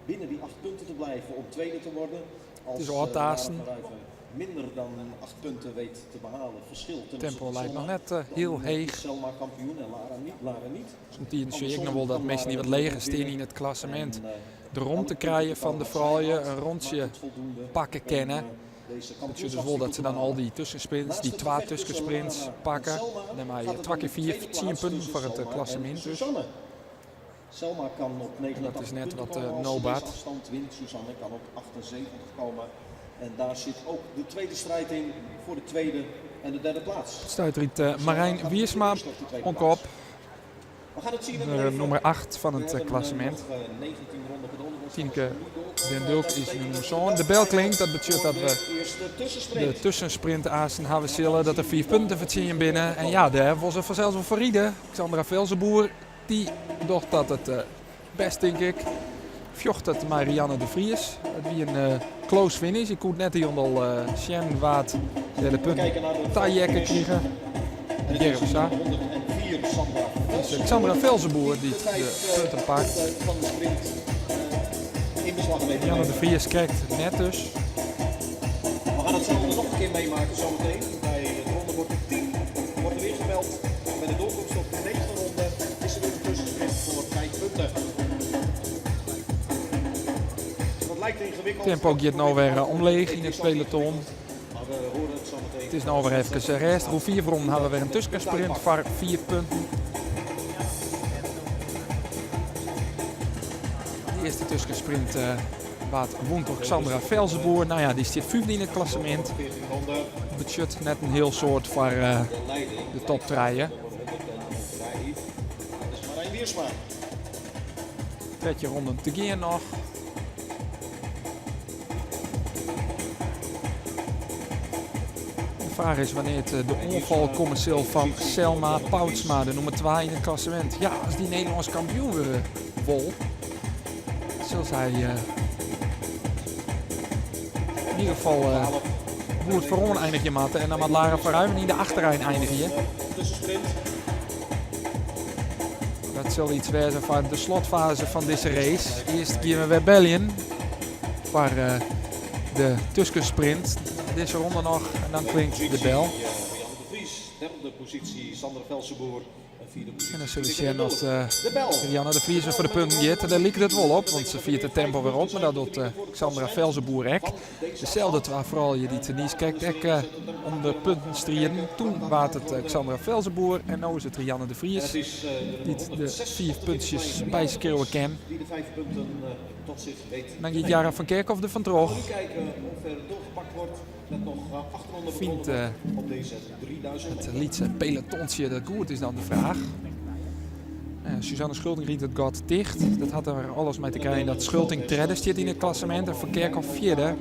binnen die 8 punten te blijven, om tweede te worden. Als, Het is Lara Oortaasen. van Ruijven minder dan 8 punten weet te behalen, verschil ten opzichte Tempo van lijkt nog Selma, net dan heel is heeg. Selma kampioen en Lara niet. Lara niet. Soms zie ik nog wel dat mensen die wat leger staan in het klassement. En, De rond te krijgen van de vrouwen, een rondje maakt het voldoende pakken om, kennen. deze Het is dus wel dat ze dan al die tussensprints, die Naast het 2 gevecht tussen tussensprints Lara en pakken. Selma Dan maar gaat je het 2 om keer de 4, tweede 10 plaats punten tussen voor het Selma en klassement dus. Suzanne. Selma kan op En dat is 89 net punten wat, komen als ze Nobaat. deze afstand wint. Suzanne kan op 78 komen. En daar zit ook de tweede strijd in voor de tweede en de derde plaats. Stuitriet Selma Marijn gaat Wiersma eerst op de tweede on plaats. kop. We gaan het zien en Nummer beleven. 8 van We het hebben, klassement. nog, 19 ronden gedaan. We Tineke staan nu door. Den Dulk Dat is betekent nummer dat zo'n. we De bel klinkt, dat betekent dat voor we de eerste tussensprint. de tussensprint aan hebben zullen. Dat er 4 punten verdienen binnen. En ja, daar was er vanzelfs wel voor rieden. Xandra Velzenboer, die dacht dat het best, denk ik. Vjocht het Marianne de Vries. Het wie een close finish. Ik kon net hier al Sjen Waad de We punten kijken naar de Tajekken finish. kregen. En het is Jeremsa. 104 Sandra Dus Velzenboer. Xandra Velzenboer die De de vijf, punten pakt. punten van de sprint in beslag nemen. Marianne de Vries krijgt net dus. We gaan hetzelfde nog een keer meemaken zometeen. Bij het rondebord op 10 wordt er weer gebeld. Bij de doorkomst op de 9e ronde is er weer een tussensprint voor 5 punten. Dat lijkt ingewikkeld. Tempo gaat nou weer omleeg in het peloton. Maar we horen het zo meteen. Het is nou weer even rest. Hoe 4 ronden hadden we weer een tussensprint voor 4 punten. De eerste tussensprint waard won door Xandra Velzenboer. Die zit 5e in het klassement. Budget net een heel soort voor de top 3. Tredje ronde te gaan nog. De fraach is wannear't de oanfal komme sil fan Selma Poutsma, de nûmer 2 yn it klassemint. Ja, as dy Nederlânsk kampioen wurde wol, sil sy yn ieder gefal goed foaroan einigje moatte. En dan moat Lara van Ruijven yn de achterein einigje. Dat sil iets wêze foar de slotfase fan dizze race. Earst gean we wer beljen foar de tuskensprint. Dizze ronde noch en dan klinkt de bel. De Vries, derde positie Sandra Velzeboer en vierde positie En dan sille we sjen oft De Bel. Rianne de Vries wer foar de punten giet. Dêr liket it wol op, want se fiert it tempo wer op. Mar dat docht Xandra Velzeboer ek. Deselde twa froulju dy't niiskrekt ek om de punten strieden. Toen waard it Xandra Velzeboer en no is it Rianne de Vries dy't de 5 puntsjes byskriuwe kin. Die de 5 punten tot zich weet Dan giet Yara van Kerkhof der fan troch. Nu kijken of er doorgepakt wordt met nog 8 ronden Fynt op deze 3000 it lytse pelotontsje dat goed is dan de fraach. Suzanne Schulting rydt it gat ticht. Dat hat der alles mei te krijen dat Schulting tredde stiet yn it klassemint en Van Kerkhof fjirde.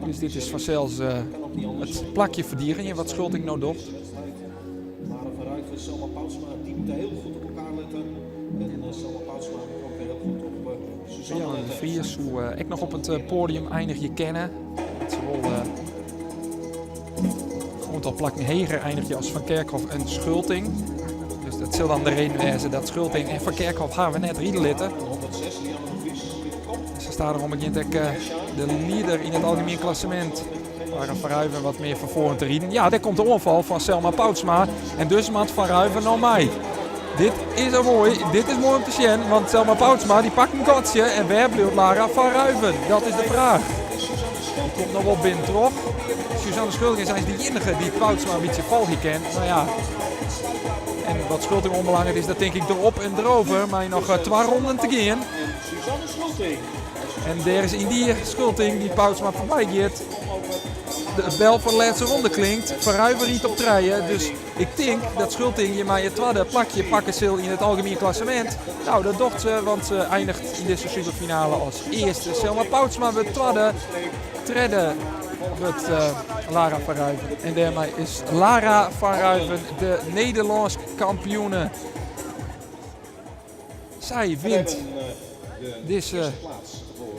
Dus dit is fansels it plakje ferdigenjen wat Schulting no docht. Lara van Ruijven, Selma Poutsma, die moeten heel goed op elkaar letten. En Selma Poutsma moet ook weer heel goed op Suzanne Rianne de letten. Vries soe ek noch op it poadium einigje kinne. Dat se wol in oantal plakken heger einigje as Van Kerkhof en Schulting. Dus dat sil dan de reden wêze dat Schulting en Van Kerkhof har wer net ride litte. 106, Rianne de Vries op kop. Se staat derom begjint ek de lieder yn it algemien klassemint. Lara van Ruijven wat mear fan foaren te riden. Ja, dêr komt de oanfal fan Selma Poutsma. En dus moat Van Ruijven no mei. Dit is al moai. Dit is moai om te sjen. Want Selma Poutsma die pakt in gatsje. En wêr bliuwt Lara van Ruijven? Dat is de fraach. Die komt noch wol binnen troch. Suzanne Schulting is eins de iennige dy't Poutsma in bytsje folgje kin. Nou ja. En wat Schulting oanbelanget is dat tink ik derop en derover. Mei noch 2 ronden te gean. Suzanne Schulting. En dêr is yndie Schulting dy't Poutsma foarby giet. De bel foar de lêste ronde klinkt. Van Ruijven rydt op trije. Dus ik tink dat Schulting hjirmei it twadde plakje pakke sil yn it algemien klassemint. Nou, dat docht se, want se einiget yn dizze superfinale as earste. Selma Poutsma wurdt twadde. Tredde wurdt Lara van Ruijven. En dêrmei is Lara van Ruijven de Nederlânsk kampioene. Sy wint dizze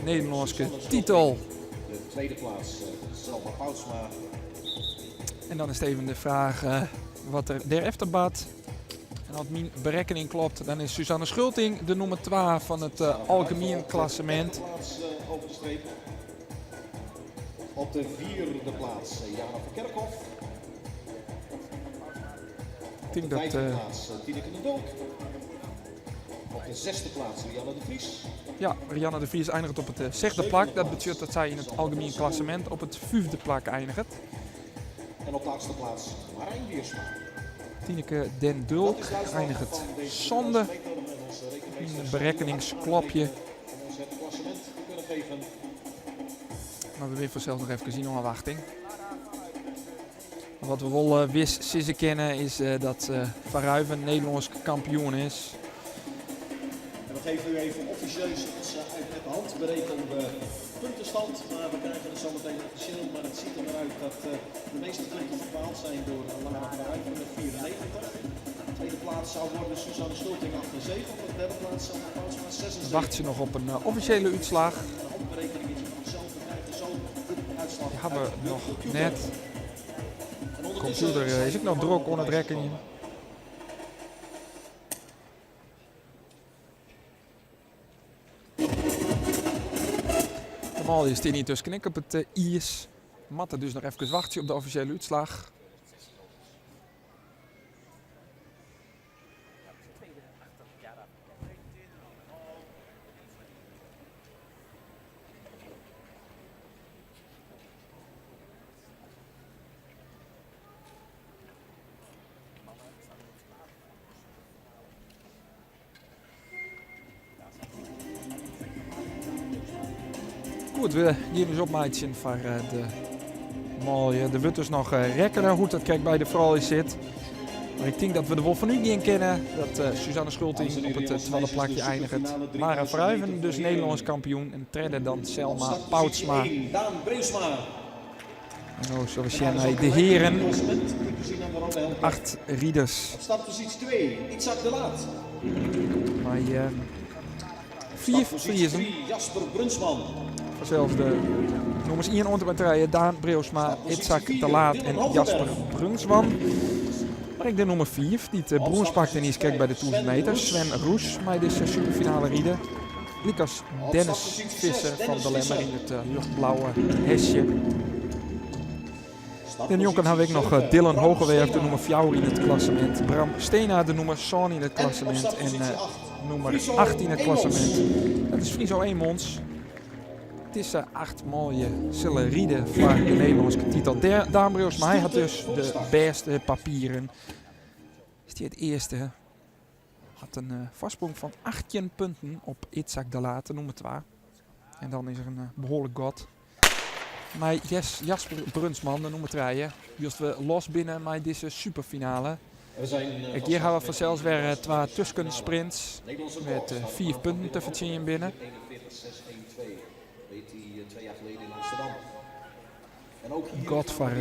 Nederlânske titel. De tweede plaats Selma Poutsma. En dan is it even de fraach wat der dêrefter bart. En as myn berekkening klopt, dan is Suzanne Schulting de nûmer 2 fan it algemien klassemint. Op de vierde plaats Jana van Kerkhof. Ik tink dat, Op de vijfde plaats Tineke de Dulk. Op de zesde plaats Rianne de Vries. Ja, Rianne de Vries einiget op it sechde plak. Dat betsjut dat sy yn it algemien klassemint op it fyfde plak einiget. En op de achtste plaats Marijn Wiersma. Tineke den Dulk einiget sânde yn in berekkeningsklopje. Mar we binne fansels noch efkes yn ôfwachting. Mar wat we wol wis sizze kinne is dat Van Ruijven Nederlânsk kampioen is. En we geven u even officieus onze uit met de hand berekende puntenstand. Maar we krijgen het zometeen officieel. Maar het ziet er maar uit dat de meeste punten bepaald zijn door Lara van Ruijven met 94. De tweede plaats zou worden Suzanne Schulting 78. De derde plaats Selma Poutsma 76. Wacht ze noch op in offisjele útslach. De handberekening is het zelf. We krijgen zo de uitslag Die hawwe we uit de noch computer. net. En De ondertussen computer zijn is ek noch de drok oan it mannen rekkenjen. De manlju steane yntusken ek op it iis. Moatte dus noch efkes wachtsje op de offisjele útslach. Goed, we gean ús opmeitsjen foar de manlju. Der wurdt dus noch rekkene hoe't dat krekt by de froulju sit. Mar ik tink dat we der wol fan útgean kinne dat Suzanne Schulting op it twadde plakje einiget. Lara van Ruijven dus Nederlânsk kampioen en tredde dan Selma Poutsma. Daan Breeuwsma. En no sille we sjen nei de hearen. Acht riders. Op startpositie 2, Itzhak de Laat. Mei fiif Friezen. Jasper Brunsman. Fansels de nûmers ien oant en mei trije, Daan Breeuwsma, Itzhak de Laat en Jasper Brunsman. Mar ek de nûmer fiif, dy't brûns pakte yn krekt by de 1000 meter, Sven Roes, mei dizze superfinale ride. Lykas Dennis Visser fan De Lemmer yn it ljochtblauwe hesje. Dêrnjonken ha we ek noch Dylan Hoogerwerf, de nûmer fjouwer yn it klassemint. Bram Steenaart, de nûmer sân yn it klassemint. En nûmer acht yn it klassemint, dat is Friso Emons. Dizze acht manlju sille ride foar de Nederlânske titel. Daan Breeuwsma, hy hat dus de bêste papieren. Stiet earste. Hat in foarsprong fan 18 punten op Itzhak de Laat, de nûmer twa. En dan is der in behoarlik gat mei Jasper Brunsman, de nûmer trije. Wylst we los binne mei dizze superfinale. Ek hjir hawwe we fansels wer twa tuskensprints wêr't fiif punten te fertsjinjen binne. Gat foar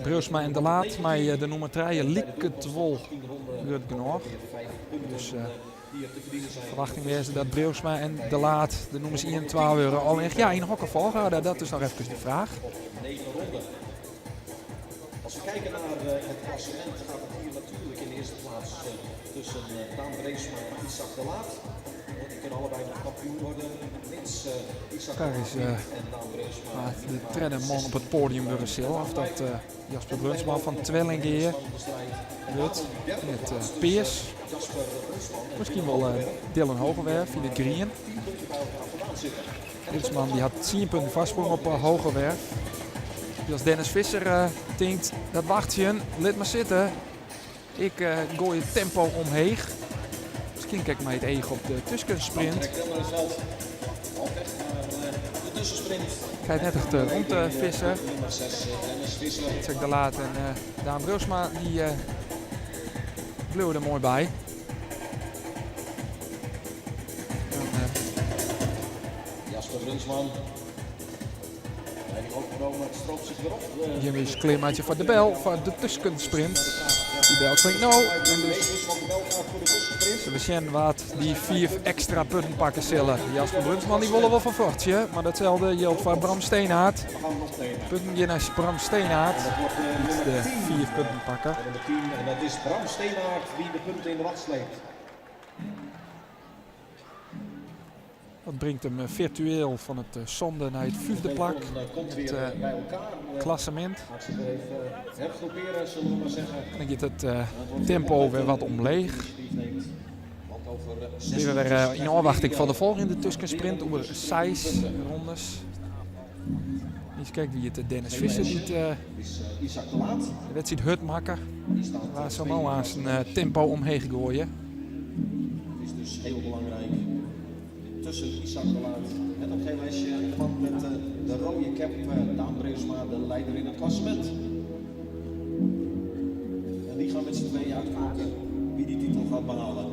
Breeuwsma en De Laat mei de nûmer trije liket wol grut genôch. Dus ferwachting wêze dat Breeuwsma en De Laat de nûmers ien en twa wurde. Allinnich ja, yn hokker folchoarder, dat is noch efkes de fraach. Als we kijken naar het klassement gaat het hier natuurlijk in de eerste plaats tussen Daan Breeuwsma en Itzhak de Laat. Die kunnen allebei nog kampioen worden. Mits Itzhak Daar is wa't de tredde man op it poadium wurde sil. Of dat Jasper Brunsman fan Twellingea wurdt yn it pears. Miskien wol Dylan Hoogerwerf yn it grien. Brunsman dy hat tsien punten foarsprong op Hoogerwerf. Wylst Dennis Visser tinkt, dat wachtsjen, lit mar sitte. Ik goai it tempo omheech. Miskien ek mei it each op de tuskensprint. Krijt net echt romte Visser. Itzhak de Laat en Daan Breeuwsma dy bliuwe der moai by. Jasper Brunsman. Gean we ús klearmeitsje foar de bel, foar de tuskensprint. Dy bel klinkt no. En dus sille we sjen wa't dy fiif ekstra punten pakke sille. Jasper Brunsman dy wol der wol foar fjochtsje, mar datselde jildt foar Bram Steenaart. Punten gean nei Bram Steenaart, dy't de fiif punten pakke. En dat is Bram Steenaart die de punten in de wacht sleept. Dat bringt him firtueel fan it sânde nei it fyfde plak yn it klassemint. En dan giet it tempo wer wat omleech. Binne we wer yn ôfwachting fan de folgjende tuskensprint oer seis rondes. Eens kijken wie it Dennis Visser dy't de wedstriid hurd makke. Wa sil no aanst in tempo omheech goaie? Is dus heel belangrijk. Tussen Isak de Laat met op geen lesje en de man met de rode cap, Daan Breeuwsma, de leider in het klassement. En die gaan met z'n tweeën uitmaken wie die titel gaat behalen.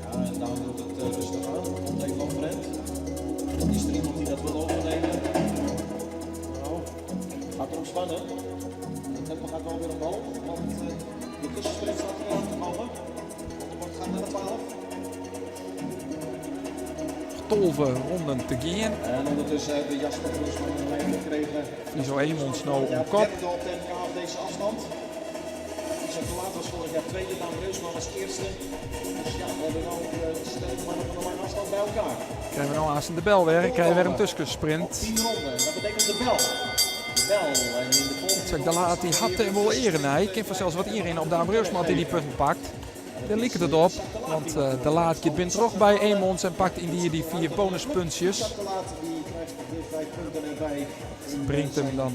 Ja, en Daan doet het rustig aan. Komt even overeind. Is er iemand die dat wil overnemen? Nou, gaat erom spannen. Het tempo gaat wel weer omhoog, want de tussensprint staat er aan te komen. Want de bord gaat naar de 12. 12 ronden te gean. En ondertussen hebben Jasper Brunsman een lijn gekregen. Friso Emons no oan kop. Derde op de NK op deze afstand. Isak de Laat was vorig jaar tweede, Daan Breeuwsma was eerste. Dus ja, we hebben nou de sterke mannen van de lange afstand bij elkaar. Krijgen we nou aanstaan de bel weer, krijgen we weer een tussensprint. Op 10 ronden, dat betekent de bel. De bel en in de volgende Isak de Laat die hat er wol earen nei. Kin fansels wat ynrinne op Daan Breeuwsma as hy dy punten pakt. Dêr liket it op, want De Laat giet bin troch by Emons en pakt yndie dy fiif bonuspuntsjes. Bringt him dan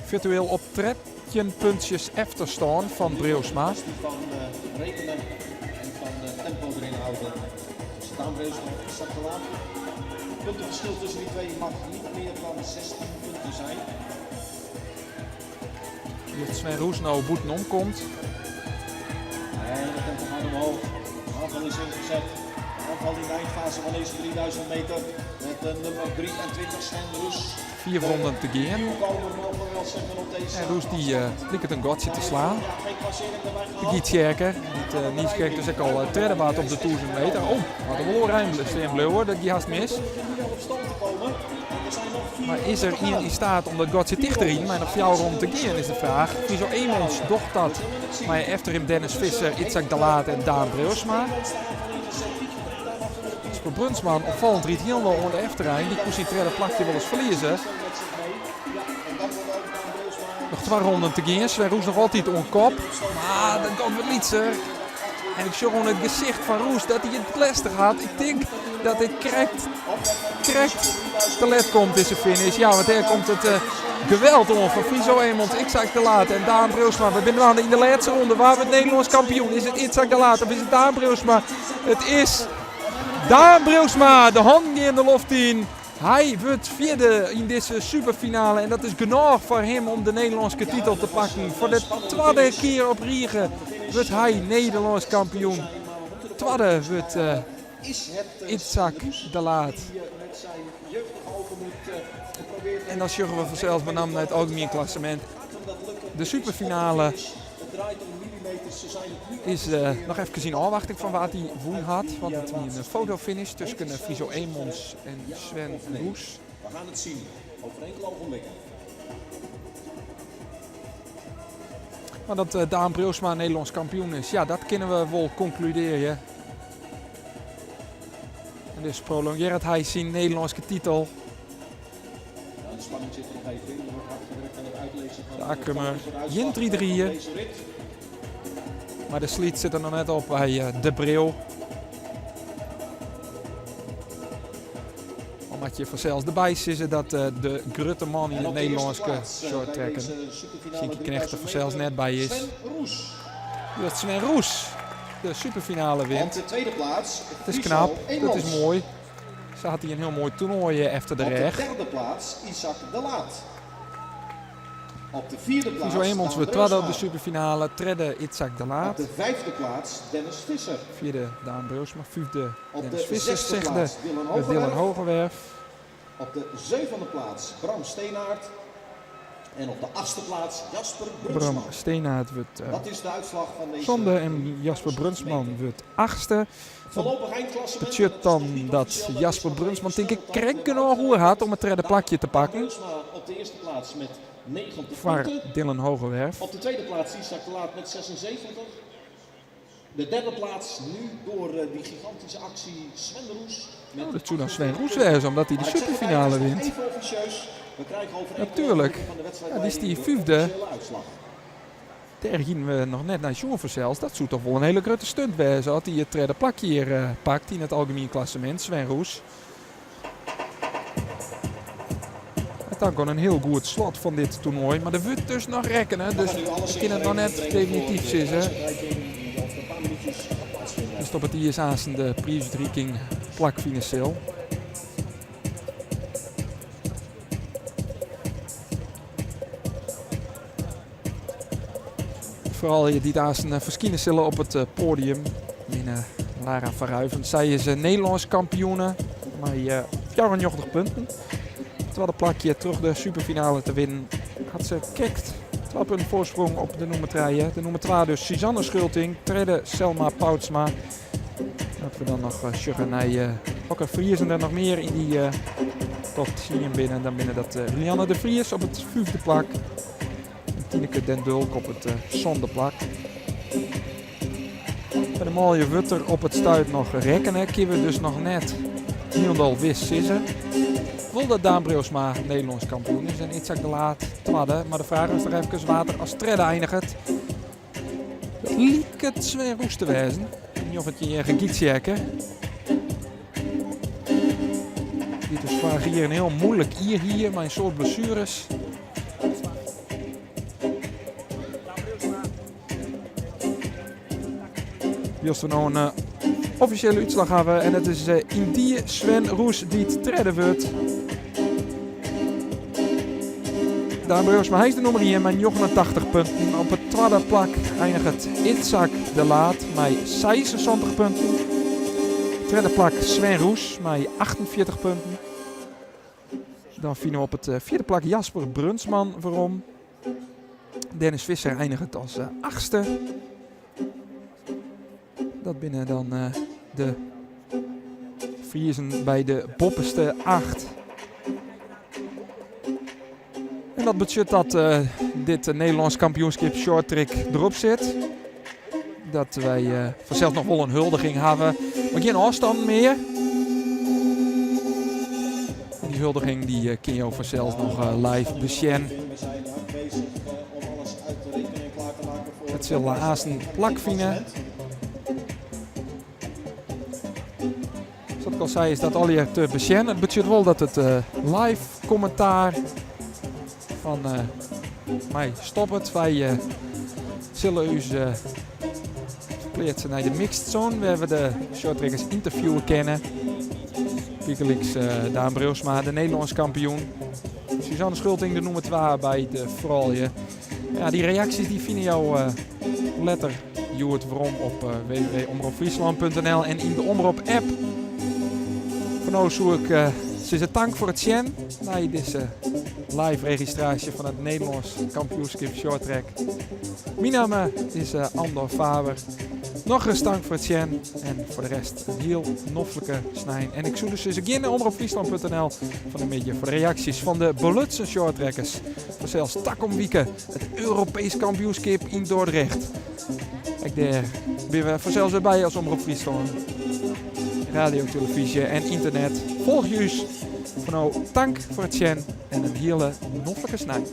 firtueel op 13 puntsjes efterstân fan Breeuwsma. Wylst Sven Roes no bûtenom komt. tempo gaat omhoog. De aanval is ingezet. De aanval in de eindfase van deze 3000 meter. Met de nummer 23 Sven Roes. Vier ronden te gean. Nieuwkomer mogen we wel zeggen op deze En Roes die liket in gatsje te slaan. Ja, geen klassering erbij De gehad. Gietsjerker, die uh, Nieskerk dus ook al tredde waard op de 1000 meter. Oh, wat een wel ruim steen bleeuwen, dat die haast mis. Nu wel op stand te komen. Want er zijn nog vier Maar is er ronden te iemand gaan. in staat om dat gatsje ticht te rijden, maar nog jouw rond te gaan is de vraag. Friso Emons docht dat, maar efter hem Dennis Visser, Itzhak de Laat en Daan Breeuwsma. Jasper Brunsman opvallend riet helemaal onder de efterrein. Die koest die tredde plakje wel eens verliezen. Nog twee ronden te gaan. Sven Roes nog altijd on kop. Maar dan komt het lietser. En ik zag gewoon het gezicht van Roes dat hij het lastig had. Ik denk dat hij krekt te let komt in zijn finish. Ja, want daar komt het geweld om van Friso Emons, Itzhak de Laat en Daan Breeuwsma. We zijn in de laatste ronde. Waar we het Nederlands kampioen? Is het Itzhak de Laat of is het Daan Breeuwsma? Het is Daan Breeuwsma, de hand in de loft in. Hij wordt vierde in deze superfinale en dat is genoeg voor hem om de Nederlandse titel te pakken. Voor de tweede keer op Riege wordt hij Nederlands kampioen. Tweede wordt Is het Itzhak de Laat. die met zijn jeugdige overmoed geprobeerd En dan sjoggen we vanzelf met name naar het algemeen klassement. Gaat hem dat lukken? De superfinale Het draait om millimeters. Ze zijn het nu is nog even in afwachting van wat hij woen had. Want het was een fotofinish tussen Friso Emons en Sven Roes. We gaan het zien over enkele ogenblikken. Maar dat Daan Breeuwsma Nederlands kampioen is, ja, dat kunnen we wel concluderen. En dus prolongeert hij zijn Nederlandse titel. Ja, de spanning zit er nog even in. Er wordt hard gewerkt aan het uitlezen van De Akkrumer, de uitslag Jin van 3-3. deze rit. Maar de sliet zit er nog net op bij De Bril. Omdat je vanzelfs erbij zit dat de grote man in En het op de eerste Nederlandse plaats, short bij trekken. deze superfinale Sjinkie Knegt er 3000 vanzelfs meter, net bij is. Sven Roes. Dat Sven Roes de superfinale wint. Op de tweede plaats, Het is Friso knap, dat Emons. is mooi. Ze had hij een heel mooi toernooi efter de Op de reg. derde plaats, Isaac de Laat. Op de vierde plaats, Friso Emons Daan wordt tweede op de Breeuwsma. superfinale. Tredde Itzhak de Op Laat. de vijfde plaats, Dennis Visser. Vierde Daan Breeuwsma. Vijfde Op Dennis de Visser. zesde Zesde plaats, Dylan werd Dylan Hoogerwerf. Hoogerwerf. Op de zevende plaats, Bram Steenaert. En op de achtste plaats, Jasper Brunsman. Bram Steenaert wordt Dat is de uitslag van deze zonde en Jasper Brunsman wordt achtste. Voorlopig eindklassement. Betekent dan dat Jasper Brunsman denk ik krek genoeg hoe had om het derde plakje te pakken. Brunsma op de eerste plaats met 90 Voor punten. Dylan Hoogerwerf. Op de tweede plaats Isaac de Laat met 76. De derde plaats nu door die gigantische actie Sven Roes. Met Oh, dat zou dan Sven Roes wezen, omdat hij de Maar ik zeg erbij, superfinale het is nog wint. Even officieus. We krijgen over enkele Natuurlijk. ogenblikken van de Ja, die is die wedstrijdleiding de vijfde. officiële uitslag. Daar gingen we nog net naar Sjoerd zelfs. Dat zou toch wel een hele grote stunt wezen. Als hij het derde plakje hier pakt in het algemeen klassement. Sven Roes. Het dan gewoon een heel goed slot van dit toernooi. Maar de wordt dus nog rekkenen. We Dus gaan nu alles we kunnen het nog net in rekening brengen definitief voor de zitten. prijsuitreiking die over een paar minuutjes gaat plaatsvinden. Dus op het ISA's de prijsuitreiking plak financieel. Vooral hier die daar zijn verschijnen zullen op het podium. Binnen Lara van Ruijven. Zij is Nederlands kampioene. Maar 94 punten. Terwijl de plakje terug de superfinale te winnen had ze kikt. 12 punten voorsprong op de nummer 3. De nummer 2 dus Suzanne Schulting. Tweede Selma Poutsma. Dat we dan nog Sugar naar Okker Vries en er nog meer in die top 10 binnen. Dan binnen dat Rianne de Vries op het vijfde plak. En Tineke den Dulk op het zonde plak. Bij de mooie Wutter op het stuit nog rekken. Kunnen we dus nog net Niendal wist sissen. Wil dat Daan Breeuwsma Nederlands kampioen is en Itzhak de Laat tweede. Maar de vraag is nog even water als tredde eindigt. Het liep het Sven Roes te wijzen. Nog een keer gegietjekken. Dit is vaak hier een heel moeilijk hier, maar een soort blessures. Jos we nou een officiële uitslag hebben en het is in die Sven Roes die het tredde wordt. Daan Breeuwsma, hy is de nûmer ien mei 89 punten. Op it twadde plak einiget Itzhak de Laat mei 76 punten. Tredde plak Sven Roes mei 48 punten. Dan fine we op it fjirde plak Jasper Brunsman werom. Dennis Visser einiget as achtste. Dat binne dan de Friezen by de boppeste acht. En dat betsjut dat dit Nederlânsk kampioenskip shorttrack derop sit. Dat wy fansels noch wol in huldiging hawwe, mar gjin ôfstannen mear. En dy huldiging dy kin jo fansels noch live besjen. It sil aansten plakfine. Sa't ik al sei is dat allegear te besjen. It betsjut wol dat it live kommentaar fan my stoppet. Wy sille ús ferpleatse nei de mixed zone wêr't we de shorttrackers ynterviewe kinne. Bygelyks Daan Breeuwsma, de Nederlânsk kampioen. Suzanne Schulting, de nûmer twa by de froulju. Ja, dy reaksjes dy fine jo letter hjoed werom op www.omropfriesland.nl en yn de Omrop app. Foar no soe ik sizze tank foar it sjen nei dizze live registraasje fan it Nederlânsk kampioenskip shorttrack. Myn namme is Andor Faber. Nochris tank foar it sjen en foar de rest in hiel noflike snein. En ik soe dus sizze gean nei omropfriesland.nl fan 'e middei foar de reaksjes fan de belutsen shorttrackers. Fansels takom wike it Europeesk kampioenskip yn Dordrecht. Ek dêr binne we fansels wer by as Omrop Fryslân. Radio, televyzje en ynternet. Folgje ús. Foar no tank foar it sjen en in hiele noflike snein.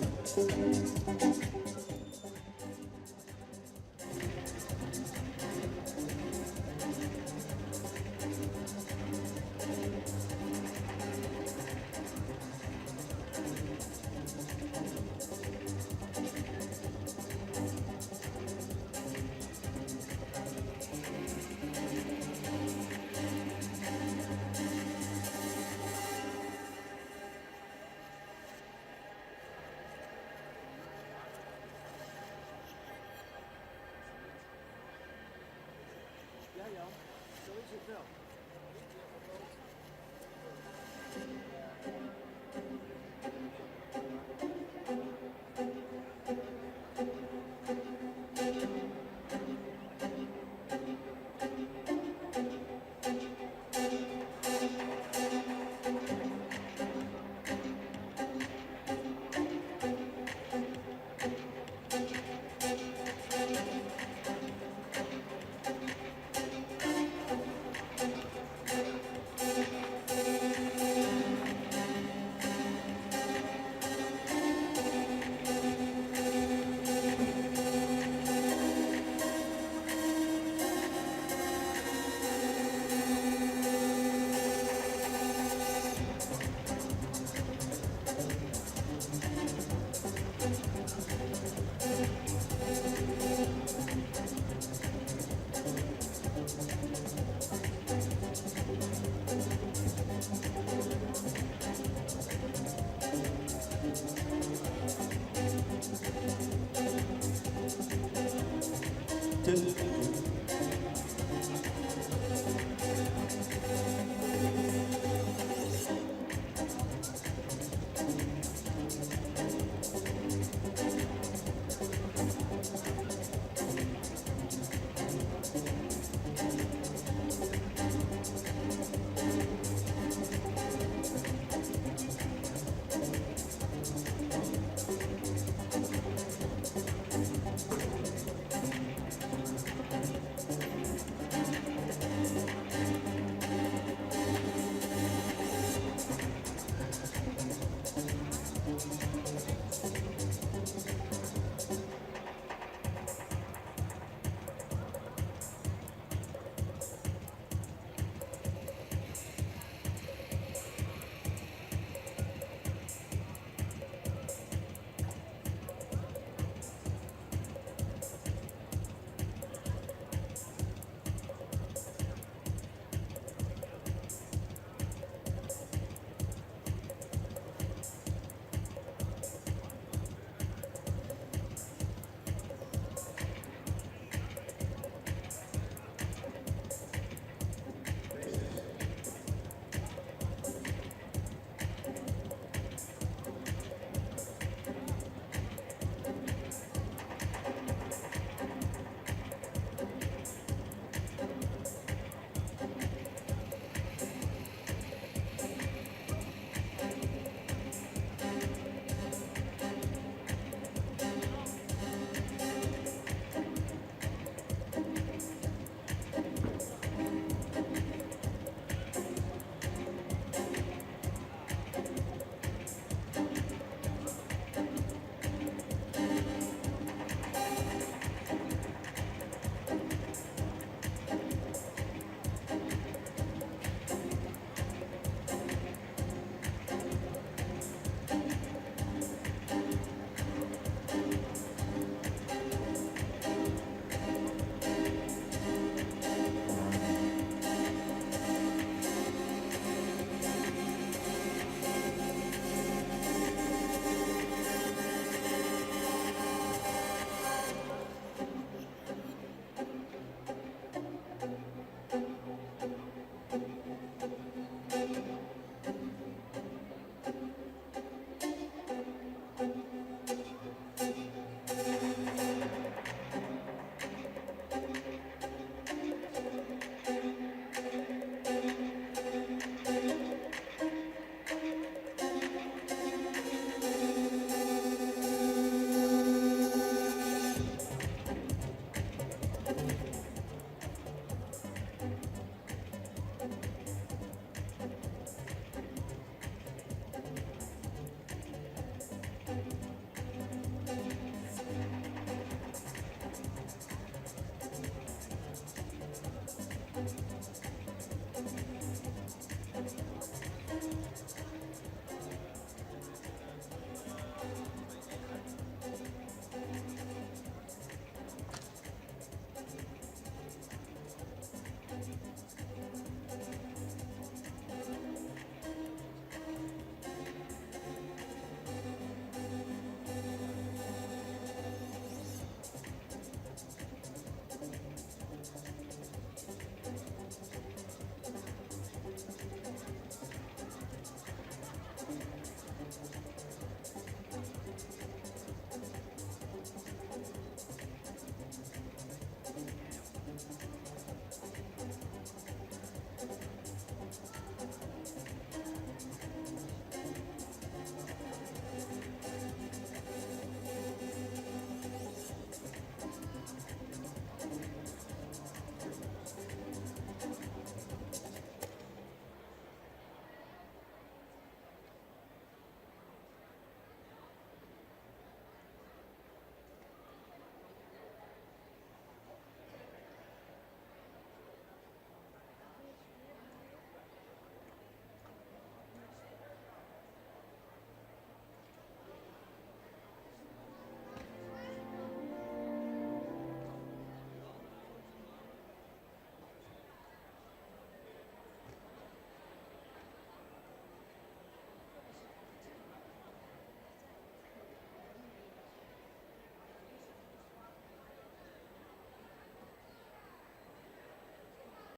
Ja, Jan, zo is het wel.